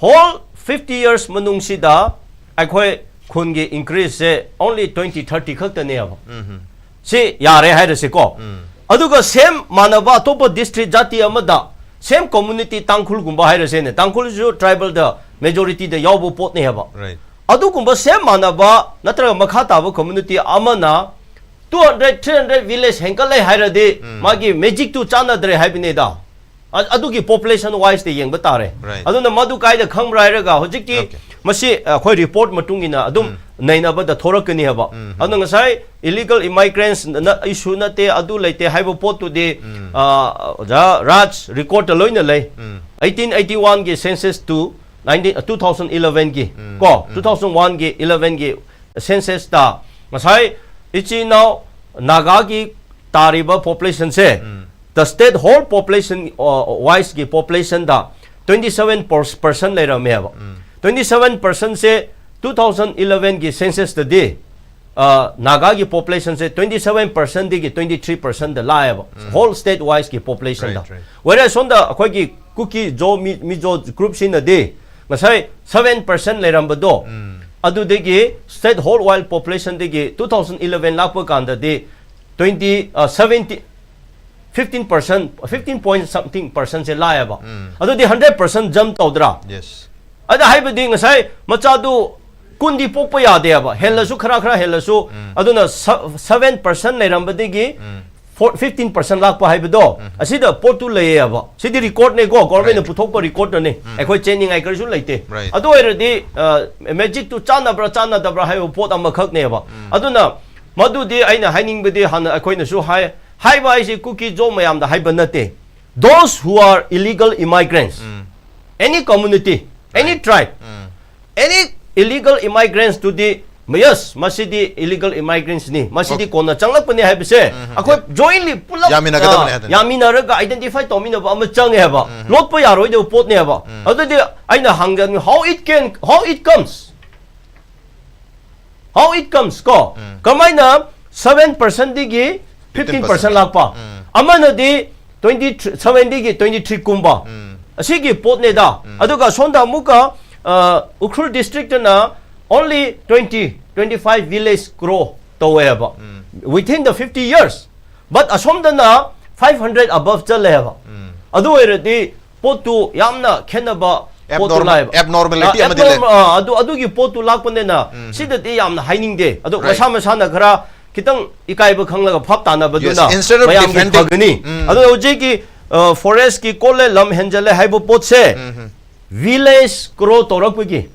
ꯍꯣꯜ ꯐꯤꯐꯇꯤ ꯌꯔꯁ ꯃꯅꯨꯡꯁꯤꯗ ꯑꯩꯈꯣꯏ ꯈꯨꯟꯒꯤ ꯏꯟꯀ꯭ꯔꯤꯁꯁꯦ only twenty thirty ꯈꯛꯇꯅꯦꯕ. ꯎꯝ. ꯁꯤ ꯌꯥꯔꯦ ꯍꯥꯏꯔꯁꯤꯀꯣ. ꯎꯝ. ꯑꯗꯨꯒ ꯁꯦꯝ ꯃꯥꯟꯅꯕ ꯑꯇꯣꯞꯄ ꯗꯤꯁꯇ꯭ꯔꯤꯛ ꯖꯥꯇꯤ ꯑꯃꯗ ꯁꯦꯝ ꯀꯝꯃꯨꯅꯤꯇꯤ ꯇꯥꯡꯈꯨꯜꯒꯨꯝꯕ ꯍꯥꯏꯔꯁꯦꯅꯦ, ꯇꯥꯡꯈꯨꯜꯁꯨ ꯇ꯭ꯔꯥꯏꯕꯦꯜꯗ ꯃꯦꯖꯣꯔꯤꯇꯤꯗ ꯌꯥꯎꯕ ꯄꯣꯠꯅꯦꯕ. ꯔꯥꯏꯠ. ꯑꯗꯨꯒꯨꯝꯕ ꯁꯦꯝ ꯃꯥꯟꯅꯕ ꯅꯠꯇ꯭ꯔꯒ ꯃꯈꯥ ꯇꯥꯕ ꯀꯝꯃꯨꯅꯤꯇꯤ ꯑꯃꯅ two hundred, three hundred village ꯍꯦꯟꯒꯠꯂꯦ ꯍꯥꯏꯔꯗꯤ, ꯎꯝ. ꯃꯥꯒꯤ ꯃꯦꯖꯤꯛꯇꯨ ꯆꯥꯟꯅꯗ꯭ꯔꯦ ꯍꯥꯏꯕꯅꯤꯗ. ꯑ- ꯑꯗꯨꯒꯤ ꯄꯣꯄꯨꯂꯦꯁꯟ ꯋꯥꯏꯁꯇ ꯌꯦꯡꯕ ꯇꯥꯔꯦ. ꯔꯥꯏꯠ. ꯑꯗꯨꯅ ꯃꯗꯨ ꯀꯥꯏꯗ ꯈꯪꯕ꯭ꯔꯥ ꯍꯥꯏꯔꯒ, ꯍꯧꯖꯤꯛꯇꯤ ꯑꯣꯀꯦ. ꯃꯁꯤ ꯑꯩꯈꯣꯏ ꯔꯤꯄꯣꯔꯠ ꯃꯇꯨꯡ ꯏꯟꯅ ꯑꯗꯨꯝ ꯎꯝ. ꯅꯩꯅꯕꯗ ꯊꯣꯔꯛꯀꯅꯤ ꯍꯥꯏꯕ. ꯎꯝ. ꯑꯗꯨꯅ ꯉꯁꯥꯏ ꯏꯂꯤꯒꯜ ꯏꯃꯥꯏꯒ꯭ꯔꯦꯟꯁ ꯏꯁꯨ ꯅꯠꯇꯦ, ꯑꯗꯨ ꯂꯩꯇꯦ ꯍꯥꯏꯕ ꯄꯣꯠꯇꯨꯗꯤ, ꯎꯝ. ꯑ, ꯑꯣꯖꯥ ꯔꯥꯖ ꯔꯦꯀꯣꯔꯠꯇ ꯂꯣꯏꯅ ꯂꯩ. ꯎꯝ. Eighteen eighty one ꯒꯤ census to nineteen, two thousand eleven ꯒꯤ ꯎꯝ. ꯀꯣ, ꯎꯝ. two thousand one ꯒꯤ eleven ꯒꯤ census ꯇ ꯉꯁꯥꯏ ꯏꯆꯤꯟ ꯏꯅꯥꯎ ꯅꯥꯒꯥꯒꯤ ꯇꯥꯔꯤꯕ ꯄꯣꯄꯨꯂꯦꯁꯟꯁꯦ, ꯎꯝ. the state whole population, ꯑ, wise ꯒꯤ ꯄꯣꯄꯨꯂꯦꯁꯟꯗ twenty seven percent ꯂꯩꯔꯝꯃꯦꯕ. ꯎꯝ. Twenty seven percent ꯁꯦ two thousand eleven ꯒꯤ census ꯇꯗꯤ, ꯑ, ꯅꯥꯒꯥꯒꯤ ꯄꯣꯄꯨꯂꯦꯁꯟꯁꯦ twenty seven percent ꯗꯒꯤ twenty three percent ꯗ ꯂꯥꯛꯑꯦꯕ, whole state wise ꯒꯤ ꯄꯣꯄꯨꯂꯦꯁꯟꯗ. Right, right. Whereas ꯁꯣꯝꯗ ꯑꯩꯈꯣꯏꯒꯤ ꯀꯨꯀꯤ ꯖꯣ ꯃꯤ- ꯃꯤꯖꯣ ꯒ꯭ꯔꯨꯞꯁꯤꯅꯗꯤ ꯉꯁꯥꯏ seven percent ꯂꯩꯔꯝꯕꯗꯣ, ꯎꯝ. ꯑꯗꯨꯗꯒꯤ state whole world populationꯗꯒꯤ two thousand eleven ꯂꯥꯛꯄ ꯀꯥꯟꯗꯗꯤ twenty seventy fifteen percent fifteen point something percentꯁꯦ ꯂꯥꯛꯑꯦꯕ꯫ ꯑꯗꯨꯗꯤ hundred percent jump ꯇꯧꯗ꯭ꯔꯥ? Yes. ꯑꯗ ꯍꯥꯏꯕꯗꯤ ꯉꯁꯥꯏ ꯃꯆꯥꯗꯨ ꯀꯨꯟꯗꯤ ꯄꯣꯛꯄ ꯌꯥꯗꯦꯕ, ꯍꯦꯜꯂꯁꯨ ꯈꯔ ꯈꯔ ꯍꯦꯜꯂꯁꯨ꯫ ꯑꯗꯨꯅ seven percent ꯂꯩꯔꯝꯕꯗꯒꯤ fifteen percent ꯂꯥꯛꯄ ꯍꯥꯏꯕꯗꯣ, ꯑꯁꯤꯗ ꯄꯣꯠꯇꯨ ꯂꯩꯌꯦꯕ꯫ ꯁꯤꯗꯤ recordꯅꯦꯀꯣ, governmentꯅ ꯄꯨꯊꯣꯛꯄ recordꯅꯅꯦ꯫ ꯑꯩꯈꯣꯏ ꯆꯦꯟꯅꯤꯡꯉꯥꯏ ꯀꯔꯤꯁꯨ ꯂꯩꯇꯦ꯫ Right. ꯑꯗꯨ ꯑꯣꯏꯔꯗꯤ magicꯇꯨ ꯆꯥꯟꯅꯕ꯭ꯔꯥ ꯆꯥꯟꯅꯗꯕ꯭ꯔꯥ ꯍꯥꯏꯕ ꯄꯣꯠ ꯑꯃꯈꯛꯅꯦꯕ꯫ ꯑꯗꯨꯅ ꯃꯗꯨꯗꯤ ꯑꯩꯅ ꯍꯥꯏꯅꯤꯡꯕꯗꯤ, ꯍꯥꯟꯅ ꯑꯩꯈꯣꯏꯅꯁꯨ ꯍꯥꯏ, ꯍꯥꯏꯕ ꯍꯥꯏꯁꯤ ꯀꯨꯀꯤ ꯖꯣ ꯃꯌꯥꯝꯗ ꯍꯥꯏꯕ ꯅꯠꯇꯦ꯫ Those who are illegal immigrants, any community, any tribe, any illegal immigrants ꯇꯨꯗꯤ, yes, ꯃꯁꯤꯗꯤ illegal immigrants ꯅꯤ, ꯃꯁꯤꯗꯤ ꯀꯣꯟꯅ ꯆꯪꯂꯛꯄꯅꯤ ꯍꯥꯏꯕꯁꯦ ꯑꯩꯈꯣꯏ jointly ꯄꯨꯂꯞ, ꯌꯥꯃꯤꯟꯅꯒꯗꯕꯅꯦ ꯑ, ꯍꯥꯏꯗꯅ꯫ ꯌꯥꯃꯤꯟꯅꯔꯒ identify ꯇꯧꯃꯤꯟꯅꯕ ꯑꯃ ꯆꯪꯉꯦ ꯍꯥꯏꯕ꯫ ꯂꯣꯠꯄ ꯌꯥꯔꯣꯏꯗꯕ ꯄꯣꯠꯅꯦꯕ꯫ ꯑꯗꯨꯗꯤ ꯑꯩꯅ ꯍꯪꯖꯅꯤꯡ, how it can, how it comes? How it comes ꯀꯣ? ꯀꯃꯥꯏꯅ seven percent ꯗꯒꯤ fifteen percent ꯂꯥꯛꯄ? ꯑꯃꯅꯗꯤ twenty seven ꯗꯒꯤ twenty three ꯀꯨꯝꯕ꯫ ꯑꯁꯤꯒꯤ ꯄꯣꯠꯅꯦꯗ꯫ ꯑꯗꯨꯒ ꯁꯣꯝꯗ ꯑꯃꯨꯛꯀ, ꯑ, Ukhrul districtꯇꯅ only twenty, twenty five village grow ꯇꯧꯋꯦꯕ, within the fifty years. But ꯑꯁꯣꯝꯗꯅ five hundred above ꯆꯠꯂꯦ ꯍꯥꯏꯕ꯫ ꯑꯗꯨ ꯑꯣꯏꯔꯗꯤ ꯄꯣꯠꯇꯨ ꯌꯥꯝꯅ ꯈꯦꯠꯅꯕ ꯄꯣꯠꯇꯨ Abnormal- ꯂꯥꯛꯑꯦꯕ꯫ abnormality ꯑ, ꯑꯃꯗꯤ ꯂꯩ꯫ Abnormal, ꯑ, ꯑꯗꯨ, ꯑꯗꯨꯒꯤ ꯄꯣꯠꯇꯨ ꯂꯥꯛꯄꯅꯤꯅ ꯁꯤꯗꯗꯤ ꯌꯥꯝꯅ ꯍꯥꯏꯅꯤꯡꯗꯦ꯫ ꯑꯗꯣ Right. ꯃꯁꯥ ꯃꯁꯥꯅ ꯈꯔ ꯈꯤꯇꯪ ꯏꯀꯥꯏꯕ ꯈꯪꯂꯒ ꯚꯥꯞ ꯇꯥꯅꯕꯗꯨꯅ Yes, instead of ꯃꯌꯥꯝꯒꯤ defending. ꯐꯒꯅꯤ꯫ ꯑꯗꯣ ꯍꯧꯖꯤꯛꯀꯤ, ꯑ, forestꯀꯤ ꯀꯣꯠꯂꯦ, ꯂꯝ ꯍꯦꯟꯖꯜꯂꯦ ꯍꯥꯏꯕ ꯄꯣꯠꯁꯦ village grow ꯇꯧꯔꯛꯄꯒꯤ,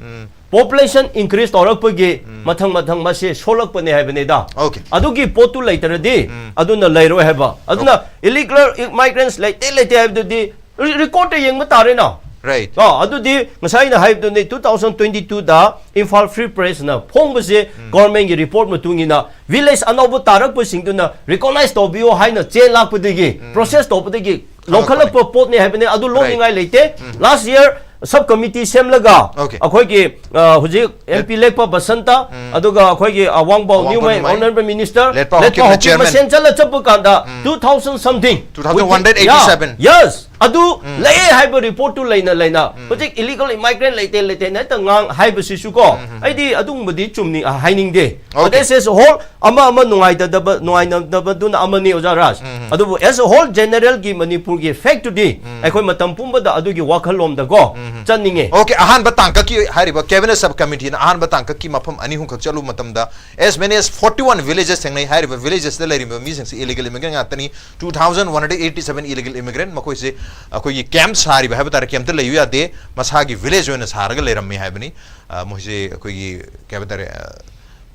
population increase ꯇꯧꯔꯛꯄꯒꯤ ꯃꯊꯪ ꯃꯊꯪ ꯃꯁꯤ ꯁꯣꯛꯂꯛꯄꯅꯦ ꯍꯥꯏꯕꯅꯤꯗ꯫ Okay. ꯑꯗꯨꯒꯤ ꯄꯣꯠꯇꯨ ꯂꯩꯇ꯭ꯔꯗꯤ ꯑꯗꯨꯅ ꯂꯩꯔꯣꯏ ꯍꯥꯏꯕ꯫ ꯑꯗꯨꯅ illegal immigrants ꯂꯩꯇꯦ ꯂꯩꯇꯦ ꯍꯥꯏꯕꯗꯨꯗꯤ re-, recordꯇ ꯌꯦꯡꯕ ꯇꯥꯔꯦꯅ꯫ Right. ꯑ, ꯑꯗꯨꯗꯤ ꯉꯁꯥꯏ ꯑꯩꯅ ꯍꯥꯏꯕꯗꯨꯅꯤ, two thousand twenty twoꯗ Imphal Free Pressꯅ ꯐꯣꯡꯕꯁꯦ governmentꯀꯤ report ꯃꯇꯨꯡ ꯏꯟꯅ village ꯑꯅꯧꯕ ꯇꯥꯔꯛꯄꯁꯤꯡꯗꯨꯅ recognize ꯇꯧꯕꯤꯌꯣ ꯍꯥꯏꯅ ꯆꯦ ꯂꯥꯛꯄꯗꯒꯤ, process ꯇꯧꯕꯗꯒꯤ ꯂꯧꯈꯠꯂꯛꯄ ꯄꯣꯠꯅꯤ ꯍꯥꯏꯕꯅꯤ꯫ ꯑꯗꯨ ꯂꯧꯅꯤꯡꯉꯥꯏ ꯂꯩꯇꯦ꯫ Last year sub committee ꯁꯦꯝꯂꯒ Okay. ꯑꯩꯈꯣꯏꯒꯤ, ꯑ, ꯍꯧꯖꯤꯛ MP ꯂꯦꯛꯄ ꯕꯁꯟꯇ, ꯑꯗꯨꯒ ꯑꯩꯈꯣꯏꯒꯤ ꯑꯋꯥꯡꯕꯥꯎ ꯑꯋꯥꯡꯕꯥꯎ ꯅ꯭ꯌꯨꯃꯩ ꯅ꯭ꯌꯨꯃꯩ, honourable minister ꯂꯦꯠꯄꯥꯎ ꯂꯦꯠꯄꯥꯎ ꯍꯥꯎꯀꯤꯞꯅ ꯍꯥꯎꯀꯤꯞ chairman, ꯃꯁꯦꯟ ꯆꯠꯂ ꯆꯠꯄ ꯀꯥꯟꯗ two thousand something, two thousand one hundred eighty seven. Yes. ꯑꯗꯨ ꯂꯩꯌꯦ ꯍꯥꯏꯕ ꯔꯤꯄꯣꯔꯠꯇꯨ ꯂꯩꯅ ꯂꯩꯅ ꯍꯧꯖꯤꯛ ꯏꯂꯤꯒꯜ ꯏꯃꯥꯏꯒ꯭ꯔꯦꯟ ꯂꯩꯇꯦ ꯂꯩꯇꯦꯅ ꯍꯦꯛꯇ ꯉꯥꯡ ꯍꯥꯏꯕꯁꯤꯁꯨ ꯀꯣ, ꯑꯩꯗꯤ ꯑꯗꯨꯒꯨꯝꯕꯗꯤ ꯆꯨꯝꯅꯤ, ꯑ, ꯍꯥꯏꯅꯤꯡꯗꯦ꯫ Okay. But as a whole, ꯑꯃ ꯑꯃ ꯅꯨꯡꯉꯥꯏꯇꯗꯕ ꯅꯨꯡꯉꯥꯏꯅꯗꯕꯗꯨꯅ ꯑꯃꯅꯤ, ꯑꯣꯖꯥ ꯔꯥꯖ꯫ ꯑꯗꯨꯕꯨ as a whole generalꯒꯤ ꯃꯅꯤꯄꯨꯔꯒꯤ factꯇꯨꯗꯤ ꯑꯩꯈꯣꯏ ꯃꯇꯝ ꯄꯨꯝꯕꯗ ꯑꯗꯨꯒꯤ ꯋꯥꯈꯜꯂꯣꯝꯗꯀꯣ ꯆꯠꯅꯤꯡꯉꯦ꯫ Okay, ꯑꯍꯥꯟꯕ ꯇꯥꯡꯀꯛꯀꯤ ꯍꯥꯏꯔꯤꯕ cabinet sub committeeꯅ ꯑꯍꯥꯟꯕ ꯇꯥꯡꯀꯛꯀꯤ ꯃꯐꯝ ꯑꯅꯤ ꯑꯍꯨꯝꯈꯛ ꯆꯠꯂꯨꯕ ꯃꯇꯝꯗ as many as forty one villages ꯊꯦꯡꯅꯩ꯫ ꯍꯥꯏꯔꯤꯕ villagesꯇ ꯂꯩꯔꯤꯕ ꯃꯤꯁꯤꯡꯁꯤ illegal immigrant ꯉꯥꯛꯇꯅꯤ꯫ Two thousand one hundred eighty seven illegal immigrant, ꯃꯈꯣꯏꯁꯦ ꯑꯩꯈꯣꯏꯒꯤ camp ꯁꯥꯔꯤꯕ ꯍꯥꯏꯕ ꯇꯥꯔꯦ, campꯇ ꯂꯩꯌꯨ ꯌꯥꯗꯦ, ꯃꯁꯥꯒꯤ village ꯑꯣꯏꯅ ꯁꯥꯔꯒ ꯂꯩꯔꯝꯃꯤ ꯍꯥꯏꯕꯅꯤ꯫ ꯑ, ꯃꯣꯏꯁꯦ ꯑꯩꯈꯣꯏꯒꯤ ꯀꯩ ꯍꯥꯏꯕ ꯇꯥꯔꯦ, ꯑ,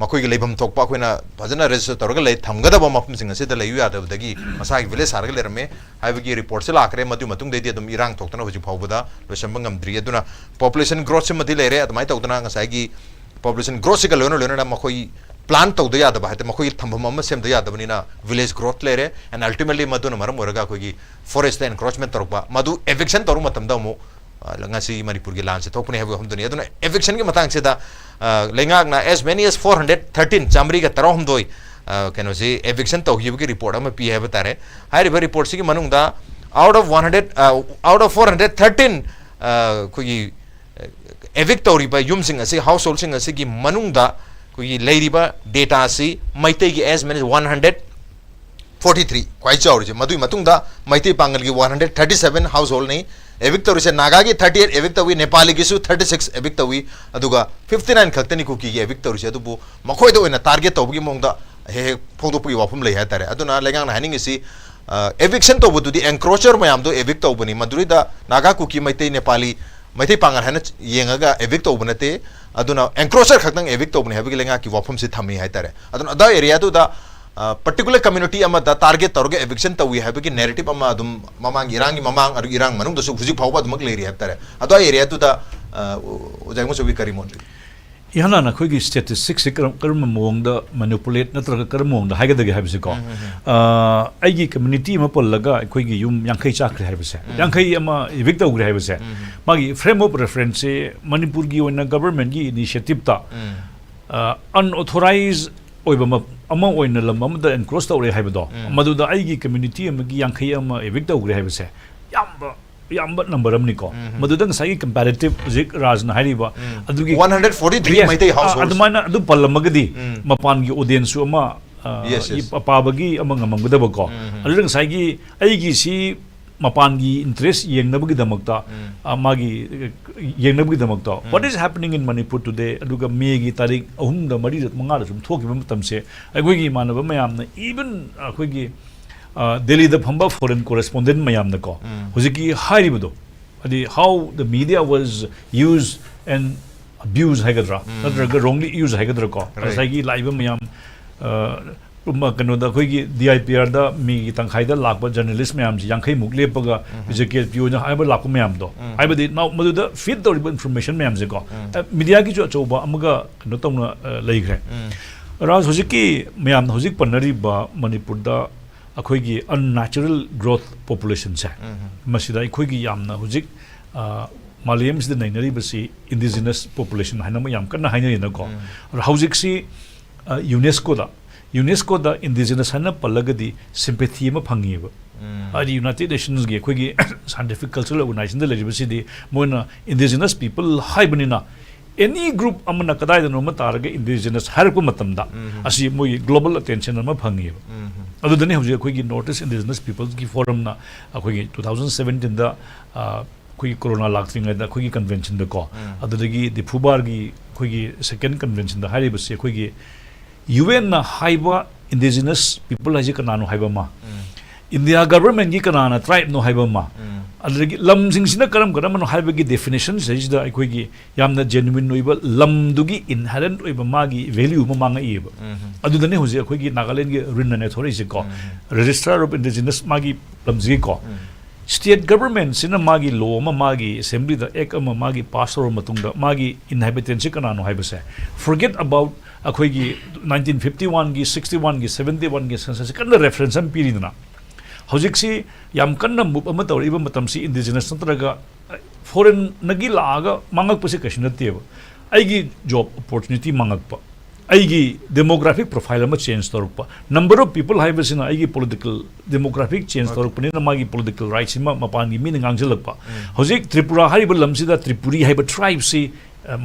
ꯃꯈꯣꯏꯒꯤ ꯂꯩꯐꯝ ꯊꯣꯛꯄ ꯑꯩꯈꯣꯏꯅ ꯐꯖꯅ register ꯇꯧꯔꯒ ꯂꯩ, ꯊꯝꯒꯗꯕ ꯃꯐꯝꯁꯤꯡ ꯑꯁꯤꯗ ꯂꯩꯌꯨ ꯌꯥꯗꯕꯗꯒꯤ ꯃꯁꯥꯒꯤ village ꯁꯥꯔꯒ ꯂꯩꯔꯝꯃꯦ ꯍꯥꯏꯕꯒꯤ reportꯁꯦ ꯂꯥꯛꯈ꯭ꯔꯦ꯫ ꯃꯗꯨꯒꯤ ꯃꯇꯨꯡꯗꯩꯗꯤ ꯑꯗꯨꯝ ꯏꯔꯥꯡ ꯊꯣꯛꯇꯅ ꯍꯧꯖꯤꯛ ꯐꯥꯎꯕꯗ ꯂꯣꯏꯁꯤꯟꯕ ꯉꯝꯗ꯭ꯔꯤ꯫ ꯑꯗꯨꯅ population growthꯁꯤꯃꯗꯤ ꯂꯩꯔꯦ꯫ ꯑꯗꯨꯃꯥꯏꯅ ꯇꯧꯗꯅ ꯉꯁꯥꯏꯒꯤ population growthꯁꯤꯒ ꯂꯣꯏꯅ ꯂꯣꯏꯅꯅ ꯃꯈꯣꯏ plan ꯇꯧꯗ ꯌꯥꯗꯕ ꯍꯥꯏ ꯇꯥꯔꯦ, ꯃꯈꯣꯏꯒꯤ ꯊꯝꯐꯝ ꯑꯃ ꯁꯦꯝꯗ ꯌꯥꯗꯕꯅꯤꯅ village growth ꯂꯩꯔꯦ꯫ And ultimately ꯃꯗꯨꯅ ꯃꯔꯝ ꯑꯣꯏꯔꯒ ꯑꯩꯈꯣꯏꯒꯤ forestꯇ encroachment ꯇꯧꯔꯛꯄ, ꯃꯗꯨ eviction ꯇꯧꯔꯨ ꯃꯇꯝꯗ ꯑꯃꯨꯛ, ꯑ, ꯉꯁꯤ ꯃꯅꯤꯄꯨꯔꯒꯤ ꯂꯥꯟꯁꯦ ꯊꯣꯛꯄꯅꯤ ꯍꯥꯏꯕ ꯋꯥꯐꯝꯗꯨꯅꯤ꯫ ꯑꯗꯨꯅ evictionꯒꯤ ꯃꯇꯥꯡꯁꯤꯗ, ꯑ, ꯂꯩꯉꯥꯛꯅ as many as four hundred thirteen, ꯆꯥꯃꯔꯤꯒ ꯇꯔꯥꯍꯨꯝꯗꯣꯏ, ꯑ, ꯀꯩꯅꯣꯁꯤ eviction ꯇꯧꯈꯤꯕꯒꯤ report ꯑꯃ ꯄꯤ ꯍꯥꯏꯕ ꯇꯥꯔꯦ꯫ ꯍꯥꯏꯔꯤꯕ reportꯁꯤꯒꯤ ꯃꯅꯨꯡꯗ out of one hundred, ꯑ, out of four hundred thirteen, ꯑ, ꯑꯩꯈꯣꯏꯒꯤ evict ꯇꯧꯔꯤꯕ ꯌꯨꯝꯁꯤꯡ ꯑꯁꯤ, householdꯁꯤꯡ ꯑꯁꯤꯒꯤ ꯃꯅꯨꯡꯗ ꯑꯩꯈꯣꯏꯒꯤ ꯂꯩꯔꯤꯕ dataꯁꯤ ꯃꯩꯇꯩꯒꯤ as many as one hundred forty three ꯈ꯭ꯋꯥꯏ ꯆꯥꯎꯔꯤꯁꯦ꯫ ꯃꯗꯨꯒꯤ ꯃꯇꯨꯡꯗ Meitei ꯄꯥꯉꯜꯒꯤ one hundred thirty seven householdꯅꯤ evict ꯇꯧꯔꯤꯁꯦ꯫ ꯅꯥꯒꯥꯒꯤ thirty eight evict ꯇꯧꯏ, ꯅꯦꯄꯥꯂꯤꯒꯤꯁꯨ thirty six evict ꯇꯧꯏ, ꯑꯗꯨꯒ fifty nine ꯈꯛꯇꯅꯤ ꯀꯨꯀꯤꯒꯤ evict ꯇꯧꯔꯤꯁꯦ꯫ ꯑꯗꯨꯕꯨ ꯃꯈꯣꯏꯗ ꯑꯣꯏꯅ target ꯇꯧꯕꯒꯤ ꯃꯑꯣꯡꯗ ꯍꯦꯛ ꯍꯦꯛ ꯐꯣꯡꯗꯣꯛꯄꯒꯤ ꯋꯥꯐꯝ ꯂꯩ ꯍꯥꯏꯇꯥꯔꯦ꯫ ꯑꯗꯨꯅ ꯂꯩꯉꯥꯛꯅ ꯍꯥꯏꯅꯤꯡꯉꯤꯁꯤ, ꯑ, eviction ꯇꯧꯕꯗꯨꯗꯤ encroacher ꯃꯌꯥꯝꯗꯣ evict ꯇꯧꯕꯅꯤ꯫ ꯃꯗꯨꯗꯩꯗ ꯅꯥꯒꯥ, ꯀꯨꯀꯤ, ꯃꯩꯇꯩ, ꯅꯦꯄꯥꯂꯤ, ꯃꯩꯇꯩ ꯄꯥꯉꯜ ꯍꯥꯏꯅ ꯌꯦꯡꯉꯒ evict ꯇꯧꯕ ꯅꯠꯇꯦ꯫ ꯑꯗꯨꯅ encroacher ꯈꯛꯇꯪ evict ꯇꯧꯕꯅꯤ ꯍꯥꯏꯕꯒꯤ ꯂꯩꯉꯥꯛꯀꯤ ꯋꯥꯐꯝꯁꯤ ꯊꯝꯃꯤ ꯍꯥꯏꯇꯥꯔꯦ꯫ ꯑꯗꯨꯅ ꯑꯗꯥꯏ areaꯗꯨꯗ, ꯑ, particular community ꯑꯃꯗ target ꯇꯧꯔꯒ eviction ꯇꯧꯏ ꯍꯥꯏꯕꯒꯤ narrative ꯑꯃ ꯑꯗꯨꯝ ꯃꯃꯥꯡꯒꯤ ꯏꯔꯥꯡꯒꯤ ꯃꯃꯥꯡ, ꯑꯗꯨꯒꯤ ꯏꯔꯥꯡ ꯃꯅꯨꯡꯗꯁꯨ ꯍꯧꯖꯤꯛ ꯐꯥꯎꯕ ꯑꯗꯨꯃꯛ ꯂꯩꯔꯤ ꯍꯥꯏꯕ ꯇꯥꯔꯦ꯫ ꯑꯗꯥꯏ areaꯗꯨꯗ, ꯑ, ꯑꯣꯖꯥ ꯏꯃꯣꯆꯧꯕꯤ ꯀꯔꯤ ꯃꯣꯠ ꯂꯩ? ꯏꯍꯥꯟ ꯍꯥꯟꯅ ꯑꯩꯈꯣꯏꯒꯤ statisticꯁꯦ ꯀꯔꯝ-, ꯀꯔꯝꯕ ꯃꯑꯣꯡꯗ manipulate ꯅꯠꯇ꯭ꯔꯒ ꯀꯔꯝꯕ ꯃꯑꯣꯡꯗ ꯍꯥꯏꯒꯗꯒꯦ ꯍꯥꯏꯕꯁꯦꯀꯣ, ꯑ, ꯑꯩꯒꯤ community ꯑꯃ ꯄꯜꯂꯒ ꯑꯩꯈꯣꯏꯒꯤ ꯌꯨꯝ ꯌꯥꯡꯈꯩ ꯆꯥꯈ꯭ꯔꯦ ꯍꯥꯏꯕꯁꯦ, ꯌꯥꯡꯈꯩ ꯑꯃ evict ꯇꯧꯈ꯭ꯔꯦ ꯍꯥꯏꯕꯁꯦ, ꯃꯥꯒꯤ frame of referenceꯁꯦ ꯃꯅꯤꯄꯨꯔꯒꯤ ꯑꯣꯏꯅ governmentꯀꯤ initiativeꯇ, ꯑ, unauthorized ꯑꯣꯏꯕ ꯃ-, ꯑꯃ ꯑꯣꯏꯅ ꯂꯝ ꯑꯃꯗ encroach ꯇꯧꯔꯦ ꯍꯥꯏꯕꯗꯣ, ꯃꯗꯨꯗ ꯑꯩꯒꯤ community ꯑꯃꯒꯤ ꯌꯥꯡꯈꯩ ꯑꯃ evict ꯇꯧꯈ꯭ꯔꯦ ꯍꯥꯏꯕꯁꯦ, ꯌꯥꯝꯕ, ꯌꯥꯝꯕ ꯅꯝꯕꯔ ꯑꯃꯅꯤꯀꯣ꯫ ꯃꯗꯨꯗ ꯉꯁꯥꯏꯒꯤ ꯀꯝꯄꯦꯔꯦꯇꯤꯞ ꯍꯧꯖꯤꯛ ꯔꯥꯖꯅ ꯍꯥꯏꯔꯤꯕ ꯑꯗꯨꯒꯤ One hundred forty three Yes, Meitei ꯑ, ꯍꯥꯎꯁ ꯍꯣꯜ꯫ ꯑꯗꯨꯃꯥꯏꯅ ꯑꯗꯨ ꯄꯜꯂꯝꯃꯒꯗꯤ ꯃꯄꯥꯟꯒꯤ ꯑꯣꯗꯤꯌꯦꯟꯁꯁꯨ ꯑꯃ, ꯑ, Yes, yes. ꯄꯥꯕꯒꯤ ꯑꯃ ꯉꯝꯃꯝꯒꯗꯕꯀꯣ꯫ ꯑꯗꯨꯗ ꯉꯁꯥꯏꯒꯤ ꯑꯩꯒꯤꯁꯤ ꯃꯄꯥꯟꯒꯤ ꯏꯟꯇꯔꯦꯁ ꯌꯦꯡꯅꯕꯒꯤꯗꯃꯛꯇ, ꯑ, ꯃꯥꯒꯤ, ꯑ, ꯌꯦꯡꯅꯕꯒꯤꯗꯃꯛꯇ what is happening in Manipur today, ꯑꯗꯨꯒ ꯃꯦꯒꯤ ꯇꯥꯔꯤꯛ ꯑꯍꯨꯝꯗ, ꯃꯔꯤꯗ, ꯃꯉꯥꯗ ꯁꯨꯝ ꯊꯣꯛꯈꯤꯕ ꯃꯇꯝꯁꯦ, ꯑꯩꯈꯣꯏꯒꯤ ꯏꯃꯥꯟꯅꯕ ꯃꯌꯥꯝꯅ, even ꯑꯩꯈꯣꯏꯒꯤ, ꯑ, ꯗꯦꯜꯂꯤꯗ ꯐꯝꯕ ꯐꯣꯔꯦꯟ ꯀꯣꯔꯦꯁꯄꯣꯟꯗꯦꯟ ꯃꯌꯥꯝꯅꯀꯣ, ꯍꯧꯖꯤꯛꯀꯤ ꯍꯥꯏꯔꯤꯕꯗꯣ, ꯍꯥꯏꯗꯤ how the media was used and abused ꯍꯥꯏꯒꯗ꯭ꯔꯥ, ꯅꯠꯇ꯭ꯔꯒ wrongly used ꯍꯥꯏꯒꯗ꯭ꯔꯥꯀꯣ, Right. ꯉꯁꯥꯏꯒꯤ ꯂꯥꯛꯏꯕ ꯃꯌꯥꯝ, ꯑ, ꯀꯩꯅꯣꯗ, ꯑꯩꯈꯣꯏꯒꯤ ꯗꯤ ꯑꯥꯏ ꯄꯤ ꯑꯥꯔꯗ ꯃꯤꯒꯤ ꯇꯪꯈꯥꯏꯗ ꯂꯥꯛꯄ ꯖꯔꯅꯦꯂꯤꯁ ꯃꯌꯥꯝꯁꯤ ꯌꯥꯡꯈꯩꯃꯨꯛ ꯂꯦꯞꯄꯒ ꯖꯦ ꯀꯦ ꯑꯦꯜ ꯄꯤ ꯑꯣꯏꯅ ꯍꯥꯏꯕ ꯂꯥꯛꯄ ꯃꯌꯥꯝꯗꯣ, ꯍꯥꯏꯕꯗꯤ ꯅꯥꯎ-, ꯃꯗꯨꯗ ꯐꯤꯠ ꯇꯧꯔꯤꯕ ꯏꯟꯐꯣꯔꯃꯦꯁꯟ ꯃꯌꯥꯝꯁꯦꯀꯣ, ꯑ, ꯃꯤꯗꯤꯌꯥꯒꯤꯁꯨ ꯑꯆꯧꯕ ꯑꯃꯒ ꯀꯩꯅꯣ ꯇꯧꯅ, ꯑ, ꯂꯩꯈ꯭ꯔꯦ꯫ ꯔꯥꯖ, ꯍꯧꯖꯤꯛꯀꯤ ꯃꯌꯥꯝꯅ ꯍꯧꯖꯤꯛ ꯄꯟꯅꯔꯤꯕ ꯃꯅꯤꯄꯨꯔꯗ ꯑꯩꯈꯣꯏꯒꯤ unnatural growth populationꯁꯦ, ꯃꯁꯤꯗ ꯑꯩꯈꯣꯏꯒꯤ ꯌꯥꯝꯅ ꯍꯧꯖꯤꯛ, ꯑ, ꯃꯥꯂꯦꯝꯁꯤꯗ ꯅꯩꯅꯔꯤꯕꯁꯤ indigenous population ꯍꯥꯏꯅ ꯑꯃ ꯌꯥꯝ ꯀꯟꯅ ꯍꯥꯏꯅꯔꯤꯅꯀꯣ꯫ ꯑꯗꯣ ꯍꯧꯖꯤꯛꯁꯤ, ꯑ, ꯌꯨꯅꯦꯁꯀꯣꯗ, ꯌꯨꯅꯦꯁꯀꯣꯗ indigenous ꯍꯥꯏꯅ ꯄꯜꯂꯒꯗꯤ sympathy ꯑꯃ ꯐꯪꯉꯦꯕ꯫ ꯍꯥꯏꯗꯤ ꯌꯨꯅꯥꯏꯇꯦꯠ ꯅꯦꯁꯟꯁꯒꯤ ꯑꯩꯈꯣꯏꯒꯤ scientific cultural organizationꯗ ꯂꯩꯔꯤꯕꯁꯤꯗꯤ ꯃꯣꯏꯅ indigenous people ꯍꯥꯏꯕꯅꯤꯅ any group ꯑꯃꯅ ꯀꯗꯥꯏꯗꯅꯣ ꯑꯃ ꯇꯥꯔꯒ indigenous ꯍꯥꯏꯔꯛꯄ ꯃꯇꯝꯗ ꯑꯁꯤ ꯃꯣꯏꯒꯤ global attention ꯑꯃ ꯐꯪꯉꯦꯕ꯫ ꯑꯗꯨꯗꯅꯤ ꯍꯧꯖꯤꯛ ꯑꯩꯈꯣꯏꯒꯤ North East Indigenous Peoplesꯀꯤ Forumꯅ ꯑꯩꯈꯣꯏꯒꯤ two thousand seventeenꯗ, ꯑ, ꯑꯩꯈꯣꯏꯒꯤ ꯀꯣꯔꯣꯅꯥ ꯂꯥꯛꯇ꯭ꯔꯤꯉꯩꯗ ꯑꯩꯈꯣꯏꯒꯤ ꯀꯟꯚꯦꯟꯁꯟꯗꯀꯣ, ꯑꯗꯨꯗꯒꯤ ꯗꯤꯐꯨꯕꯥꯔꯒꯤ ꯑꯩꯈꯣꯏꯒꯤ second conventionꯗ ꯍꯥꯏꯔꯤꯕꯁꯤ ꯑꯩꯈꯣꯏꯒꯤ ꯌꯨ ꯑꯦꯟꯅ ꯍꯥꯏꯕ indigenous people ꯍꯥꯏꯁꯦ ꯀꯅꯥꯅꯣ ꯍꯥꯏꯕ ꯑꯃ, ꯏꯟꯗꯤꯌꯥ ꯒꯚꯔꯟꯃꯦꯟꯠꯀꯤ ꯀꯅꯥꯅ ꯇ꯭ꯔꯥꯏꯕꯅꯣ ꯍꯥꯏꯕ ꯑꯃ, ꯑꯗꯨꯗꯒꯤ ꯂꯝꯁꯤꯡꯁꯤꯅ ꯀꯔꯝ ꯀꯔꯝꯕꯅꯣ ꯍꯥꯏꯕꯒꯤ ꯗꯦꯐꯤꯅꯦꯁꯟꯁꯤꯗꯩꯁꯤꯗ ꯑꯩꯈꯣꯏꯒꯤ ꯌꯥꯝꯅ genuine ꯑꯣꯏꯕ ꯂꯝꯗꯨꯒꯤ inherent ꯑꯣꯏꯕ ꯃꯥꯒꯤ value ꯑꯃ ꯃꯥꯡꯉꯛꯏꯕ꯫ ꯑꯗꯨꯗꯅꯤ ꯍꯧꯖꯤꯛ ꯑꯩꯈꯣꯏꯒꯤ ꯅꯥꯒꯥꯂꯦꯟꯒꯤ ꯔꯤꯟ ꯑꯅ ꯊꯣꯔꯛꯏꯁꯦꯀꯣ, Registrar of Indigenous ꯃꯥꯒꯤ ꯂꯝꯁꯤꯒꯤꯀꯣ꯫ State governmentꯁꯤꯅ ꯃꯥꯒꯤ law ꯑꯃ, ꯃꯥꯒꯤ assemblyꯗ act ꯑꯃ ꯃꯥꯒꯤ pass ꯇꯧꯔꯕ ꯃꯇꯨꯡꯗ ꯃꯥꯒꯤ inhabitantꯁꯤ ꯀꯅꯥꯅꯣ ꯍꯥꯏꯕꯁꯦ, forget about ꯑꯩꯈꯣꯏꯒꯤ nineteen fifty oneꯒꯤ, sixty oneꯒꯤ, seventy oneꯒꯤ censusꯁꯤ ꯀꯟꯅ reference ꯑꯃ ꯄꯤꯔꯤꯗꯅ, ꯍꯧꯖꯤꯛꯁꯤ ꯌꯥꯝ ꯀꯟꯅ move ꯑꯃ ꯇꯧꯔꯛꯏꯕ ꯃꯇꯝꯁꯤ indigenous ꯅꯠꯇ꯭ꯔꯒ foreignꯒꯤ ꯂꯥꯛꯑꯒ ꯃꯥꯡꯉꯛꯄꯁꯦ ꯀꯩꯁꯨ ꯅꯠꯇꯦꯕ꯫ ꯑꯩꯒꯤ job opportunity ꯃꯥꯡꯉꯛꯄ, ꯑꯩꯒꯤ demographic profile ꯑꯃ change ꯇꯧꯔꯛꯄ, number of people ꯍꯥꯏꯕꯁꯤꯅ ꯑꯩꯒꯤ political demographic change ꯇꯧꯔꯛꯄꯅꯤꯅ ꯃꯥꯒꯤ political rights ꯁꯤꯃ ꯃꯄꯥꯟꯒꯤ ꯃꯤꯅ ꯉꯥꯡꯁꯤꯜꯂꯛꯄ꯫ ꯍꯧꯖꯤꯛ ꯇ꯭ꯔꯤꯄꯨꯔꯥ ꯍꯥꯏꯔꯤꯕ ꯂꯝꯁꯤꯗ ꯇ꯭ꯔꯤꯄꯨꯔꯤ ꯍꯥꯏꯕ tribe ꯁꯤ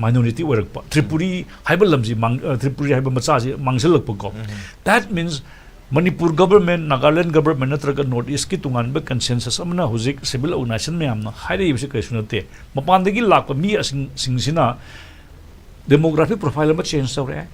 minority ꯑꯣꯏꯔꯛꯄ, ꯇ꯭ꯔꯤꯄꯨꯔꯤ ꯍꯥꯏꯕ ꯂꯝꯁꯤ ꯃꯥꯡ-, ꯇ꯭ꯔꯤꯄꯨꯔꯤ ꯍꯥꯏꯕ ꯃꯆꯥꯁꯤ ꯃꯥꯡꯁꯤꯜꯂꯛꯄꯀꯣ꯫ That means Manipur government, Nagaland government ꯅꯠꯇ꯭ꯔꯒ North East ꯀꯤ ꯇꯣꯉꯥꯟꯕ consensus ꯑꯃꯅ ꯍꯧꯖꯤꯛ civil organization ꯃꯌꯥꯝꯅ ꯍꯥꯏꯔꯛꯏꯕꯁꯤ ꯀꯔꯤꯁꯨ ꯅꯠꯇꯦ꯫ ꯃꯄꯥꯟꯗꯒꯤ ꯂꯥꯛꯄ ꯃꯤ ꯑꯁꯤꯡ-, ꯁꯤꯡꯁꯤꯅ demographic profile ꯑꯃ change ꯇꯧꯔꯛꯑꯦ,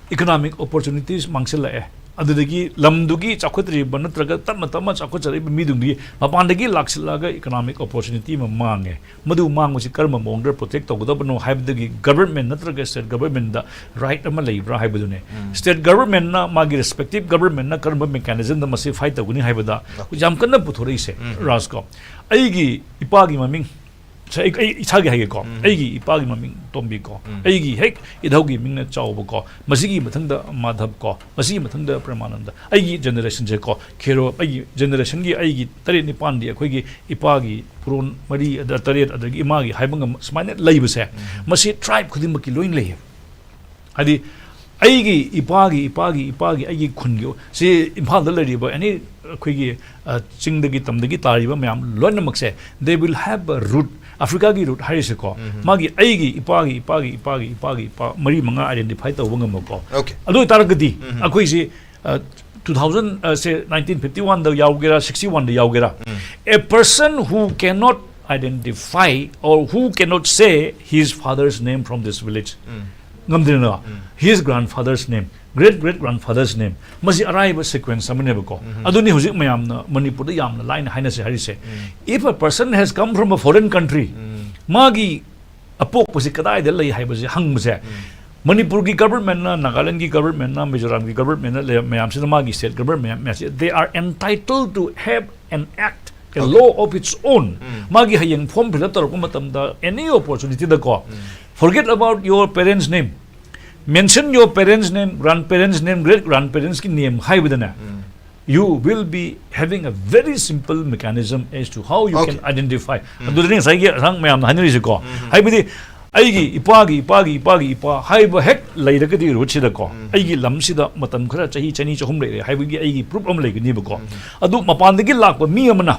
economic opportunities ꯃꯥꯡꯁꯤꯜꯂꯛꯑꯦ, ꯑꯗꯨꯗꯒꯤ ꯂꯝꯗꯨꯒꯤ ꯆꯥꯎꯈꯠꯇ꯭ꯔꯤꯕ ꯅꯠꯇ꯭ꯔꯒ ꯇꯞꯅ ꯇꯞꯅ ꯆꯥꯎꯈꯠꯆꯔꯛꯏꯕ ꯃꯤꯗꯨꯗꯤ ꯃꯄꯥꯟꯗꯒꯤ ꯂꯥꯛꯁꯤꯜꯂꯛꯑꯒ economic opportunity ꯑꯃ ꯃꯥꯡꯉꯦ꯫ ꯃꯗꯨ ꯃꯥꯡꯕꯁꯤ ꯀꯔꯝꯕ ꯃꯑꯣꯡꯗ protect ꯇꯧꯒꯗꯕꯅꯣ ꯍꯥꯏꯕꯗꯒꯤ government ꯅꯠꯇ꯭ꯔꯒ state government ꯗ right ꯑꯃ ꯂꯩꯕ꯭ꯔꯥ ꯍꯥꯏꯕꯗꯨꯅꯦ꯫ State government ꯅ ꯃꯥꯒꯤ respective government ꯅ ꯀꯔꯝꯕ mechanism ꯗ ꯃꯁꯤ fight ꯇꯧꯒꯅꯤ ꯍꯥꯏꯕꯗ ꯌꯥꯝ ꯀꯟꯅ ꯄꯨꯊꯣꯔꯛꯏꯁꯦ꯫ ꯔꯥꯖꯀꯣ, ꯑꯩꯒꯤ ꯏꯄꯥꯒꯤ ꯃꯃꯤꯡ, ꯁꯦ ꯑꯩ, ꯑꯩ ꯏꯁꯥꯒꯤ ꯍꯥꯏꯒꯦꯀꯣ, ꯑꯩꯒꯤ ꯏꯄꯥꯒꯤ ꯃꯃꯤꯡ ꯇꯣꯝꯕꯤꯀꯣ, ꯑꯩꯒꯤ ꯍꯦꯛ ꯏꯙꯧꯒꯤ ꯃꯤꯡꯅ ꯆꯥꯎꯕꯀꯣ, ꯃꯁꯤꯒꯤ ꯃꯊꯪꯗ ꯃꯥꯙꯕꯀꯣ, ꯃꯁꯤꯒꯤ ꯃꯊꯪꯗ ꯄ꯭ꯔꯦꯃꯥꯅꯟꯗ꯫ ꯑꯩꯒꯤ generation ꯁꯦꯀꯣ, ꯈꯦꯔꯣ, ꯑꯩꯒꯤ generation ꯒꯤ ꯑꯩꯒꯤ ꯇꯔꯦꯠ ꯅꯤꯄꯥꯟꯗꯤ ꯑꯩꯈꯣꯏꯒꯤ ꯏꯄꯥꯒꯤ ꯄꯨꯔꯣꯟ ꯃꯔꯤ ꯑꯗ ꯇꯔꯦꯠ ꯑꯗꯒꯤ ꯏꯃꯥꯒꯤ ꯍꯥꯏꯕ ꯉꯝꯕ ꯁꯨꯃꯥꯏꯅ ꯂꯩꯕꯁꯦ, ꯃꯁꯤ tribe ꯈꯨꯗꯤꯡꯃꯛꯀꯤ ꯂꯣꯏꯅ ꯂꯩꯌꯦꯕ꯫ ꯍꯥꯏꯗꯤ ꯑꯩꯒꯤ ꯏꯄꯥꯒꯤ, ꯏꯄꯥꯒꯤ, ꯏꯄꯥꯒꯤ, ꯑꯩꯒꯤ ꯈꯨꯟꯒꯤ, ꯁꯤ ꯏꯝꯐꯥꯜꯗ ꯂꯩꯔꯤꯕ any ꯑꯩꯈꯣꯏꯒꯤ, ꯑ, ꯆꯤꯡꯗꯒꯤ ꯇꯝꯗꯒꯤ ꯇꯥꯔꯤꯕ ꯃꯌꯥꯝ ꯂꯣꯏꯅꯃꯛꯁꯦ, they will have a root, ꯑꯐ꯭ꯔꯤꯀꯥꯒꯤ root ꯍꯥꯏꯔꯤꯁꯦꯀꯣ, ꯃꯥꯒꯤ ꯑꯩꯒꯤ ꯏꯄꯥꯒꯤ, ꯏꯄꯥꯒꯤ, ꯏꯄꯥꯒꯤ, ꯏꯄꯥꯒꯤ ꯏꯄꯥ ꯃꯔꯤ ꯃꯉꯥ identify ꯇꯧꯕ ꯉꯝꯕꯀꯣ꯫ Okay. ꯑꯗꯨ ꯑꯣꯏꯇꯥꯔꯒꯗꯤ ꯑꯩꯈꯣꯏꯁꯤ, ꯑ, two thousand, ꯑ, ꯁꯦ nineteen fifty one the ꯌꯥꯎꯒꯦꯔꯥ, sixty one the ꯌꯥꯎꯒꯦꯔꯥ, a person who cannot identify or who cannot say his father's name from this village, ꯉꯝꯗ꯭ꯔꯦꯅ, his grandfather's name, great great grandfather's name, ꯃꯁꯤ ꯑꯔꯥꯏꯕ sequence ꯑꯃꯅꯦꯕꯀꯣ꯫ ꯑꯗꯨꯅꯤ ꯍꯧꯖꯤꯛ ꯃꯌꯥꯝꯅ ꯃꯅꯤꯄꯨꯔꯗ ꯌꯥꯝꯅ ꯂꯥꯏꯅ ꯍꯥꯏꯅꯁꯦ ꯍꯥꯏꯔꯤꯁꯦ꯫ If a person has come from a foreign country, ꯃꯥꯒꯤ ꯑꯄꯣꯛꯄꯁꯤ ꯀꯗꯥꯏꯗ ꯂꯩ ꯍꯥꯏꯕꯁꯦ ꯍꯪꯕꯁꯦ, ꯃꯅꯤꯄꯨꯔꯒꯤ government ꯅ, ꯅꯥꯒꯥꯂꯦꯟꯒꯤ government ꯅ, ꯃꯤꯖꯣꯔꯥꯝꯒꯤ government ꯅ ꯂꯩꯕ ꯃꯌꯥꯝꯁꯤꯅ ꯃꯥꯒꯤ state government ꯃꯌꯥꯝꯁꯦ, they are entitled to have an act, a law of its own. ꯃꯥꯒꯤ ꯍꯌꯦꯡ form fill up ꯇꯧꯔꯛꯄ ꯃꯇꯝꯗ any opportunity ꯗꯀꯣ, forget about your parents name, mention your parents name, grandparents name, great grandparents ꯀꯤ name ꯍꯥꯏꯕꯗꯅꯦ, you will be having a very simple mechanism as to how you can Okay. identify. ꯑꯗꯨꯗꯅꯤ ꯉꯁꯥꯏꯒꯤ ꯑꯉꯥꯡ ꯃꯌꯥꯝꯅ ꯍꯥꯏꯅꯔꯤꯁꯦꯀꯣ꯫ ꯍꯥꯏꯕꯗꯤ ꯑꯩꯒꯤ ꯏꯄꯥꯒꯤ ꯏꯄꯥꯒꯤ ꯏꯄꯥꯒꯤ ꯏꯄꯥ ꯍꯥꯏꯕ ꯍꯦꯛ ꯂꯩꯔꯒꯗꯤ ꯔꯨꯠꯁꯤꯗꯀꯣ, ꯑꯩꯒꯤ ꯂꯝꯁꯤꯗ ꯃꯇꯝ ꯈꯔ ꯆꯍꯤ ꯆꯅꯤ ꯆꯍꯨꯝ ꯂꯩꯔꯦ ꯍꯥꯏꯕꯒꯤ ꯑꯩꯒꯤ ꯄ꯭ꯔꯨꯐ ꯑꯃ ꯂꯩꯒꯅꯤꯕꯀꯣ꯫ ꯑꯗꯨ ꯃꯄꯥꯟꯗꯒꯤ ꯂꯥꯛꯄ ꯃꯤ ꯑꯃꯅ,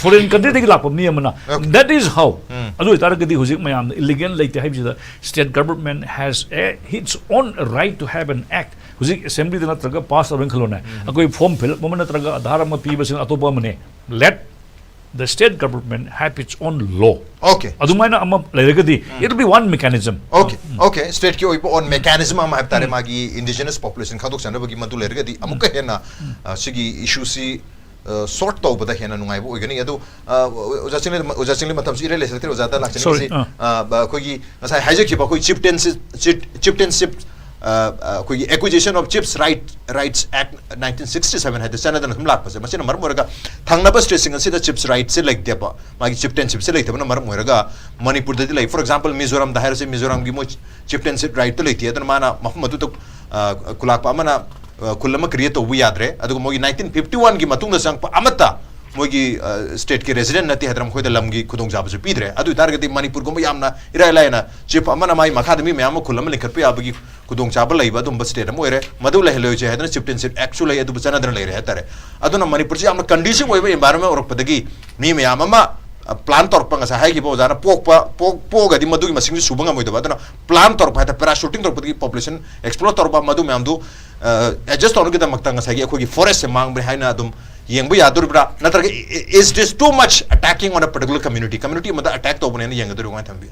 ꯐꯣꯔꯦꯟ ꯀꯟꯇ꯭ꯔꯤꯗꯒꯤ ꯂꯥꯛꯄ ꯃꯤ ꯑꯃꯅ, Okay. That is how. ꯎꯝ. ꯑꯗꯨ ꯑꯣꯏꯇꯥꯔꯒꯗꯤ ꯍꯧꯖꯤꯛ ꯃꯌꯥꯝꯅ illegal ꯂꯩꯇꯦ ꯍꯥꯏꯕꯁꯤꯗ, state government has a its own right to have an act. ꯍꯧꯖꯤꯛ ꯑꯦꯁꯦꯝꯕ꯭ꯂꯤꯗ ꯅꯠꯇ꯭ꯔꯒ ꯄꯥꯁ ꯇꯧꯔꯦꯅ ꯈꯜꯂꯣꯅꯦ, ꯑꯩꯈꯣꯏ ꯐꯣꯔꯝ ꯐꯤꯜ ꯑꯞ ꯑꯃ ꯅꯠꯇ꯭ꯔꯒ ꯑꯙꯥꯔ ꯑꯃ ꯄꯤꯕꯁꯤꯅ ꯑꯇꯣꯞꯄ ꯑꯃꯅꯦ. Let the state government have its own law. Okay. ꯑꯗꯨꯃꯥꯏꯅ ꯑꯃ ꯂꯩꯔꯒꯗꯤ, it will be one mechanism. Okay, okay. State ꯀꯤ ꯑꯣꯏꯕ own mechanism ꯑꯃ ꯍꯥꯏꯕ ꯇꯥꯔꯦ, ꯃꯥꯒꯤ indigenous population ꯈꯥꯏꯗꯣꯛꯆꯅꯕꯒꯤ ꯃꯗꯨ ꯂꯩꯔꯒꯗꯤ ꯑꯃꯨꯛꯀ ꯍꯦꯟꯅ, ꯑ, ꯁꯤꯒꯤ issue ꯁꯤ, ꯑ, sort ꯇꯧꯕꯗ ꯍꯦꯟꯅ ꯅꯨꯡꯉꯥꯏꯕ ꯑꯣꯏꯒꯅꯤ꯫ ꯑꯗꯨ, ꯑ, ꯑꯣꯖꯥ ꯆꯤꯡꯂꯦꯟ, ꯑꯣꯖꯥ ꯆꯤꯡꯂꯦꯟ, ꯃꯇꯝꯁꯤ ꯏꯔꯩ ꯂꯩꯁꯤꯜꯂꯛꯇ꯭ꯔꯦ, ꯑꯣꯖꯥꯗ ꯂꯥꯛꯆꯅꯤꯡꯉꯤ꯫ Sorry, ꯁꯤ, ꯑ. ꯑ, ꯕ-, ꯑꯩꯈꯣꯏꯒꯤ ꯉꯁꯥꯏ ꯍꯥꯏꯖꯈꯤꯕ ꯑꯩꯈꯣꯏ chieftaincy, chief, chieftainship, ꯑ, ꯑ, ꯑꯩꯈꯣꯏꯒꯤ acquisition of chiefs right, rights act nineteen sixty seven ꯍꯥꯏꯗꯅ ꯆꯠꯅꯗꯅ ꯑꯗꯨꯝ ꯂꯥꯛꯄꯁꯦ, ꯃꯁꯤꯅ ꯃꯔꯝ ꯑꯣꯏꯔꯒ ꯊꯪꯅꯕ state ꯁꯤꯡ ꯑꯁꯤꯗ chiefs right ꯁꯦ ꯂꯩꯇꯦꯕ, ꯃꯥꯒꯤ chieftainship ꯁꯦ ꯂꯩꯇꯕꯅ ꯃꯔꯝ ꯑꯣꯏꯔꯒ ꯃꯅꯤꯄꯨꯔꯗꯗꯤ ꯂꯩ꯫ For example, ꯃꯤꯖꯣꯔꯥꯝꯗ ꯍꯥꯏꯔꯁꯦ, ꯃꯤꯖꯣꯔꯥꯝꯒꯤ ꯃꯣꯏ chieftainship right ꯇꯣ ꯂꯩꯇꯦ꯫ ꯑꯗꯨꯅ ꯃꯥꯅ ꯃꯐꯝ ꯑꯗꯨꯗ, ꯑ, ꯈꯨꯂꯥꯛꯄ ꯑꯃꯅ, ꯑ, ꯈꯨꯜ ꯑꯃ create ꯇꯧꯕ ꯌꯥꯗ꯭ꯔꯦ꯫ ꯑꯗꯨꯒ ꯃꯣꯏꯒꯤ nineteen fifty one ꯒꯤ ꯃꯇꯨꯡꯗ ꯆꯪꯉꯛꯄ ꯑꯃꯠꯇ ꯃꯣꯏꯒꯤ, ꯑ, state ꯀꯤ resident ꯅꯠꯇꯦ ꯍꯥꯏꯗꯅ ꯃꯈꯣꯏꯗ ꯂꯝꯒꯤ ꯈꯨꯗꯣꯡꯆꯥꯕꯁꯨ ꯄꯤꯗ꯭ꯔꯦ꯫ ꯑꯗꯨ ꯑꯣꯏꯇꯥꯔꯒꯗꯤ ꯃꯅꯤꯄꯨꯔꯒꯨꯝꯕ ꯌꯥꯝꯅ ꯏꯔꯥꯏ ꯂꯥꯏꯅ chief ꯑꯃꯅ ꯃꯥꯒꯤ ꯃꯈꯥꯗ ꯃꯤ ꯃꯌꯥꯝ ꯑꯃ ꯈꯨꯜ ꯑꯃ ꯂꯤꯡꯈꯠꯄ ꯌꯥꯕꯒꯤ ꯈꯨꯗꯣꯡꯆꯥꯕ ꯂꯩꯕ ꯑꯗꯨꯝꯕ state ꯑꯃ ꯑꯣꯏꯔꯦ꯫ ꯃꯗꯨ ꯂꯩꯍꯜꯂꯣꯏꯁꯦ ꯍꯥꯏꯗꯅ chieftainship act ꯁꯨ ꯂꯩ, ꯑꯗꯨꯕꯨ ꯆꯠꯅꯗꯅ ꯂꯩꯔꯦ ꯍꯥꯏꯇꯥꯔꯦ꯫ ꯑꯗꯨꯅ ꯃꯅꯤꯄꯨꯔꯁꯤ ꯌꯥꯝꯅ conducive ꯑꯣꯏꯕ environment ꯑꯣꯏꯔꯛꯄꯗꯒꯤ ꯃꯤ ꯃꯌꯥꯝ ꯑꯃ, ꯑ, plan ꯇꯧꯔꯛꯄ, ꯉꯁꯥꯏ ꯍꯥꯏꯈꯤꯕ ꯑꯣꯖꯥꯅ ꯄꯣꯛꯄ, ꯄꯣꯛ-, ꯄꯣꯛꯑꯒꯗꯤ ꯃꯗꯨꯒꯤ ꯃꯁꯤꯡꯁꯨ ꯁꯨꯕ ꯉꯝꯃꯣꯏꯗꯕ꯫ ꯑꯗꯨꯅ plan ꯇꯧꯔꯛꯄ ꯍꯥꯏꯇꯥꯔꯦ, parachuting ꯇꯧꯔꯛꯄꯗꯒꯤ population explode ꯇꯧꯔꯛꯄ, ꯃꯗꯨ ꯃꯌꯥꯝꯗꯨ, ꯑ, adjust ꯇꯧꯅꯈꯤꯗꯃꯛꯇ ꯉꯁꯥꯏꯒꯤ ꯑꯩꯈꯣꯏꯒꯤ forest ꯁꯦ ꯃꯥꯡꯕꯅꯤ ꯍꯥꯏꯅ ꯑꯗꯨꯝ ꯌꯦꯡꯕ ꯌꯥꯗꯣꯔꯤꯕ꯭ꯔꯥ? ꯅꯠꯇ꯭ꯔꯒ, i-, is this too much attacking on a particular community? Community ꯑꯃꯗ attack ꯇꯧꯕꯅꯦꯅ ꯌꯦꯡꯒꯗꯣꯔꯤꯕ꯭ꯔꯥ? ꯀꯃꯥꯏꯅ ꯊꯝꯕꯤ?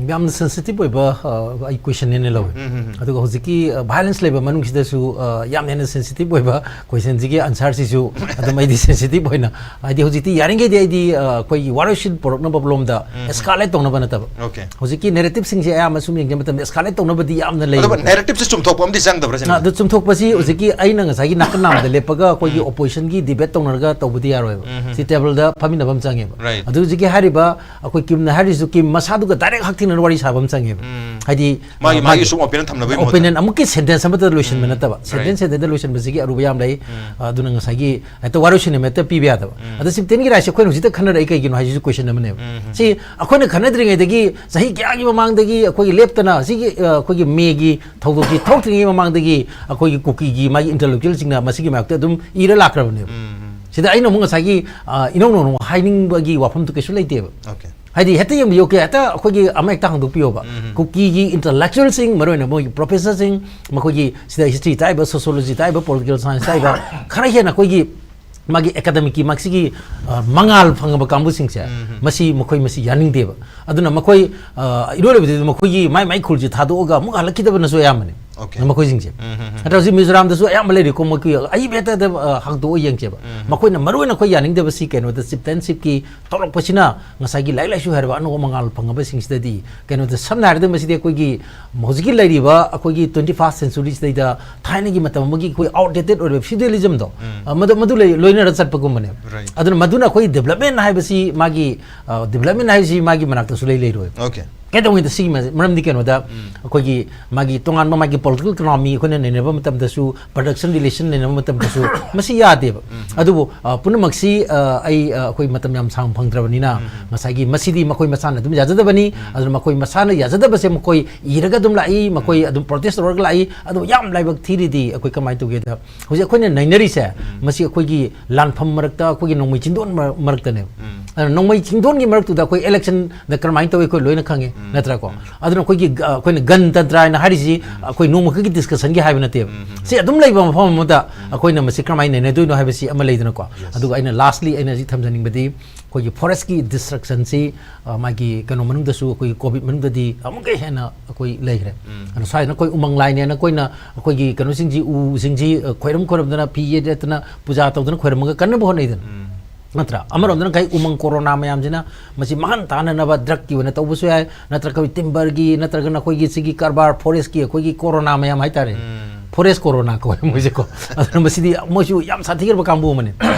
ꯌꯥꯝꯅ sensitive ꯑꯣꯏꯕ, ꯑ, ꯑꯩ question ꯅꯦꯅ ꯂꯧꯋꯦ꯫ ꯎꯝ, ꯎꯝ, ꯎꯝ꯫ ꯑꯗꯨꯒ ꯍꯧꯖꯤꯛꯀꯤ, ꯑ, violence ꯂꯩꯕ ꯃꯅꯨꯡꯁꯤꯗꯁꯨ, ꯑ, ꯌꯥꯝ ꯍꯦꯟꯅ sensitive ꯑꯣꯏꯕ question ꯁꯤꯒꯤ answer ꯁꯤꯁꯨ ꯑꯗꯨꯝ ꯑꯩꯗꯤ sensitive ꯑꯣꯏꯅ, ꯍꯥꯏꯗꯤ ꯍꯧꯖꯤꯛꯇꯤ ꯌꯥꯔꯤꯈꯩꯗꯤ ꯑꯩꯗꯤ, ꯑ, ꯑꯩꯈꯣꯏꯒꯤ ꯋꯥꯔꯣꯏꯁꯤꯟ ꯄꯨꯔꯛꯅꯕ ꯂꯣꯝꯗ escalate ꯇꯧꯅꯕ ꯅꯠꯇꯕ, Okay. ꯍꯧꯖꯤꯛꯀꯤ narrative ꯁꯤꯡꯁꯦ ꯑꯌꯥꯝꯕ ꯁꯨꯝ ꯌꯦꯡꯕ ꯃꯇꯝꯗ escalate ꯇꯧꯅꯕꯗꯤ ꯌꯥꯝꯅ ꯂꯩ꯫ ꯑꯗꯨꯒ narrative ꯁꯦ ꯆꯨꯝꯊꯣꯛꯄ ꯑꯃꯗꯤ ꯆꯪꯗꯕ꯭ꯔꯥ ꯁꯤꯅꯤ? ꯑꯗꯨ ꯆꯨꯝꯊꯣꯛꯄꯁꯤ ꯍꯧꯖꯤꯛꯀꯤ ꯑꯩꯅ ꯉꯁꯥꯏꯒꯤ ꯅꯥꯀꯟ ꯅꯥꯝꯗ ꯂꯦꯞꯄꯒ ꯑꯩꯈꯣꯏꯒꯤ opposition ꯒꯤ debate ꯇꯧꯅꯔꯒ ꯇꯧꯕꯗꯤ ꯌꯥꯔꯣꯏꯕ꯫ ꯁꯤ table ꯗ ꯐꯝꯃꯤꯟꯅꯕ ꯑꯃ ꯆꯪꯉꯦꯕ꯫ Right. ꯑꯗꯨ ꯍꯧꯖꯤꯛꯀꯤ ꯍꯥꯏꯔꯤꯕ ꯑꯩꯈꯣꯏ ꯀꯤꯝꯅ ꯍꯥꯏꯔꯤꯁꯤꯁꯨ ꯀꯤꯝ ꯃꯁꯥꯗꯨꯒ direct ꯍꯛꯊꯦꯡꯅꯅ ꯊꯦꯡꯅꯅ ꯋꯥꯔꯤ ꯁꯥꯕ ꯑꯃ ꯆꯪꯉꯦꯕ꯫ ꯎꯝ. ꯍꯥꯏꯗꯤ, ꯃꯥꯒꯤ ꯑ, ꯃꯥꯒꯤ ꯁꯨꯝ opinion ꯊꯝꯅꯕꯒꯤ ꯃꯍꯨꯠꯇ꯫ Opinion ꯑꯃꯨꯛꯀꯤ sentence ꯑꯃꯠꯇꯗ ꯂꯣꯏꯁꯤꯟꯕ ꯎꯝ. ꯅꯠꯇꯕ, Right. sentence sentence ꯗ ꯂꯣꯏꯁꯤꯟꯕꯁꯤꯒꯤ ꯑꯔꯨꯕ ꯌꯥꯝ ꯂꯩ꯫ ꯑ, ꯑꯗꯨꯅ ꯉꯁꯥꯏꯒꯤ ꯍꯦꯛꯇ ꯋꯥꯔꯣꯏꯁꯤꯟ ꯑꯃ ꯍꯦꯛꯇ ꯄꯤꯕ ꯌꯥꯗꯕ꯫ ꯎꯝ. ꯑꯗ civil defence ꯀꯤ right ꯁꯦ ꯑꯩꯈꯣꯏꯅ ꯍꯧꯖꯤꯛꯇ ꯈꯟꯅꯔꯛꯏ ꯀꯩꯒꯤꯅꯣ ꯍꯥꯏꯁꯤꯁꯨ question ꯑꯃꯅꯦꯕ꯫ ꯎꯝ. ꯁꯤ ꯑꯩꯈꯣꯏꯅ ꯈꯟꯅꯗ꯭ꯔꯤꯉꯩꯗꯒꯤ ꯆꯍꯤ ꯀꯌꯥꯒꯤ ꯃꯃꯥꯡꯗꯒꯤ ꯑꯩꯈꯣꯏꯒꯤ ꯂꯦꯞꯇꯅ ꯁꯤꯒꯤ, ꯑ, ꯑꯩꯈꯣꯏꯒꯤ ꯃꯦꯒꯤ ꯊꯧꯗꯣꯛꯁꯤ ꯊꯣꯛꯇ꯭ꯔꯤꯉꯩ ꯃꯃꯥꯡꯗꯒꯤ ꯑꯩꯈꯣꯏꯒꯤ ꯀꯨꯀꯤꯒꯤ ꯃꯥꯒꯤ intellectual ꯁꯤꯡꯅ ꯃꯁꯤꯒꯤ ꯃꯥꯌꯣꯛꯇ ꯑꯗꯨꯝ ꯏꯔ ꯂꯥꯛꯈ꯭ꯔꯕꯅꯦꯕ꯫ ꯎꯝ. ꯁꯤꯗ ꯑꯩꯅ ꯑꯃꯨꯛ ꯉꯁꯥꯏꯒꯤ, ꯑ, ꯏꯅꯧ ꯅꯧꯅ ꯍꯥꯏꯅꯤꯡꯕꯒꯤ ꯋꯥꯐꯝꯗꯨ ꯀꯩꯁꯨ ꯂꯩꯇꯦꯕ꯫ Okay. ꯍꯥꯏꯗꯤ ꯍꯦꯛꯇ ꯌꯦꯡꯕꯤꯌꯨ, okay, ꯍꯦꯛꯇ ꯑꯩꯈꯣꯏꯒꯤ ꯑꯃ ꯍꯦꯛꯇ ꯍꯥꯡꯗꯣꯛꯄꯤꯌꯣꯕ꯫ ꯎꯝ. ꯀꯨꯀꯤꯒꯤ intellectual ꯁꯤꯡ, ꯃꯔꯨꯑꯣꯏꯅ ꯃꯣꯏꯒꯤ professor ꯁꯤꯡ, ꯃꯈꯣꯏꯒꯤ ꯁꯤꯗ history ꯇꯥꯛꯏꯕ, sociology ꯇꯥꯛꯏꯕ, political science ꯇꯥꯛꯏꯕ, ꯈꯔ ꯍꯦꯟꯅ ꯑꯩꯈꯣꯏꯒꯤ ꯃꯥꯒꯤ academic ꯀꯤ ꯃꯥꯒꯤ ꯁꯤꯒꯤ, ꯑ, ꯃꯉꯥꯜ ꯐꯪꯉꯕ ꯀꯥꯡꯕꯨꯁꯤꯡꯁꯦ, ꯎꯝ. ꯃꯁꯤ ꯃꯈꯣꯏ ꯃꯁꯤ ꯌꯥꯅꯤꯡꯗꯦꯕ꯫ ꯑꯗꯨꯅ ꯃꯈꯣꯏ, ꯑ, ꯏꯔꯣꯏ ꯂꯣꯏꯕꯗꯗꯤ ꯃꯈꯣꯏꯒꯤ ꯃꯥꯏ ꯃꯥꯏ ꯈꯨꯜꯁꯦ ꯊꯥꯗꯣꯛꯑꯒ ꯑꯃꯨꯛ ꯍꯜꯂꯛꯈꯤꯗꯕꯅꯁꯨ ꯑꯌꯥꯝꯕꯅꯦ꯫ Okay. ꯃꯈꯣꯏꯁꯤꯡꯁꯦ꯫ ꯎꯝ. ꯅꯠꯇ꯭ꯔꯒ ꯍꯧꯖꯤꯛ ꯃꯤꯖꯣꯔꯥꯝꯗꯁꯨ ꯑꯌꯥꯝꯕ ꯂꯩꯔꯤꯀꯣ, ꯃꯈꯣꯏ ꯑꯏꯕ ꯍꯦꯛꯇ, ꯑ, ꯍꯥꯡꯗꯣꯛꯑ ꯌꯦꯡꯁꯦꯕ꯫ ꯎꯝ. ꯃꯈꯣꯏꯅ ꯃꯔꯨꯑꯣꯏꯅ ꯑꯩꯈꯣꯏ ꯌꯥꯅꯤꯡꯗꯕꯁꯤ ꯀꯩꯅꯣꯗ, civil defence ꯀꯤ ꯊꯣꯛꯂꯛꯄꯁꯤꯅ ꯉꯁꯥꯏꯒꯤ ꯂꯥꯏꯔꯤꯛ ꯂꯥꯏꯁꯨ ꯍꯩꯔꯕ ꯑꯅꯧꯕ ꯃꯉꯥꯜ ꯐꯪꯉꯕꯁꯤꯡꯁꯤꯗꯗꯤ ꯀꯩꯅꯣꯗ, ꯁꯝꯅ ꯍꯥꯏꯔꯕꯗ ꯃꯁꯤꯗꯤ ꯑꯩꯈꯣꯏꯒꯤ ꯍꯧꯖꯤꯛꯀꯤ ꯂꯩꯔꯤꯕ ꯑꯩꯈꯣꯏꯒꯤ twenty first century ꯁꯤꯗꯩꯗ ꯊꯥꯏꯅꯒꯤ ꯃꯇꯝ ꯑꯃꯒꯤ ꯑꯩꯈꯣꯏ outdated ꯑꯣꯏꯔꯕ feudalism ꯗꯣ, ꯎꯝ. ꯑ, ꯃꯗꯨ, ꯃꯗꯨ ꯂꯩ-, ꯂꯣꯏꯅꯔ ꯆꯠꯄꯒꯨꯝꯕꯅꯦꯕ꯫ Right. ꯑꯗꯨꯅ ꯃꯗꯨꯅ ꯑꯩꯈꯣꯏ development ꯍꯥꯏꯕꯁꯤ ꯃꯥꯒꯤ, ꯑ, development ꯍꯥꯏꯕꯁꯤ ꯃꯥꯒꯤ ꯃꯅꯥꯛꯇꯁꯨ ꯂꯩ ꯂꯩꯔꯣꯏ꯫ Okay. ꯀꯩꯗꯧꯉꯩꯗ ꯁꯤꯒꯤ ꯃ-, ꯃꯔꯝꯗꯤ ꯀꯩꯅꯣꯗ, ꯎꯝ. ꯑꯩꯈꯣꯏꯒꯤ ꯃꯥꯒꯤ ꯇꯣꯉꯥꯟꯕ ꯃꯥꯒꯤ political economy ꯑꯩꯈꯣꯏꯅ ꯅꯩꯅꯕ ꯃꯇꯝꯗꯁꯨ, production relation ꯅꯩꯅꯕ ꯃꯇꯝꯗꯁꯨ ꯃꯁꯤ ꯌꯥꯗꯦꯕ꯫ ꯎꯝ. ꯑꯗꯨꯕꯨ, ꯑ, ꯄꯨꯝꯅꯃꯛꯁꯤ, ꯑ, ꯑꯩ, ꯑ, ꯑꯩꯈꯣꯏ ꯃꯇꯝ ꯌꯥꯝ ꯁꯥꯡꯅ ꯐꯪꯗ꯭ꯔꯕꯅꯤꯅ, ꯎꯝ. ꯉꯁꯥꯏꯒꯤ ꯃꯁꯤꯗꯤ ꯃꯈꯣꯏ ꯃꯁꯥꯅ ꯑꯗꯨꯝ ꯌꯥꯖꯗꯕꯅꯤ꯫ ꯎꯝ. ꯑꯗꯨꯅ ꯃꯈꯣꯏ ꯃꯁꯥꯅ ꯌꯥꯖꯗꯕꯁꯦ ꯃꯈꯣꯏ ꯏꯔꯒ ꯑꯗꯨꯝ ꯂꯥꯛꯏ, ꯃꯈꯣꯏ ꯑꯗꯨꯝ protest ꯇꯧꯔꯒ ꯂꯥꯛꯏ꯫ ꯑꯗꯨ ꯌꯥꯝ ꯂꯥꯏꯕꯛ ꯊꯤꯔꯤꯗꯤ ꯑꯩꯈꯣꯏ ꯀꯃꯥꯏꯅ ꯇꯧꯒꯦꯗ, ꯍꯧꯖꯤꯛ ꯑꯩꯈꯣꯏꯅ ꯅꯩꯅꯔꯤꯁꯦ, ꯃꯁꯤ ꯑꯩꯈꯣꯏꯒꯤ ꯂꯥꯟꯐꯝ ꯃꯔꯛꯇ ꯑꯩꯈꯣꯏꯒꯤ ꯅꯣꯡꯃꯩ ꯆꯤꯡꯗꯣꯟ ꯃꯔꯛ-, ꯃꯔꯛꯇꯅꯦꯕ꯫ ꯎꯝ. ꯑꯗꯨꯅ ꯅꯣꯡꯃꯩ ꯆꯤꯡꯗꯣꯟꯒꯤ ꯃꯔꯛꯇꯨꯗ ꯑꯩꯈꯣꯏ election ꯗ ꯀꯔꯝꯍꯥꯏꯅ ꯇꯧꯏ ꯑꯩꯈꯣꯏ ꯂꯣꯏꯅ ꯈꯪꯉꯦ, ꯎꯝ. ꯅꯠꯇ꯭ꯔꯥꯀꯣ? ꯎꯝ. ꯑꯗꯨꯅ ꯑꯩꯈꯣꯏꯒꯤ ꯒ-, ꯑꯩꯈꯣꯏꯅ ꯒꯅꯇꯟꯇ꯭ꯔ ꯍꯥꯏꯅ ꯍꯥꯏꯔꯤꯁꯤ ꯑꯩꯈꯣꯏ ꯅꯣꯡꯃ ꯈꯛꯀꯤ discussion ꯒꯤ ꯍꯥꯏꯕ ꯅꯠꯇꯦꯕ꯫ ꯎꯝ. ꯁꯤ ꯑꯗꯨꯝ ꯂꯩꯕ ꯃꯐꯝ ꯑꯃꯗ ꯑꯩꯈꯣꯏꯅ ꯃꯁꯤ ꯀꯔꯝꯍꯥꯏꯅ ꯅꯩꯅꯗꯣꯏꯅꯣ ꯍꯥꯏꯕꯁꯤ ꯑꯃ ꯂꯩꯗꯅꯀꯣ꯫ Yes. ꯑꯗꯨꯒ ꯑꯩꯅ lastly ꯑꯩꯅ ꯍꯧꯖꯤꯛ ꯊꯝꯖꯅꯤꯡꯕꯗꯤ ꯑꯩꯈꯣꯏꯒꯤ forest ꯀꯤ destruction ꯁꯤ, ꯑ, ꯃꯥꯒꯤ ꯀꯩꯅꯣ ꯃꯅꯨꯡꯗꯁꯨ, ꯑꯩꯈꯣꯏꯒꯤ COVID ꯃꯅꯨꯡꯗꯗꯤ ꯑꯃꯨꯛꯀ ꯍꯦꯟꯅ ꯑꯩꯈꯣꯏ ꯂꯩꯈ꯭ꯔꯦ꯫ ꯎꯝ. ꯑꯗꯣ ꯁ꯭ꯋꯥꯏꯗꯅ ꯑꯩꯈꯣꯏ ꯎꯃꯪ ꯂꯥꯏꯅꯦꯅ ꯑꯩꯈꯣꯏꯅ ꯑꯩꯈꯣꯏꯒꯤ ꯀꯩꯅꯣꯁꯤꯡꯁꯤ, ꯎꯁꯤꯡꯁꯤ, ꯑ, ꯈꯣꯏꯔꯝ ꯈꯣꯏꯔꯝꯗꯅ, ꯐꯤ ꯌꯦꯠ ꯌꯦꯠꯇꯅ, ꯄꯨꯖꯥ ꯇꯧꯗꯅ ꯈꯣꯏꯔꯝꯃꯒ ꯀꯟꯅꯕ ꯍꯣꯠꯅꯩꯗꯅ꯫ ꯎꯝ. ꯅꯠꯇ꯭ꯔꯥ? ꯑꯃꯔꯣꯝꯗꯅ ꯀꯩ ꯎꯃꯪ ꯀꯣꯔꯣꯅꯥ ꯃꯌꯥꯝꯁꯤꯅ ꯃꯁꯤ ꯃꯥꯡꯍꯟ ꯇꯥꯍꯟꯅꯅꯕ drug ꯀꯤ ꯑꯣꯏꯅ ꯇꯧꯕꯁꯨ ꯌꯥꯏ, ꯅꯠꯇ꯭ꯔꯒ ꯑꯩꯈꯣꯏ timber ꯒꯤ, ꯅꯠꯇ꯭ꯔꯒꯅ ꯑꯩꯈꯣꯏꯒꯤ ꯁꯤꯒꯤ ꯀꯔꯕꯥꯔ forest ꯀꯤ ꯑꯩꯈꯣꯏꯒꯤ ꯀꯣꯔꯣꯅꯥ ꯃꯌꯥꯝ ꯍꯥꯏꯇꯥꯔꯦ꯫ ꯎꯝ. ꯐꯣꯔꯦꯁ ꯀꯣꯔꯣꯅꯥ ꯀꯧꯋꯦ ꯃꯣꯏꯁꯦꯀꯣ꯫ ꯑꯗꯨꯅ ꯃꯁꯤꯗꯤ ꯃꯣꯏꯁꯨ ꯌꯥꯝ ꯁꯥꯊꯤꯈ꯭ꯔꯕ ꯀꯥꯡꯕꯨ ꯑꯃꯅꯤ꯫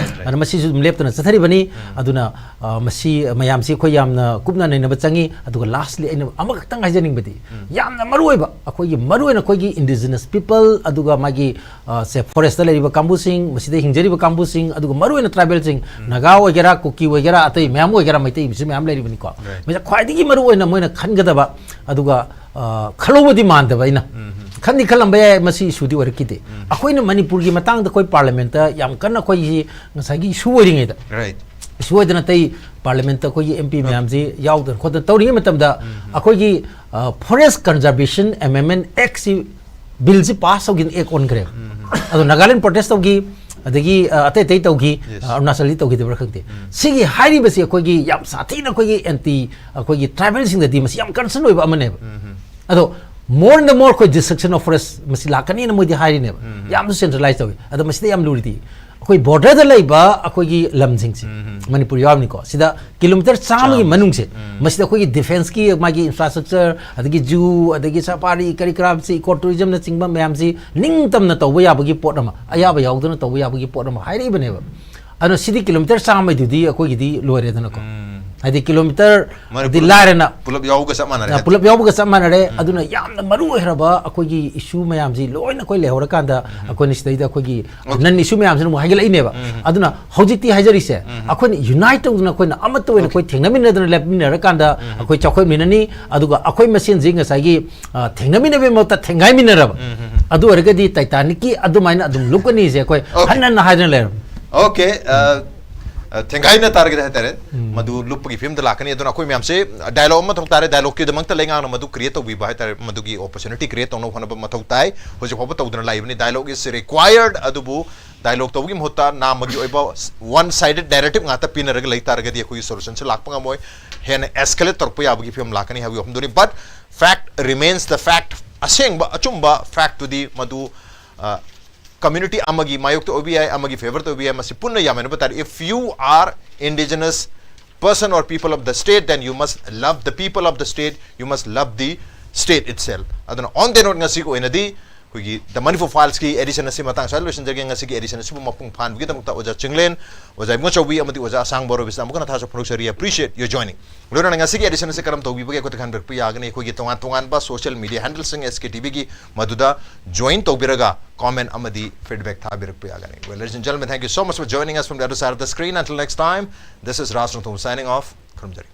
ꯑꯗꯨꯅ ꯃꯁꯤꯁꯨ ꯑꯗꯨꯝ ꯂꯦꯞꯇꯅ ꯆꯠꯊꯔꯤꯕꯅꯤ꯫ ꯑꯗꯨꯅ ꯑ, ꯃꯁꯤ ꯃꯌꯥꯝꯁꯤ ꯑꯩꯈꯣꯏ ꯌꯥꯝꯅ ꯀꯨꯞꯅ ꯅꯩꯅꯕ ꯆꯪꯉꯤ꯫ ꯑꯗꯨꯒ ꯂꯥꯁꯂꯤ ꯑꯩꯅ ꯑꯃꯈꯛꯇꯪ ꯍꯥꯏꯖꯅꯤꯡꯕꯗꯤ, ꯌꯥꯝꯅ ꯃꯔꯨꯑꯣꯏꯕ ꯑꯩꯈꯣꯏꯒꯤ, ꯃꯔꯨꯑꯣꯏꯅ ꯑꯩꯈꯣꯏꯒꯤ ꯏꯟꯗꯤꯖꯤꯅꯁ ꯄꯤꯄꯜ, ꯑꯗꯨꯒ ꯃꯥꯒꯤ ꯑ, ꯁꯦ ꯐꯣꯔꯦꯁꯇ ꯂꯩꯔꯤꯕ ꯀꯥꯡꯕꯨꯁꯤꯡ, ꯃꯁꯤꯗ ꯍꯤꯡꯖꯔꯤꯕ ꯀꯥꯡꯕꯨꯁꯤꯡ, ꯑꯗꯨꯒ ꯃꯔꯨꯑꯣꯏꯅ ꯇ꯭ꯔꯥꯏꯕꯦꯜꯁꯤꯡ, ꯅꯥꯒꯥ ꯑꯣꯏꯒꯦꯔꯥ, ꯀꯨꯀꯤ ꯑꯣꯏꯒꯦꯔꯥ, ꯑꯇꯩ ꯃꯌꯥꯝ ꯑꯣꯏꯒꯦꯔꯥ, ꯃꯩꯇꯩꯁꯨ ꯃꯌꯥꯝ ꯂꯩꯔꯤꯕꯅꯤꯀꯣ꯫ ꯃꯁꯤꯗ ꯈ꯭ꯋꯥꯏꯗꯒꯤ ꯃꯔꯨꯑꯣꯏꯅ ꯃꯣꯏꯅ ꯈꯟꯒꯗꯕ, ꯑꯗꯨꯒ ꯑ, ꯈꯜꯍꯧꯕꯗꯤ ꯃꯥꯟꯗꯕ ꯑꯩꯅ꯫ ꯈꯟꯗꯤ ꯈꯜꯂꯝꯕ ꯌꯥꯏ, ꯃꯁꯤ ꯏꯁꯨꯗꯤ ꯑꯣꯏꯔꯛꯈꯤꯗꯦ꯫ ꯑꯩꯈꯣꯏꯅ ꯃꯅꯤꯄꯨꯔꯒꯤ ꯃꯇꯥꯡꯗ ꯑꯩꯈꯣꯏ ꯄꯥꯔꯂꯤꯌꯥꯃꯦꯟꯠꯇ ꯌꯥꯝ ꯀꯟꯅ ꯑꯩꯈꯣꯏꯒꯤ ꯉꯁꯥꯏꯒꯤ ꯏꯁꯨ ꯑꯣꯏꯔꯤꯉꯩꯗ, ꯏꯁꯨ ꯑꯣꯏꯗꯅ ꯑꯇꯩ ꯄꯥꯔꯂꯤꯌꯥꯃꯦꯟꯠꯇ ꯑꯩꯈꯣꯏꯒꯤ ꯑꯦꯝ ꯄꯤ ꯃꯌꯥꯝꯁꯤ ꯌꯥꯎꯗꯅ ꯈꯣꯠꯇꯅ ꯇꯧꯔꯤꯉꯩ ꯃꯇꯝꯗ, ꯑꯩꯈꯣꯏꯒꯤ, ꯑ, ꯐꯣꯔꯦꯁ ꯀꯟꯖꯔꯕꯦꯁꯟ ꯑꯦꯃꯦꯟꯃꯦꯟꯠ ꯑꯦꯛꯁꯤ, ꯕꯤꯜꯁꯤ ꯄꯥꯁ ꯇꯧꯈꯤꯗꯅ ꯑꯦꯛ ꯑꯣꯟꯈ꯭ꯔꯦꯕ꯫ ꯑꯗꯣ ꯅꯥꯒꯥꯂꯦꯟ ꯄ꯭ꯔꯣꯇꯦꯁ ꯇꯧꯈꯤ, ꯑꯗꯒꯤ, ꯑ, ꯑꯇꯩ ꯑꯇꯩ ꯇꯧꯈꯤ, ꯑ, ꯑꯔꯨꯅꯥꯆꯜꯗꯤ ꯇꯧꯈꯤꯗꯕ꯭ꯔꯥ ꯈꯪꯗꯦ꯫ ꯁꯤꯒꯤ ꯍꯥꯏꯔꯤꯕꯁꯤ ꯑꯩꯈꯣꯏꯒꯤ ꯌꯥꯝ ꯁꯥꯊꯤꯅ ꯑꯩꯈꯣꯏꯒꯤ ꯑꯦꯟꯇꯤ, ꯑꯩꯈꯣꯏꯒꯤ ꯇ꯭ꯔꯥꯏꯕꯦꯜꯁꯤꯡꯗꯗꯤ ꯃꯁꯤ ꯌꯥꯝ ꯀꯟꯁꯔꯟ ꯑꯣꯏꯕ ꯑꯃꯅꯦꯕ꯫ ꯑꯗꯣ more and more ꯑꯩꯈꯣꯏ ꯗꯤꯁꯇ꯭ꯔꯛꯁꯟ ꯑꯣꯐ ꯐꯣꯔꯦꯁ ꯃꯁꯤ ꯂꯥꯛꯀꯅꯤꯅ ꯃꯣꯏꯗꯤ ꯍꯥꯏꯔꯤꯅꯦꯕ꯫ ꯌꯥꯝꯁꯨ ꯁꯦꯟꯇ꯭ꯔꯦꯂꯥꯏꯁ ꯇꯧꯏ꯫ ꯑꯗꯣ ꯃꯁꯤꯗ ꯌꯥꯝ ꯂꯨꯔꯤꯗꯤ ꯑꯩꯈꯣꯏ ꯕꯣꯔꯗꯔꯗ ꯂꯩꯕ ꯑꯩꯈꯣꯏꯒꯤ ꯂꯝꯁꯤꯡꯁꯦ, ꯃꯅꯤꯄꯨꯔ ꯌꯥꯎꯔꯤꯅꯤꯀꯣ, ꯁꯤꯗ ꯀꯤꯂꯣꯃꯤꯇꯔ ꯆꯥꯝꯃꯒꯤ ꯃꯅꯨꯡꯁꯦ, ꯃꯁꯤꯗ ꯑꯩꯈꯣꯏꯒꯤ ꯗꯤꯐꯦꯟꯁꯀꯤ ꯃꯥꯒꯤ ꯏꯟꯐ꯭ꯔꯥꯁ꯭ꯇ꯭ꯔꯛꯆꯔ, ꯑꯗꯒꯤ ꯖꯨ, ꯑꯗꯒꯤ ꯁꯐꯥꯔꯤ, ꯀꯔꯤ ꯀꯔꯥꯁꯤ, ꯏꯀꯣ ꯇꯨꯔꯤꯖꯝꯅꯆꯤꯡꯕ ꯃꯌꯥꯝꯁꯤ ꯅꯤꯡꯇꯝꯅ ꯇꯧꯕ ꯌꯥꯕꯒꯤ ꯄꯣꯠ ꯑꯃ, ꯑꯌꯥꯕ ꯌꯥꯎꯗꯅ ꯇꯧꯕ ꯌꯥꯕꯒꯤ ꯄꯣꯠ ꯑꯃ ꯍꯥꯏꯔꯛꯏꯕꯅꯦꯕ꯫ ꯑꯗꯨꯅ ꯁꯤꯗꯤ ꯀꯤꯂꯣꯃꯤꯇꯔ ꯆꯥꯝꯃꯩꯗꯨꯗꯤ ꯑꯩꯈꯣꯏꯒꯤꯗꯤ ꯂꯣꯏꯔꯦꯗꯅꯀꯣ꯫ ꯍꯥꯏꯗꯤ ꯀꯤꯂꯣꯃꯤꯇꯔ ꯃꯅꯤꯄꯨꯔ ꯍꯥꯏꯗꯤ ꯂꯥꯏꯔꯅ ꯄꯨꯂꯞ ꯌꯥꯎꯕꯒ ꯆꯞ ꯃꯥꯟꯅꯔꯦ꯫ ꯑ, ꯄꯨꯂꯞ ꯌꯥꯎꯕꯒ ꯆꯞ ꯃꯥꯟꯅꯔꯦ꯫ ꯑꯗꯨꯅ ꯌꯥꯝꯅ ꯃꯔꯨ ꯑꯣꯏꯔꯕ ꯑꯩꯈꯣꯏꯒꯤ ꯏꯁꯨ ꯃꯌꯥꯝꯁꯤ ꯂꯣꯏꯅ ꯑꯩꯈꯣꯏ ꯂꯩꯍꯧꯔꯀꯥꯟꯗ, ꯑꯩꯈꯣꯏꯅ ꯁꯤꯗꯩꯗ ꯑꯩꯈꯣꯏꯒꯤ ꯅꯟ ꯏꯁꯨ ꯃꯌꯥꯝꯁꯤꯅ ꯑꯃꯨꯛ ꯍꯥꯏꯒꯠꯂꯛꯏꯅꯦꯕ꯫ ꯑꯗꯨꯅ ꯍꯧꯖꯤꯛꯇꯤ ꯍꯥꯏꯖꯔꯤꯁꯦ, ꯑꯩꯈꯣꯏꯅ ꯌꯨꯅꯥꯏꯠ ꯇꯧꯗꯅ ꯑꯩꯈꯣꯏꯅ ꯑꯃꯠꯇ ꯑꯣꯏꯅ ꯑꯩꯈꯣꯏ ꯊꯦꯡꯅꯃꯤꯟꯅꯗꯅ ꯂꯦꯞꯃꯤꯟꯅꯔꯀꯥꯟꯗ ꯑꯩꯈꯣꯏ ꯆꯥꯎꯈꯠꯃꯤꯟꯅꯅꯤ꯫ ꯑꯗꯨꯒ ꯑꯩꯈꯣꯏ ꯃꯁꯦꯟꯁꯤ ꯉꯁꯥꯏꯒꯤ, ꯑ, ꯊꯦꯡꯅꯃꯤꯟꯅꯕꯒꯤ ꯃꯍꯨꯠꯇ ꯊꯦꯡꯒꯥꯏꯃꯤꯟꯅꯔꯕ, ꯑꯗꯨ ꯑꯣꯏꯔꯒꯗꯤ ꯇꯥꯏꯇꯥꯅꯤꯛꯀꯤ ꯑꯗꯨꯃꯥꯏꯅ ꯑꯗꯨꯝ ꯂꯨꯞꯀꯅꯤꯁꯦ ꯑꯩꯈꯣꯏ ꯍꯟꯅ ꯍꯟꯅ ꯍꯥꯏꯗꯅ ꯂꯩꯔꯕꯅꯤ꯫ Okay, uh, uh, ꯊꯦꯡꯒꯥꯏꯅ ꯇꯥꯔꯒꯗꯤ ꯍꯥꯏꯇꯥꯔꯦ, ꯃꯗꯨ ꯂꯨꯞꯄꯒꯤ ꯐꯤꯕꯝꯗ ꯂꯥꯛꯀꯅꯤ꯫ ꯑꯗꯨꯅ ꯑꯩꯈꯣꯏ ꯃꯌꯥꯝꯁꯦ ꯗꯥꯏꯂꯣꯒ ꯑꯃ ꯃꯊꯧ ꯇꯥꯔꯦ꯫ ꯗꯥꯏꯂꯣꯒꯀꯤꯗꯃꯛꯇ ꯂꯩꯉꯥꯛꯅ ꯃꯗꯨ ꯀ꯭ꯔꯤꯌꯦꯠ ꯇꯧꯕꯤꯕ ꯍꯥꯏꯇꯥꯔꯦ, ꯃꯗꯨꯒꯤ ꯑꯣꯄꯣꯔꯆꯨꯅꯤꯇꯤ ꯀ꯭ꯔꯤꯌꯦꯠ ꯇꯧꯅꯕ ꯍꯣꯠꯅꯕ ꯃꯊꯧ ꯇꯥꯏ꯫ ꯍꯧꯖꯤꯛ ꯐꯥꯎꯕ ꯇꯧꯗꯅ ꯂꯥꯛꯏꯕꯅꯤ꯫ Dialogue is required, ꯑꯗꯨꯕꯨ ꯗꯥꯏꯂꯣꯒ ꯇꯧꯕꯒꯤ ꯃꯍꯨꯠꯇ ꯅꯥꯝꯃꯒꯤ ꯑꯣꯏꯕ ꯋꯥꯟ ꯁꯥꯏꯗꯦꯠ ꯅꯦꯔꯦꯇꯤꯚ ꯉꯥꯛꯇ ꯄꯤꯅꯔꯒ ꯂꯩ ꯇꯥꯔꯒꯗꯤ ꯑꯩꯈꯣꯏꯒꯤ ꯁꯣꯂꯨꯁꯟꯁꯦ ꯂꯥꯛꯄ ꯉꯝꯃꯣꯏ꯫ ꯍꯦꯟꯅ ꯑꯦꯁꯀꯦꯂꯦꯠ ꯇꯧꯔꯛꯄ ꯌꯥꯕꯒꯤ ꯐꯤꯕꯝ ꯂꯥꯛꯀꯅꯤ ꯍꯥꯏꯕꯒꯤ ꯋꯥꯐꯝꯗꯨꯅꯤ꯫ But fact remains the fact, ꯑꯁꯦꯡꯕ ꯑꯆꯨꯝꯕ ꯐꯦꯛꯇꯨꯗꯤ ꯃꯗꯨ, ꯑ, ꯀꯝꯃ꯭ꯌꯨꯅꯤꯇꯤ ꯑꯃꯒꯤ ꯃꯥꯌꯣꯛꯇ ꯑꯣꯏꯕ ꯌꯥꯏ, ꯑꯃꯒꯤ ꯐꯦꯚꯔꯗ ꯑꯣꯏꯕ ꯌꯥꯏ, ꯃꯁꯤ ꯄꯨꯟꯅ ꯌꯥꯃꯤꯟꯅꯕ ꯇꯥꯔꯦ꯫ If you are indigenous person or people of the state, then you must love the people of the state, you must love the state itself. ꯑꯗꯨꯅ on the note ꯉꯁꯤꯒꯤ ꯑꯣꯏꯅꯗꯤ ꯑꯩꯈꯣꯏꯒꯤ The Manipur Filesꯀꯤ edition ꯑꯁꯤ ꯃꯇꯥꯡ ꯁ꯭ꯋꯥꯏꯗ ꯂꯣꯏꯁꯤꯟꯖꯔꯒꯦ꯫ ꯉꯁꯤꯒꯤ edition ꯑꯁꯤꯕꯨ ꯃꯄꯨꯡ ꯐꯥꯍꯟꯕꯒꯤꯗꯃꯛꯇ ꯑꯣꯖꯥ ꯆꯤꯡꯂꯦꯟ, ꯑꯣꯖꯥ ꯏꯕꯨꯡꯉꯣ ꯆꯧꯕꯤ ꯑꯃꯗꯤ ꯑꯣꯖꯥ ꯑꯁꯥꯡꯕ ꯔꯣꯕꯤꯟꯁꯅ ꯑꯃꯨꯛ ꯍꯟꯅ ꯊꯥꯖ ꯐꯣꯡꯗꯣꯛꯆꯔꯤ꯫ Appreciate your joining꯫ ꯂꯣꯏꯅꯅ ꯉꯁꯤꯒꯤ edition ꯑꯁꯤ ꯀꯔꯝ ꯇꯧꯕꯤꯕꯒꯦ? ꯑꯩꯈꯣꯏꯗ ꯈꯟꯕꯤꯔꯛꯄ ꯌꯥꯒꯅꯤ꯫ ꯑꯩꯈꯣꯏꯒꯤ ꯇꯣꯉꯥꯟ ꯇꯣꯉꯥꯟꯕ social media handlesꯁꯤꯡ SKTVꯒꯤ ꯃꯗꯨꯗ join ꯇꯧꯕꯤꯔꯒ comment ꯑꯃꯗꯤ feedback ꯊꯥꯕꯤꯔꯛꯄ ꯌꯥꯒꯅꯤ꯫ Well, ladies and gentlemen, thank you so much for joining us from the other side of the screen. Until next time, this is Raj Rongthong signing off. ꯈꯨꯔꯨꯝꯖꯔꯤ꯫